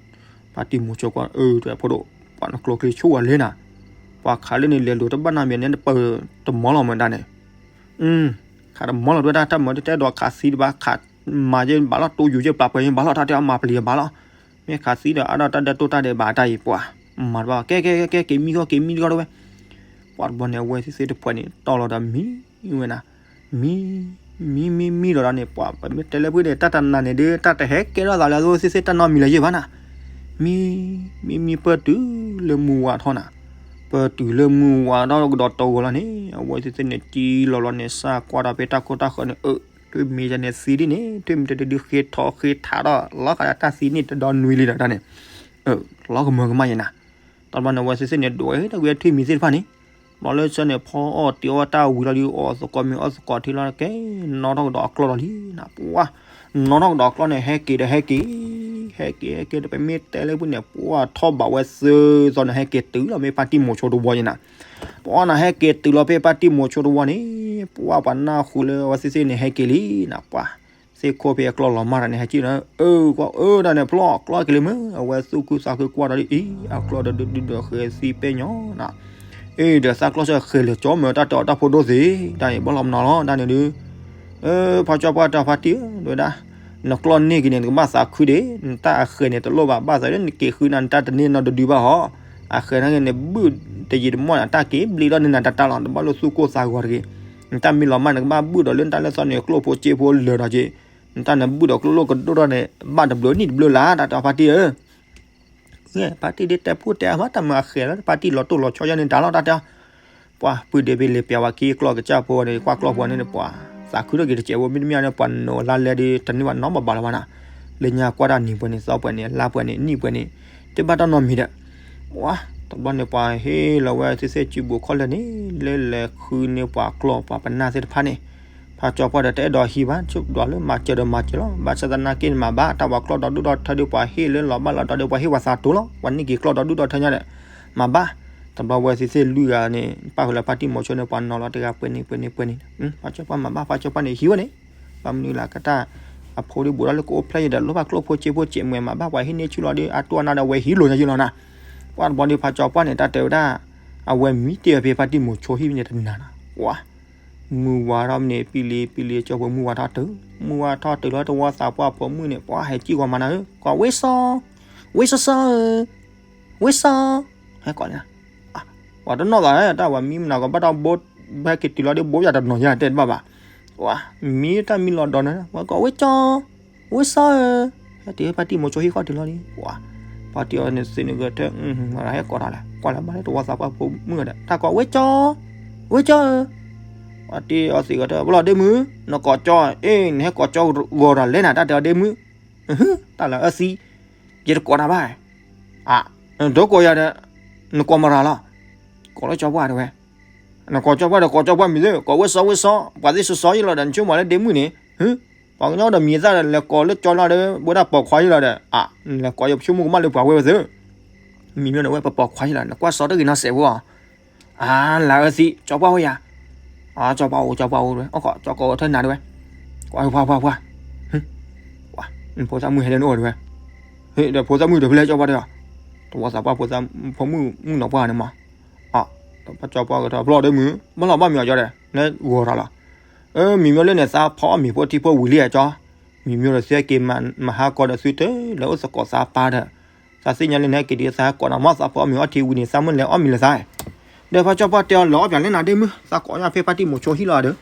ဖါတံၢ်မိၤဆိကွၢ် အၢ တဝဲဖိဒိၣ် ပှၤနကျိချံဆိဝဲလဲၣ်နၤ ပှၤခးလၢန့ၣ် လဲၤလိာ်တဘၣ်နီတမံၤန့ၣ် နပၢၢ်တမီလီၤမ့ၢ်ဒၣ်န့ၣ် ခးတမီလီၤတဝဲဒၣ် တၢ်မၤတတဲဒီးခးသံတဘၣ် ခးမၤယဲဘၣ်လီၤ တိၢ်ယူၤယဲပျၢ်ပှဲၤယဲဘၣ်လီၤ တၢ်တဲအီၤမၤပျံၤယဲဘၣ်လီၤ မ့ၢ်ခးသံဒီးအါဒီးတၢ်ဒဲးတိၢ်တၢ်ဒဲးဘၣ်တၢ်အံၤ ပှၤ မၤတဘၣ် ကဲ ကဲ ကဲ ကဲ က့ၤမံဃီ က့ၤမံဃီတဝဲ ပှၤတဘျီန့ၣ် အဝဲသ့ၣ်သ့ၣ်တဖှဲးန့ၣ် တီၢ်လီၤဒီးမံဝဲနၤ မံ မံ မံ မံလီၤဒီးန့ၣ် ပှၤ ပမ့ၢ်တဲလၢဖုန့ၣ် တၢ်တနၤန့ၣ်ဒုး တၢ်တဟဲကဲထီၣ်သးလၢအဝဲသ့ၣ်သ့ၣ်တၢ်နီတမံၤလၢၤယဲၢ်ဘၣ်နၤ မံ မံ မံ ပၢၢ်တုၤလၢမုၢ်ဝါထီၣ်နၤ ပၢၢ်တုၤလၢမုၢ်ဝါထီၣ်ကဒီးတီၤဂီၤလီၤန့ၣ် အဝဲသ့ၣ်သ့ၣ်န့ၣ် တံၢ်လီၤလီၤန့ၣ် စးကွၢ်ဒီးဖဲတၢ်ခိၣ်တၢ်ဃၢၤန့ၣ် အၢ ထွံၣ်မံၤယဲန့ၣ်သံဒ်န့ၣ် ထွံၣ်မံၤတဒုဒုဃ့ထီဃ့ထးဒီး လီၤဃာ်ဒီးတၢ်သံန့ၣ်တဒီနွံလံဒီးတၢ်န့ၣ် လီၤကမၢကမၣ်ယဲနၤ တဘျီန့ၣ် အဝဲသ့ၣ်သ့ၣ်န့ၣ် ဒွဲၣ်တၢ်ဝံၤထွံၣ်မံၤသ့ၣ်တဖၣ်န့ၣ် ဘျီလၢဆၢန့ၣ် ဖီအီၣ်တ့ၤအီၣ်တၢ်ဝံၤလီၤဒီး အီၣ်သကိးမ့ၤအီၣ်သကိးထံလီၤ ကဲနီၣ်ထီၣ်ကဒီးအကျီၢ်လီၤလံနၤ ပှၤ နီၣ်ထီၣ်ကဒီးအကျီၢ်န့ၣ် ဟဲက့ၤဒီးဟဲက့ၤ ဟဲက့ၤဟဲက့ၤဒီး ပမ့ၢ်တဲလၢဖုန့ၣ် ပှၤထီၣ်ဘးဝဲသၢသီန့ၣ် ဟဲက့ၤတုၤလီၤမ့ၢ်ဖါတံၢ်မိၤဆိတဝီယဲနၤ ပှၤနၤဟဲက့ၤတုၤလီၤဖဲဖါတံၢ်မိၤဆိတဝီန့ၣ် ပှၤပှၤနၢ်ဟူလၢအဝဲသ့ၣ်သ့ၣ်န့ၣ် ဟဲက့ၤလံနၤ ပှၤ သ့ၣ်ခိၣ်ဖဲအကျီၢ်လီၤမၢ်တၢ်န့ၣ် ဟဲက့ၤလီၤ အၢ ကွၢ်အၢတၢ်န့ၣ် ဖျီၣ်ကျီၢ်က့ၤလံမ့ၢ် အဝဲသူၣ်ခုသးခုကွၢ်ဒီးဒ်အံၤ အကျီၢ်ဒီးဒုးဒုးဒီးဃဲၤသံပဲညီနၤ အ့ ဒီးသးကျီၢ်စၢဃဲၤလၢာ်ကၠီမၢတၢ်တီတၢ်ဖိဒိၣ်သ့ၣ် တၢ်န့ၣ် ဘၣ်လီၤမနီၤလီၤ တၢ်န့ၣ်ဒုး ဖါကၠီပှၢ်တၢ်ဖါတံၢ်ဧၢ တဝဲဒၣ် နကျီၢ်န့ၢ်က့ၤန့ၣ် နကဘၣ်သးခုဒံး နတၢ်အဃဲၤန့ၣ်တလိၣ်ဘၣ် ဘၣ်သးလၢနက့ၤဃုနၤ နတၢ်တန့ၢ်နီတဒုဘၣ်ဟီ အဃဲၤနာ်က့န့ၣ် ဘုၣ်တယံာ်တမီၢ်န့ၣ် တၢ်က့ၤဘျံးထီၣ်န့ၢ်နၤတၢ်တၢ်လီၤ တဘၣ်လိၣ်သူၣ်ကိၢ်သးဂီၤတဂ့ၤ နတၢ်မ့ၢ်လီၤမၢ် နကဘၣ်ဘုၣ်ဒီးလၢနတၢ်လၢသီန့ၣ် ကျိၣ်ဖိစ့ဖိလၢာ်ဒီးက့ၤ နတၢ်န့ၣ်ဘုၣ်ဒီးကျိၣ်လိၣ်ကဒိၣ်ထီၣ်န့ၣ် ဘၣ်တဘျုးနံၣ်တဘျုးလါ တၢ်တၢ်ဖါတံၢ်ဧၢ ဖါတံၢ်ဒ်တဲဖိတဲအါမး တၢ်မၤအဃဲၤလၢဖါတံၢ်လီၤတိၢ်လီၤဆီယါန့ၣ်တၢ်လီၤ တၢ်တဲ ပှၤ ပုၢ်ဒ့ဘ့ၣ်လံၤပျးဝဲခံကျီၢ်ကစၢ်ဖိန့ၣ် ကွၢ်ကျီၢ်ဖိန့ၣ် ပှၤ သးခုထီၣ်က့ၤတစဲးဖိ မ့တမ့ၢ်န့ၣ် ပှၤနိးလါလဲဒီး တန့ၢ်ဘၣ်နီတဘျီဘၣ်လၢၤဘၣ်နၤ လၢညါကွၢ်တၢ်နံၤပှဲၤန့ၣ် သီပှဲၤန့ၣ် လါပှဲၤန့ၣ် နံၣ်ပှဲၤန့ၣ် တဘၣ်တၢ်နီတမံၤဒီး ပှၤ တဘျီန့ၣ်ပှၤဟ့ၣ်လီၤဝဲသ့ၣ်သ့ၣ်စုဘိးခီၣ်လဲၢ်န့ၣ် လၢလဲၤဃုန့ၢ်ပှၤကျီၢ်ပှၤပနၢ်သ့ၣ်တဖၣ်န့ၣ်, ဖးကၠီပှၢ်ဒီးတအဲၣ်ဒိးဟံးဘၣ်, ဒွးလၢမၤစၢၤဒီးမၤစၢၤလီၤ. ဘၣ်ဆၣ်သနာ်က့န့ၣ် မၤဘၣ်, တၢ်ပှၤကျီၢ်ဒီဒူၣ်ဒီထၢဒီးပှၤဟ့ၣ်လၢလီၤဘၣ်လီၤဒီး ပှၤဟ့ၣ်ပှၤသးတိၤလီၤ. ပှၤန့ၢ်က့ၤကျီၢ်ဒီဒူၣ်ဒီထၢညါဒီး မၤဘၣ်. တဘျီဝဲသ့ၣ်သ့ၣ်လွံၢ်ဂၤန့ၣ် ပၣ်ဃုာ်လၢဖါတံၢ်မိၤဆိန့ၣ် ပှၤနီၤလီၤတဂၤ ပှဲၤန့ၣ် ပှဲၤန့ၣ် ပှဲၤန့ၣ်, ဖးကၠီပှၢ်မၤဘၣ်, ဖးကၠီပှၢ်န့ၣ်ဟံးဝဲန့ၣ်, ဘၣ်မနုၤလၢကတၢၢ် အဖိဒံးဘူးဒီးလၢကအိၣ်ဖျဲၣ်ယံၤဒီး လိၣ်ဘၣ်ကျိၣ်ဖိစ့ဖိစ့ၣ်မှဲၤမၤဘၣ်, ပှၤဟ့ၣ်န့ၢ်ဆူၣ်လီၤဒီး အတိၢ်အနါဒီး အဝဲဟံးလိာ်ညါယံၤလီၤနၤ. ပှၢ်တဘျီဒီး ဖးကၠီပှၢ်န့ၣ် တၢ်တဲဝဲဒၣ် အဝဲမံတ့ၢ်ဝဲဖဲဖါတံၢ်မိၤဆိဟံၣ်န့ၣ်တနၤနၤ, ပှၤ မုၢ်ဝါထီၣ်မ့ၢ်ပံလံပံလံကၠီဖိ မုၢ်ဝါထီၣ်တုၤ, မုၢ်ဝါထီၣ်တုၤလီၤတဝီသးပှၢ်ဖိမုၣ်န့ၣ် ပှၤဟဲစံၣ်ဂီၤမၤနၤဧၢ, ကိးဝ့စီ, ဝ့စီဧၢ, ဝ့စီ, ဟဲကိးန့ၣ်, ပှၤတနီၣ်သး တၢ်ဝဲမံမနၤကီး ဘၣ်တၢ်ဘိ ဘၣ်က့ၤတုၤလီၤဒီးဘိပၠးတနီၤညါတဲတဘၣ်ဘၣ်, ပှၤမံတၢ်မံလီၤဒီးနၤ ပှၤကိးဝ့စီ, ဝ့စီဧၢ, ဟဲတုၤဖဲဖါတံၢ်မိၤဆိဟံၣ်ခီၣ်တုၤလီၤလံ, ပှၤ ပှၤတံၢ်အီၤန့ၣ်သ့ၣ်န့ၣ်ဂဲၤထၢၣ်, ဟဲကိးတၢ်လဲၣ်, ကွၢ်လၢဘၣ်လၢတဝီသးပှၢ်ဖိမုၣ်ဒီး တၢ်ကိးဝ့စီ, ဝ့စီဧၢ, ပှၤတံၢ်အီၤသ့ၣ်ဂဲၤထၢၣ် ပလီၢ်ဒ့မုၣ်, နကိးကၠီ, အ့ နဟဲကိးကၠီဂီၤတၢ်လဲၣ်နၤ တၢ်တဲအီၤဒ့မုၣ်, တၢ်လၢအသံ, ယတကိးနၤဘၣ်, အ, နတကိးယၤဒီး, နကိးမရၤလီၤ, ကိးလၢကၠီပှၢ်တဝဲ, နကိးကၠီပှၢ်ဒီး ကိးကၠီပှၢ်မံၤသ့ၣ်, ကိးဝ့စီဝ့စီ, ပှၤသ့ၣ်စီစီယလီၤဒီး နဆိကမိၣ်လၢဒ့မုၣ်န့ၣ်, ပှၤကညီဒီးမံၤသၣ်ဒီး လဲၤကိးလၢကၠီလီၤဒီး ဝဲဒၣ်ပိာ်ခွါယလီၤဒီး, အ, လဲၤကိးယဆိကမိၣ်ကမၣ်လၢပှၤဝဲဝဲသ့ၣ်, မံၤမ့ၢ်ဒီးဝဲ ပပိာ်ခွါယလီၤ, နကွၢ်စီတဂ့ၤနီၢ်စဲးဖိအီၤ, အလၤအသံ ကၠီပှၢ်ဝဲယၤ, အ ကၠီပှၢ်အိၣ် ကၠီပှၢ်အိၣ်တဝဲ, အ ကၠီကိးထၢနၤတဝဲ, ကွၢ် ပှၤ ပှၤ ပှၤ, နဖိသၣ်မုၣ်ဟဲလၢနအိၣ်တဝဲ, ဒီးဖိသၣ်မုၣ်ဒီးဖဲလဲၣ်ကၠီပှၢ်တဲအီၤ, တဝီသးပှၢ်ဖိသၣ်, ဖိမုၣ်မုၣ်နီၤပှၢ်န့ၣ်မး, အ, ဖးကၠီပှၢ်ကထီၣ် ပလီၢ်ဒ့မုၣ်, ဘၣ်လီၤဘၣ်မံၤအီၤကၠီဒီး နဂီၤထီၣ်လီၤ, မံၤမ့ၢ်လၢန့ၣ် သးဖီအီၣ်မ့ၤဖိထံဖိဝံၤလံဧါကၠီ, မံၤမ့ၢ်ဒီးသုဟဲက့ၤမၤဟါကီဒီးသုတလၢအိၣ်သကိးသးပၢ်ဒီး, သးသ့ၣ်ညါလၢနဟဲက့ၤဒ်သးဟဲကိးနၤမး သးဖီအီၣ်မ့ၤအီထံဝံၤန့ၣ် သးမုၢ်လဲၤအီၣ်မ့ၤလၢသး, ဒီးဖးကၠီပှၢ်တဲအီၤ လဲၤအီၣ်ပၠးလၢနၤဒ့မုၣ်, သးကိးညါဖဲဖါတံၢ်မိၤဆိဟံၣ်လီၤဒီး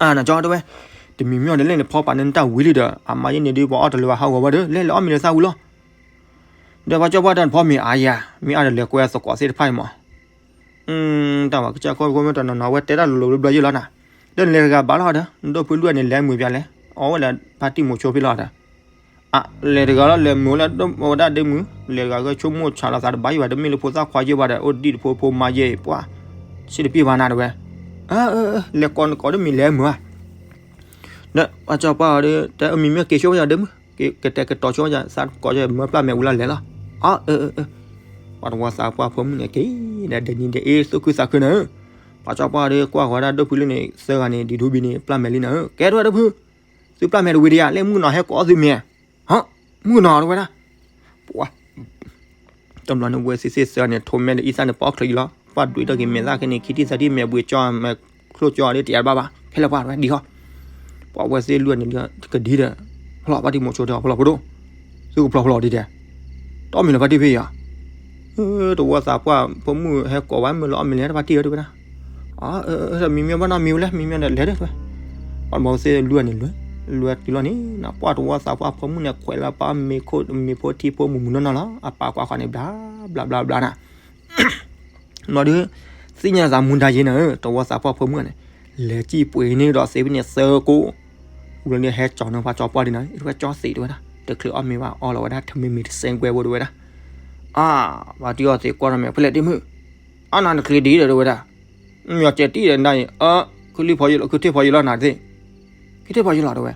အါ နကၠီတဲဝဲ, တမံၤမ့ၢ်ဒီးလဲၣ်န့ၣ် ဖီပာ်န့ၢ်နတၢ်ဝံၤလံဒီး အမါယဲန့ၣ်ဒုးပှၤအီၣ်တလၢာ်ဘၣ်ဟးဂီၤဝဲဒီး လဲၤလဲၤအီၣ်မ့ၤလၢသးဝံၤလီၤ. ဒီးပှၤကၠီပှၢ်တၢ်ဖီမ့ၤအါယၤ မ့ၢ်အါဒီးလဲၤကွဲသကိးသ့ၣ်တဖၣ်အံၤမး, တၢ်ဝဲကစၢ်ကီၢ်ဖိမ့ၢ်တနီၤနီၤ အဝဲတဲတၢ်လိၤလိၤဘျီဘျီယဲလီၤနၤ, ဒီးနလဲၤတဂၤဘၣ်လီၤဒီး နဒိၣ်ဖုလွံၢ်န့ၣ် လဲၤမုာ်ပၠးလဲၣ်, အီၣ်ဝဲလၢဖါတံၢ်မိၤဆိဖဲလီၤဒီး အ လဲၤတဂၤလီၤ လဲၤမုာ်ဝဲလၢဒိၣ်ဝဲဒၣ်ဒ့မုၣ်, လဲၤတဂၤဂဲၤဆိကမိၣ်ဆးလီၤသးတဘၣ်ယံၤဘၣ် တမ့ၢ်လၢဖိသၣ်ခွါယဲဘၣ်ဒီး အိၣ်ဒံၣ်တဖိဖိမါယဲအံၤ ပှၤ ဆ့ၣ်တပ့ၢ်ဘၣ်နၤတဝဲ, လဲၤကိးနကိးတမံၤလဲၤမုာ်ဧါ, ဒီးပှၤကၠီပှၢ်အီၤဒီး တၢ်အမံၤမ့ၢ်က့ၤဆိဝဲယၤဒ့မုၣ်, ကကတဲာ်ကတီၤဆိဝဲယၤ သးကိးယၤမၢပျၢ်မဲာ်ဝံၤလီၤလဲၤလီၤ, အ အ အ ပှၤတဝီသးပှၢ်ဖိမုၣ်န့ၣ်က့ၤ ဒီးဒဲနံၤဒဲအ့ သူၣ်ခုသးခုန့ၣ်, ပှၤကၠီပှၢ်အီၤဒီး ကွၢ်ဃီၤဒၣ်ဒိၣ်ဖုလွံၢ်န့ၣ် သၢဂၤန့ၣ် ဒံးဒူဘံန့ၣ် ပျၢ်မဲာ်လံနၤဧၢ, ကဲထီၣ်ဝဲဒၣ်ဖု သုပျၢ်မဲာ်တဝံၤဒီးယၤ လၢမုၣ်ကနီၤဟဲကိးအီၣ်သုမဲာ်, ဟ မုၣ်ကနီၤတဝဲဒၣ်, ပှၤ တဘျီန့ၣ်ဝဲသ့ၣ်သ့ၣ်သၢဂၤန့ၣ် ထိးမဲာ်ဒီးအံသၣ်န့ၣ် ပအီၣ်ချၢအံၤလီၤ, ပှၤဒွံးထီၣ်က့ၤမဲာ်သၣ်ခဲန့ၣ် ခံထံၣ်သၢထံၣ်မဲာ်ဘှံးကၠီ မဲာ်ချိၣ်ကၠီဒီးတယၤတဘၣ်ဘၣ် ခဲလၢာ်ပှၤတဝဲဒ်ဟီ, ပှၤဝဲသ့ၣ်လွံၢ်န့ၣ် ကဒံဒီး ဖျီၣ်ဖါတံၢ်မိၤဆိတဲအီၤ ဖျီၣ်ဖိဒိၣ်, သုကဖျီၣ်ဖျီၣ်ဒ်တဲ တအီၣ်မ့ၤလၢဖါတံၢ်ဖဲအံၤဧါ, တဝီသးပှၢ်ဖိမုၣ်ဟဲကိးဝဲမ့ၢ်လၢအီၣ်မ့ၤလဲၣ်တဖါတံၢ်ဧၢတဝဲဒၣ်, မံၤမ့ၢ်ဘၣ်နီၢ်မံၤဝဲလဲၣ် မံၤမ့ၢ်ဒီးလဲၤဒီးဝဲ, ပှၤတဝီသ့ၣ်လွံၢ်န့ၣ်လွဲ, လွဲတုၤလီၤန့ၣ် ပှၤတဝီသးပှၢ်ဖိမုၣ်န့ၣ် ခွဲးလၢပှၤမ့ၤခိၣ်မ့ၤဖိထံဖိမုၢ်မုၢ်နီၢ်နီၢ်လီၤ, အပာ်ကွၢ်ဃီန့ၣ် ဘျါ ဘျါဘျါဘျါနၤ နီၢ်ဒုး သ့ၣ်ညါသးမူဒါယ့နၤဧၢ တဝီသးပှၢ်ဖိမုၣ်န့ၣ်, လဲၤစံၣ်ပှ့ၤန့ၢ်ဒီးသ့ဖဲန့ၣ်သၢကိး, ဝံၤလီၤန့ၣ်ဟဲကၠီၤန့ၢ်ပှၤကၠီပှၢ်ဒ်နၤ, တဝဲကၠီသ့တဝဲဒၣ်, တချုးအီၣ်မ့ၤဘၣ်အီလီၤဝဲဒၣ် ထမ့ၢ်မ့ၢ်တစဲးကွဲဖိတဝဲဒၣ်, အါ ပှၤတံၢ်အီၣ်သ့ကွၢ်ထီၣ်မဲာ် ဖဲလဲၣ်ဒ့မုၣ်, အါနၤနချ့ဒ်ဒီးတဝဲဒၣ်, မ့ၢ်အီၣ်ကဲတံၢ်ဒီးနဒၣ်အံၤ, အ ခုလံဖီယလီၤ ခုထ့ၣ်ဖီယလီၤနၤသ့ၣ်, ခုထ့ၣ်ဖီယလီၤတဝဲ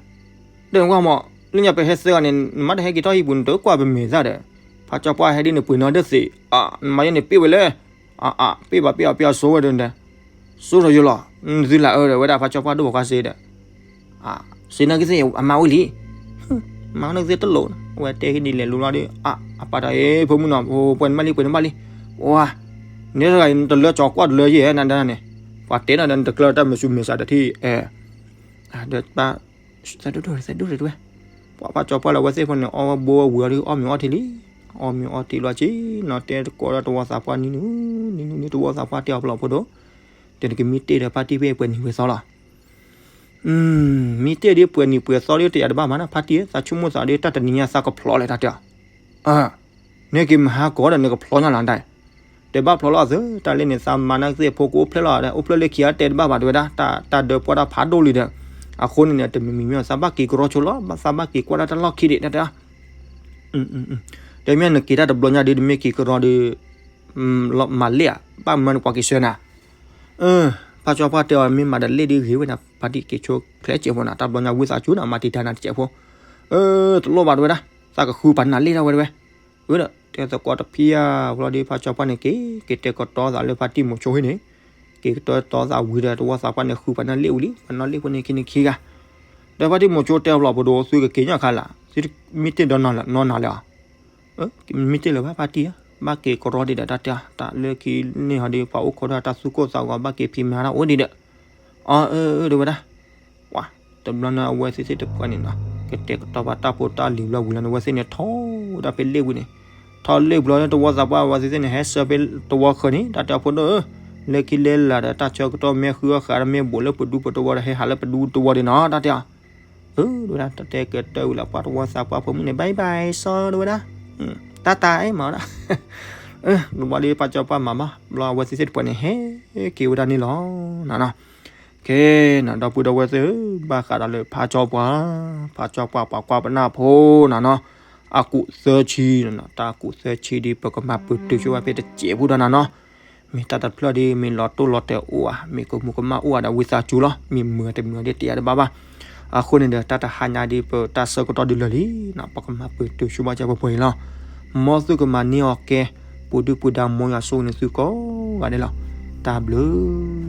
ဒီးနကွၢ်မး လၢညါပဟဲသၢဂၤန့ၣ် နမ့ၢ်တဟဲက့ၤထီၣ်ဟံၣ်ပူၤ နတကွၢ်ပမဲာ်သၣ်ဒီး, ဖးကၠီပှၢ်ဟဲဒ်န့ၣ်ပှ့ၤနီၣ်ဒၢသ့ၣ်, အ နမၤယဲန့ၣ်ပ့ၢ်ဝဲလဲၣ်, အ အ ပ့ၢ်ဘၣ်ပ့ၢ်အီၤပ့ၢ်အီၤစိဝဲဒီး, စိထီၣ်ယိလီၤ, နသုလၢအၢဒီးဝဲဒၣ်ဖးကၠီပှၢ်ဒိၣ်ဘၣ်ကွၢ်စ့ဒီး, စ့နာ်က့သ့ၣ်အမါဝံၤလံ, မါနာ်က့သ့ၣ်တလိၣ်, အဝဲတဲဟံးဒ်လဲၣ်လိၤလီၤဒီး, အ အပာ်တၢ်အ့ ဖိမုၣ်နီၤ ပှ့ၤနဘၣ်လံ ပှ့ၤနဘၣ်လံ, ဝါ, န့ၣ်တဂၤအံၤ နတလၢကၠီၤကွၢ်တလၢယဲၢ်နဒၣ်န့ၣ်, ပှၤတဲနီၤဒီးနတကျၢၤတၢ်မုာ်ဆူးမုာ်စှၤတထံၣ်, အဲ ဒီးပၢ် သဒိၣ်ဒိၣ်သဒိၣ်ဒိၣ်တဝဲ, ပှၤဖးကၠီပှၢ်လၢအဝဲသ့ၣ်ဖိန့ၣ် အီၣ်ဝဲဘိဝဲဝံၤအီၤဒီး အီၣ်မ့ၤအီထံလံ, အီၣ်မ့ၤအီထံလီၤက့ၤ, နီၤတဲတကိးဒီးတဝီသးပှၢ်နံၤနုၤ, နံၤနုၤန့ၣ်တဝီသးပှၢ်တဲအီၤဖျီၣ်ဖိဒိၣ်, တဲနကမံတ့ၢ်ဒီးဖါတံၢ်ဖဲပှဲၤနံၤပှဲၤသီလီၤ, မံတ့ၢ်ဒ်ပှဲၤနံၤပှဲၤသီဒီးတယၤတဘၣ်မးနီၤ ဖါတံၢ်, သးဆိကမိၣ်သးဒီးတၢ်တနံၤညါသးကဖျီၣ်လဲၣ်တၢ်တဲအီၤ နက့ၤမဟါကီးဒီးနကဖျီညါလီၤဒၣ်, တဲဘၣ်ဖျီၣ်လီၤအသး တၢ်လဲၣ်န့ၣ် သးမၤနာ်က့သ့ၣ်ဖိကအိၣ်ဖျဲၣ်လီၤဒီး အိၣ်ဖျဲၣ်လၢခံအတဲတဘၣ်ဘၣ်တဲဝဲဒၣ် တၢ်ဒၢပှၢ်တၢ်ဖးဒိၣ်လံဒီး, အဃိန့ၣ်န့ၣ် တမံၤမံၤမံၤ သးဘၣ်က့ၤကရီဆိလီၤ သးဘၣ်က့ၤကွၢ်ဒၣ်တၢ်လီၢ်ခံဒံးတၢ်တဲ, တမ့ၢ်နက့ၤတၢ်တဘျီညါဒီး တမ့ၢ်က့ၤကရီဒီး မၤလ့ၣ်ဧါ, ဘၣ်မၢနကွၢ်က့ၤဆၢနၤ. ဖါကၠီပှၢ်တဲအီၤ မ့ၢ်မၤဒီးလ့ၣ်ဒ်ဂ့ၤဝဲနၤ ဖါတံၢ်က့ၤဆိချဲကဲးဖိနၤ တၢ်ဘျီညါဝံသးစူၤနၤ မၤတံာ်တာ်နၤတကဲးဖိ. တလိၣ်ဘၣ်တဲဝဲဒၣ်, သးကဃုပာ်နၤလ့ၣ်ဒၣ်ဝဲတဲဝဲ. အၢ ဒီးတဲသကိးတဖံးဧါ ဘျီဒီးဖါကၠီပှၢ်န့ၣ် က့ၤက့ၤတဲကတီၤသးလၢဖါတံၢ်မိၤဆိဟံၣ်န့ၣ်, က့ၤကတီၤသးဝံၤဒီးတဝီသးပှၢ်န့ၣ် ဃုပာ်နၤလ့ၣ်ဝံၤလံ ပှၤနီၣ်လ့ၣ်ဖိန့ၣ်ခံန့ၣ်ခံဂၤ. ဒီးဖါတံၢ်မိၤဆိတဲအီၤဘျီ ပဒိၣ်သုကက့ၤညါခါလၢ်, သုမ့ၢ်တ့ၢ်ဒီးနီၢ်လၢနီၢ်နၤလၢၤဧါ. မ့ၢ်တ့ၢ်လၢၤဘၣ်ဖါတံၢ်ဧၢ, ဘၣ်က့ၤကရီဒံးဒီးတၢ်တဲအီၤ တၢ်လၢခံန့ၣ်ဟီဒီး ပှၤအိၣ်ခိးဒီးတၢ်သူၣ်ကိၢ်သးဂီၤ ဘၣ်က့ၤဖံးမၤတၢ်အိၣ်ဒံးဒီး. အၢ အၢ တဲဝဲဒၣ်. ပှၤတဘျီန့ၣ် အဝဲသ့ၣ်သ့ၣ်တဖၣ်န့ၣ်နီၤ ကတဲာ်ကတီၤပာ်တၢ်ဖိတၢ်လံၤဘျီဝံၤလီၤန့ၣ် အဝဲသ့ၣ်န့ၣ်ထီၣ်ဒၣ်ဖဲလ့ၣ်ဝံၤန့ၣ်, ထီၣ်လ့ၣ်ဘျီန့ၣ် တဝီသးပှၢ်အဝဲသ့ၣ်သ့ၣ်န့ၣ် ဟဲဆှၢဖဲတဝီဃၢၤန့ၣ် တၢ်တဲအီၤဖိဒိၣ်ဧၢ, လၢခံလဲၤလၢ်ဒီးတၢ်ဆၢကတီၢ်မ့ၢ်ဃုအီၣ်ဃာ်ဒီး မ့ၢ်ဘူးလၢပဒူပတဝီဒီး ဟဲဟးလၢပဒူတဝီဒံးနီၤ တၢ်တဲအီၤ. အၢ တဲဝဲဒၣ် တတဲကတၢၢ်ဝံၤလၢ် ပှၤတဝီသးပှၢ်ဖိမုၣ်န့ၣ် bye bye စီၤ တဲဝဲဒၣ်. တၢ်တၢ်အဲၣ်မၤဝဲဒၣ်. တဘျီဒီးဖါကၠီပှၢ်မၤဘၣ် ဘျီအဝဲသ့ၣ်သ့ၣ်တဖၣ်န့ၣ် ဟဲက့ၤဝဲဒၣ်န့ၣ်လီၤ. ကဲနီၤ ဒီပုၢ်ဒီဝဲၢ်သ့ၣ်ဧၢ, ဘၣ်ဃးဒီးလၢဖါကၠီပှၢ်, ဖါကၠီပှၢ်ပှၤကွၢ်ပနၢ်ဖိနီၤနီၤ, အကူးသၢဆံနီၤနီၤ, တၢ်အကူးသၢဆံဒီး ပကမၤပတုာ်ဆိဘၣ်ဖဲတစဲးဖိဒီးနီၤနီၤ. မ့ၢ်တၢ်တဖျၢၣ်ဒီး မ့ၢ်လီၤတိၢ်လီၤတဲာ်အိၣ်ဧါ, မ့ၢ်ကမူးကမၣ်အိၣ်ဧါဒီးဝံသးစူၤလီၤ, မ့ၢ်မုာ်တမုာ်ဒီးတဲယၤတဘၣ်ဘၣ်. အဃိန့ၣ်ဒီး တၢ်တဟါညါဒီး ပတၢ်ဆၢကတီၢ်ဒုးလၢာ်လံနီၤ, ပကမၤပတုာ်ဆိဘၣ်ကဲပှဲၤပှဲၤအံၤလီၤ. မ်သုကမၤန့ၢ်အီၤကဲ ပူၤဒုၣ်ပူၤဒါ မ်ယွၤဆိၣ်ဂ့ၤန့ၢ်သုကိးဂၤဒဲးလီၤ. တၢ်ဘျုး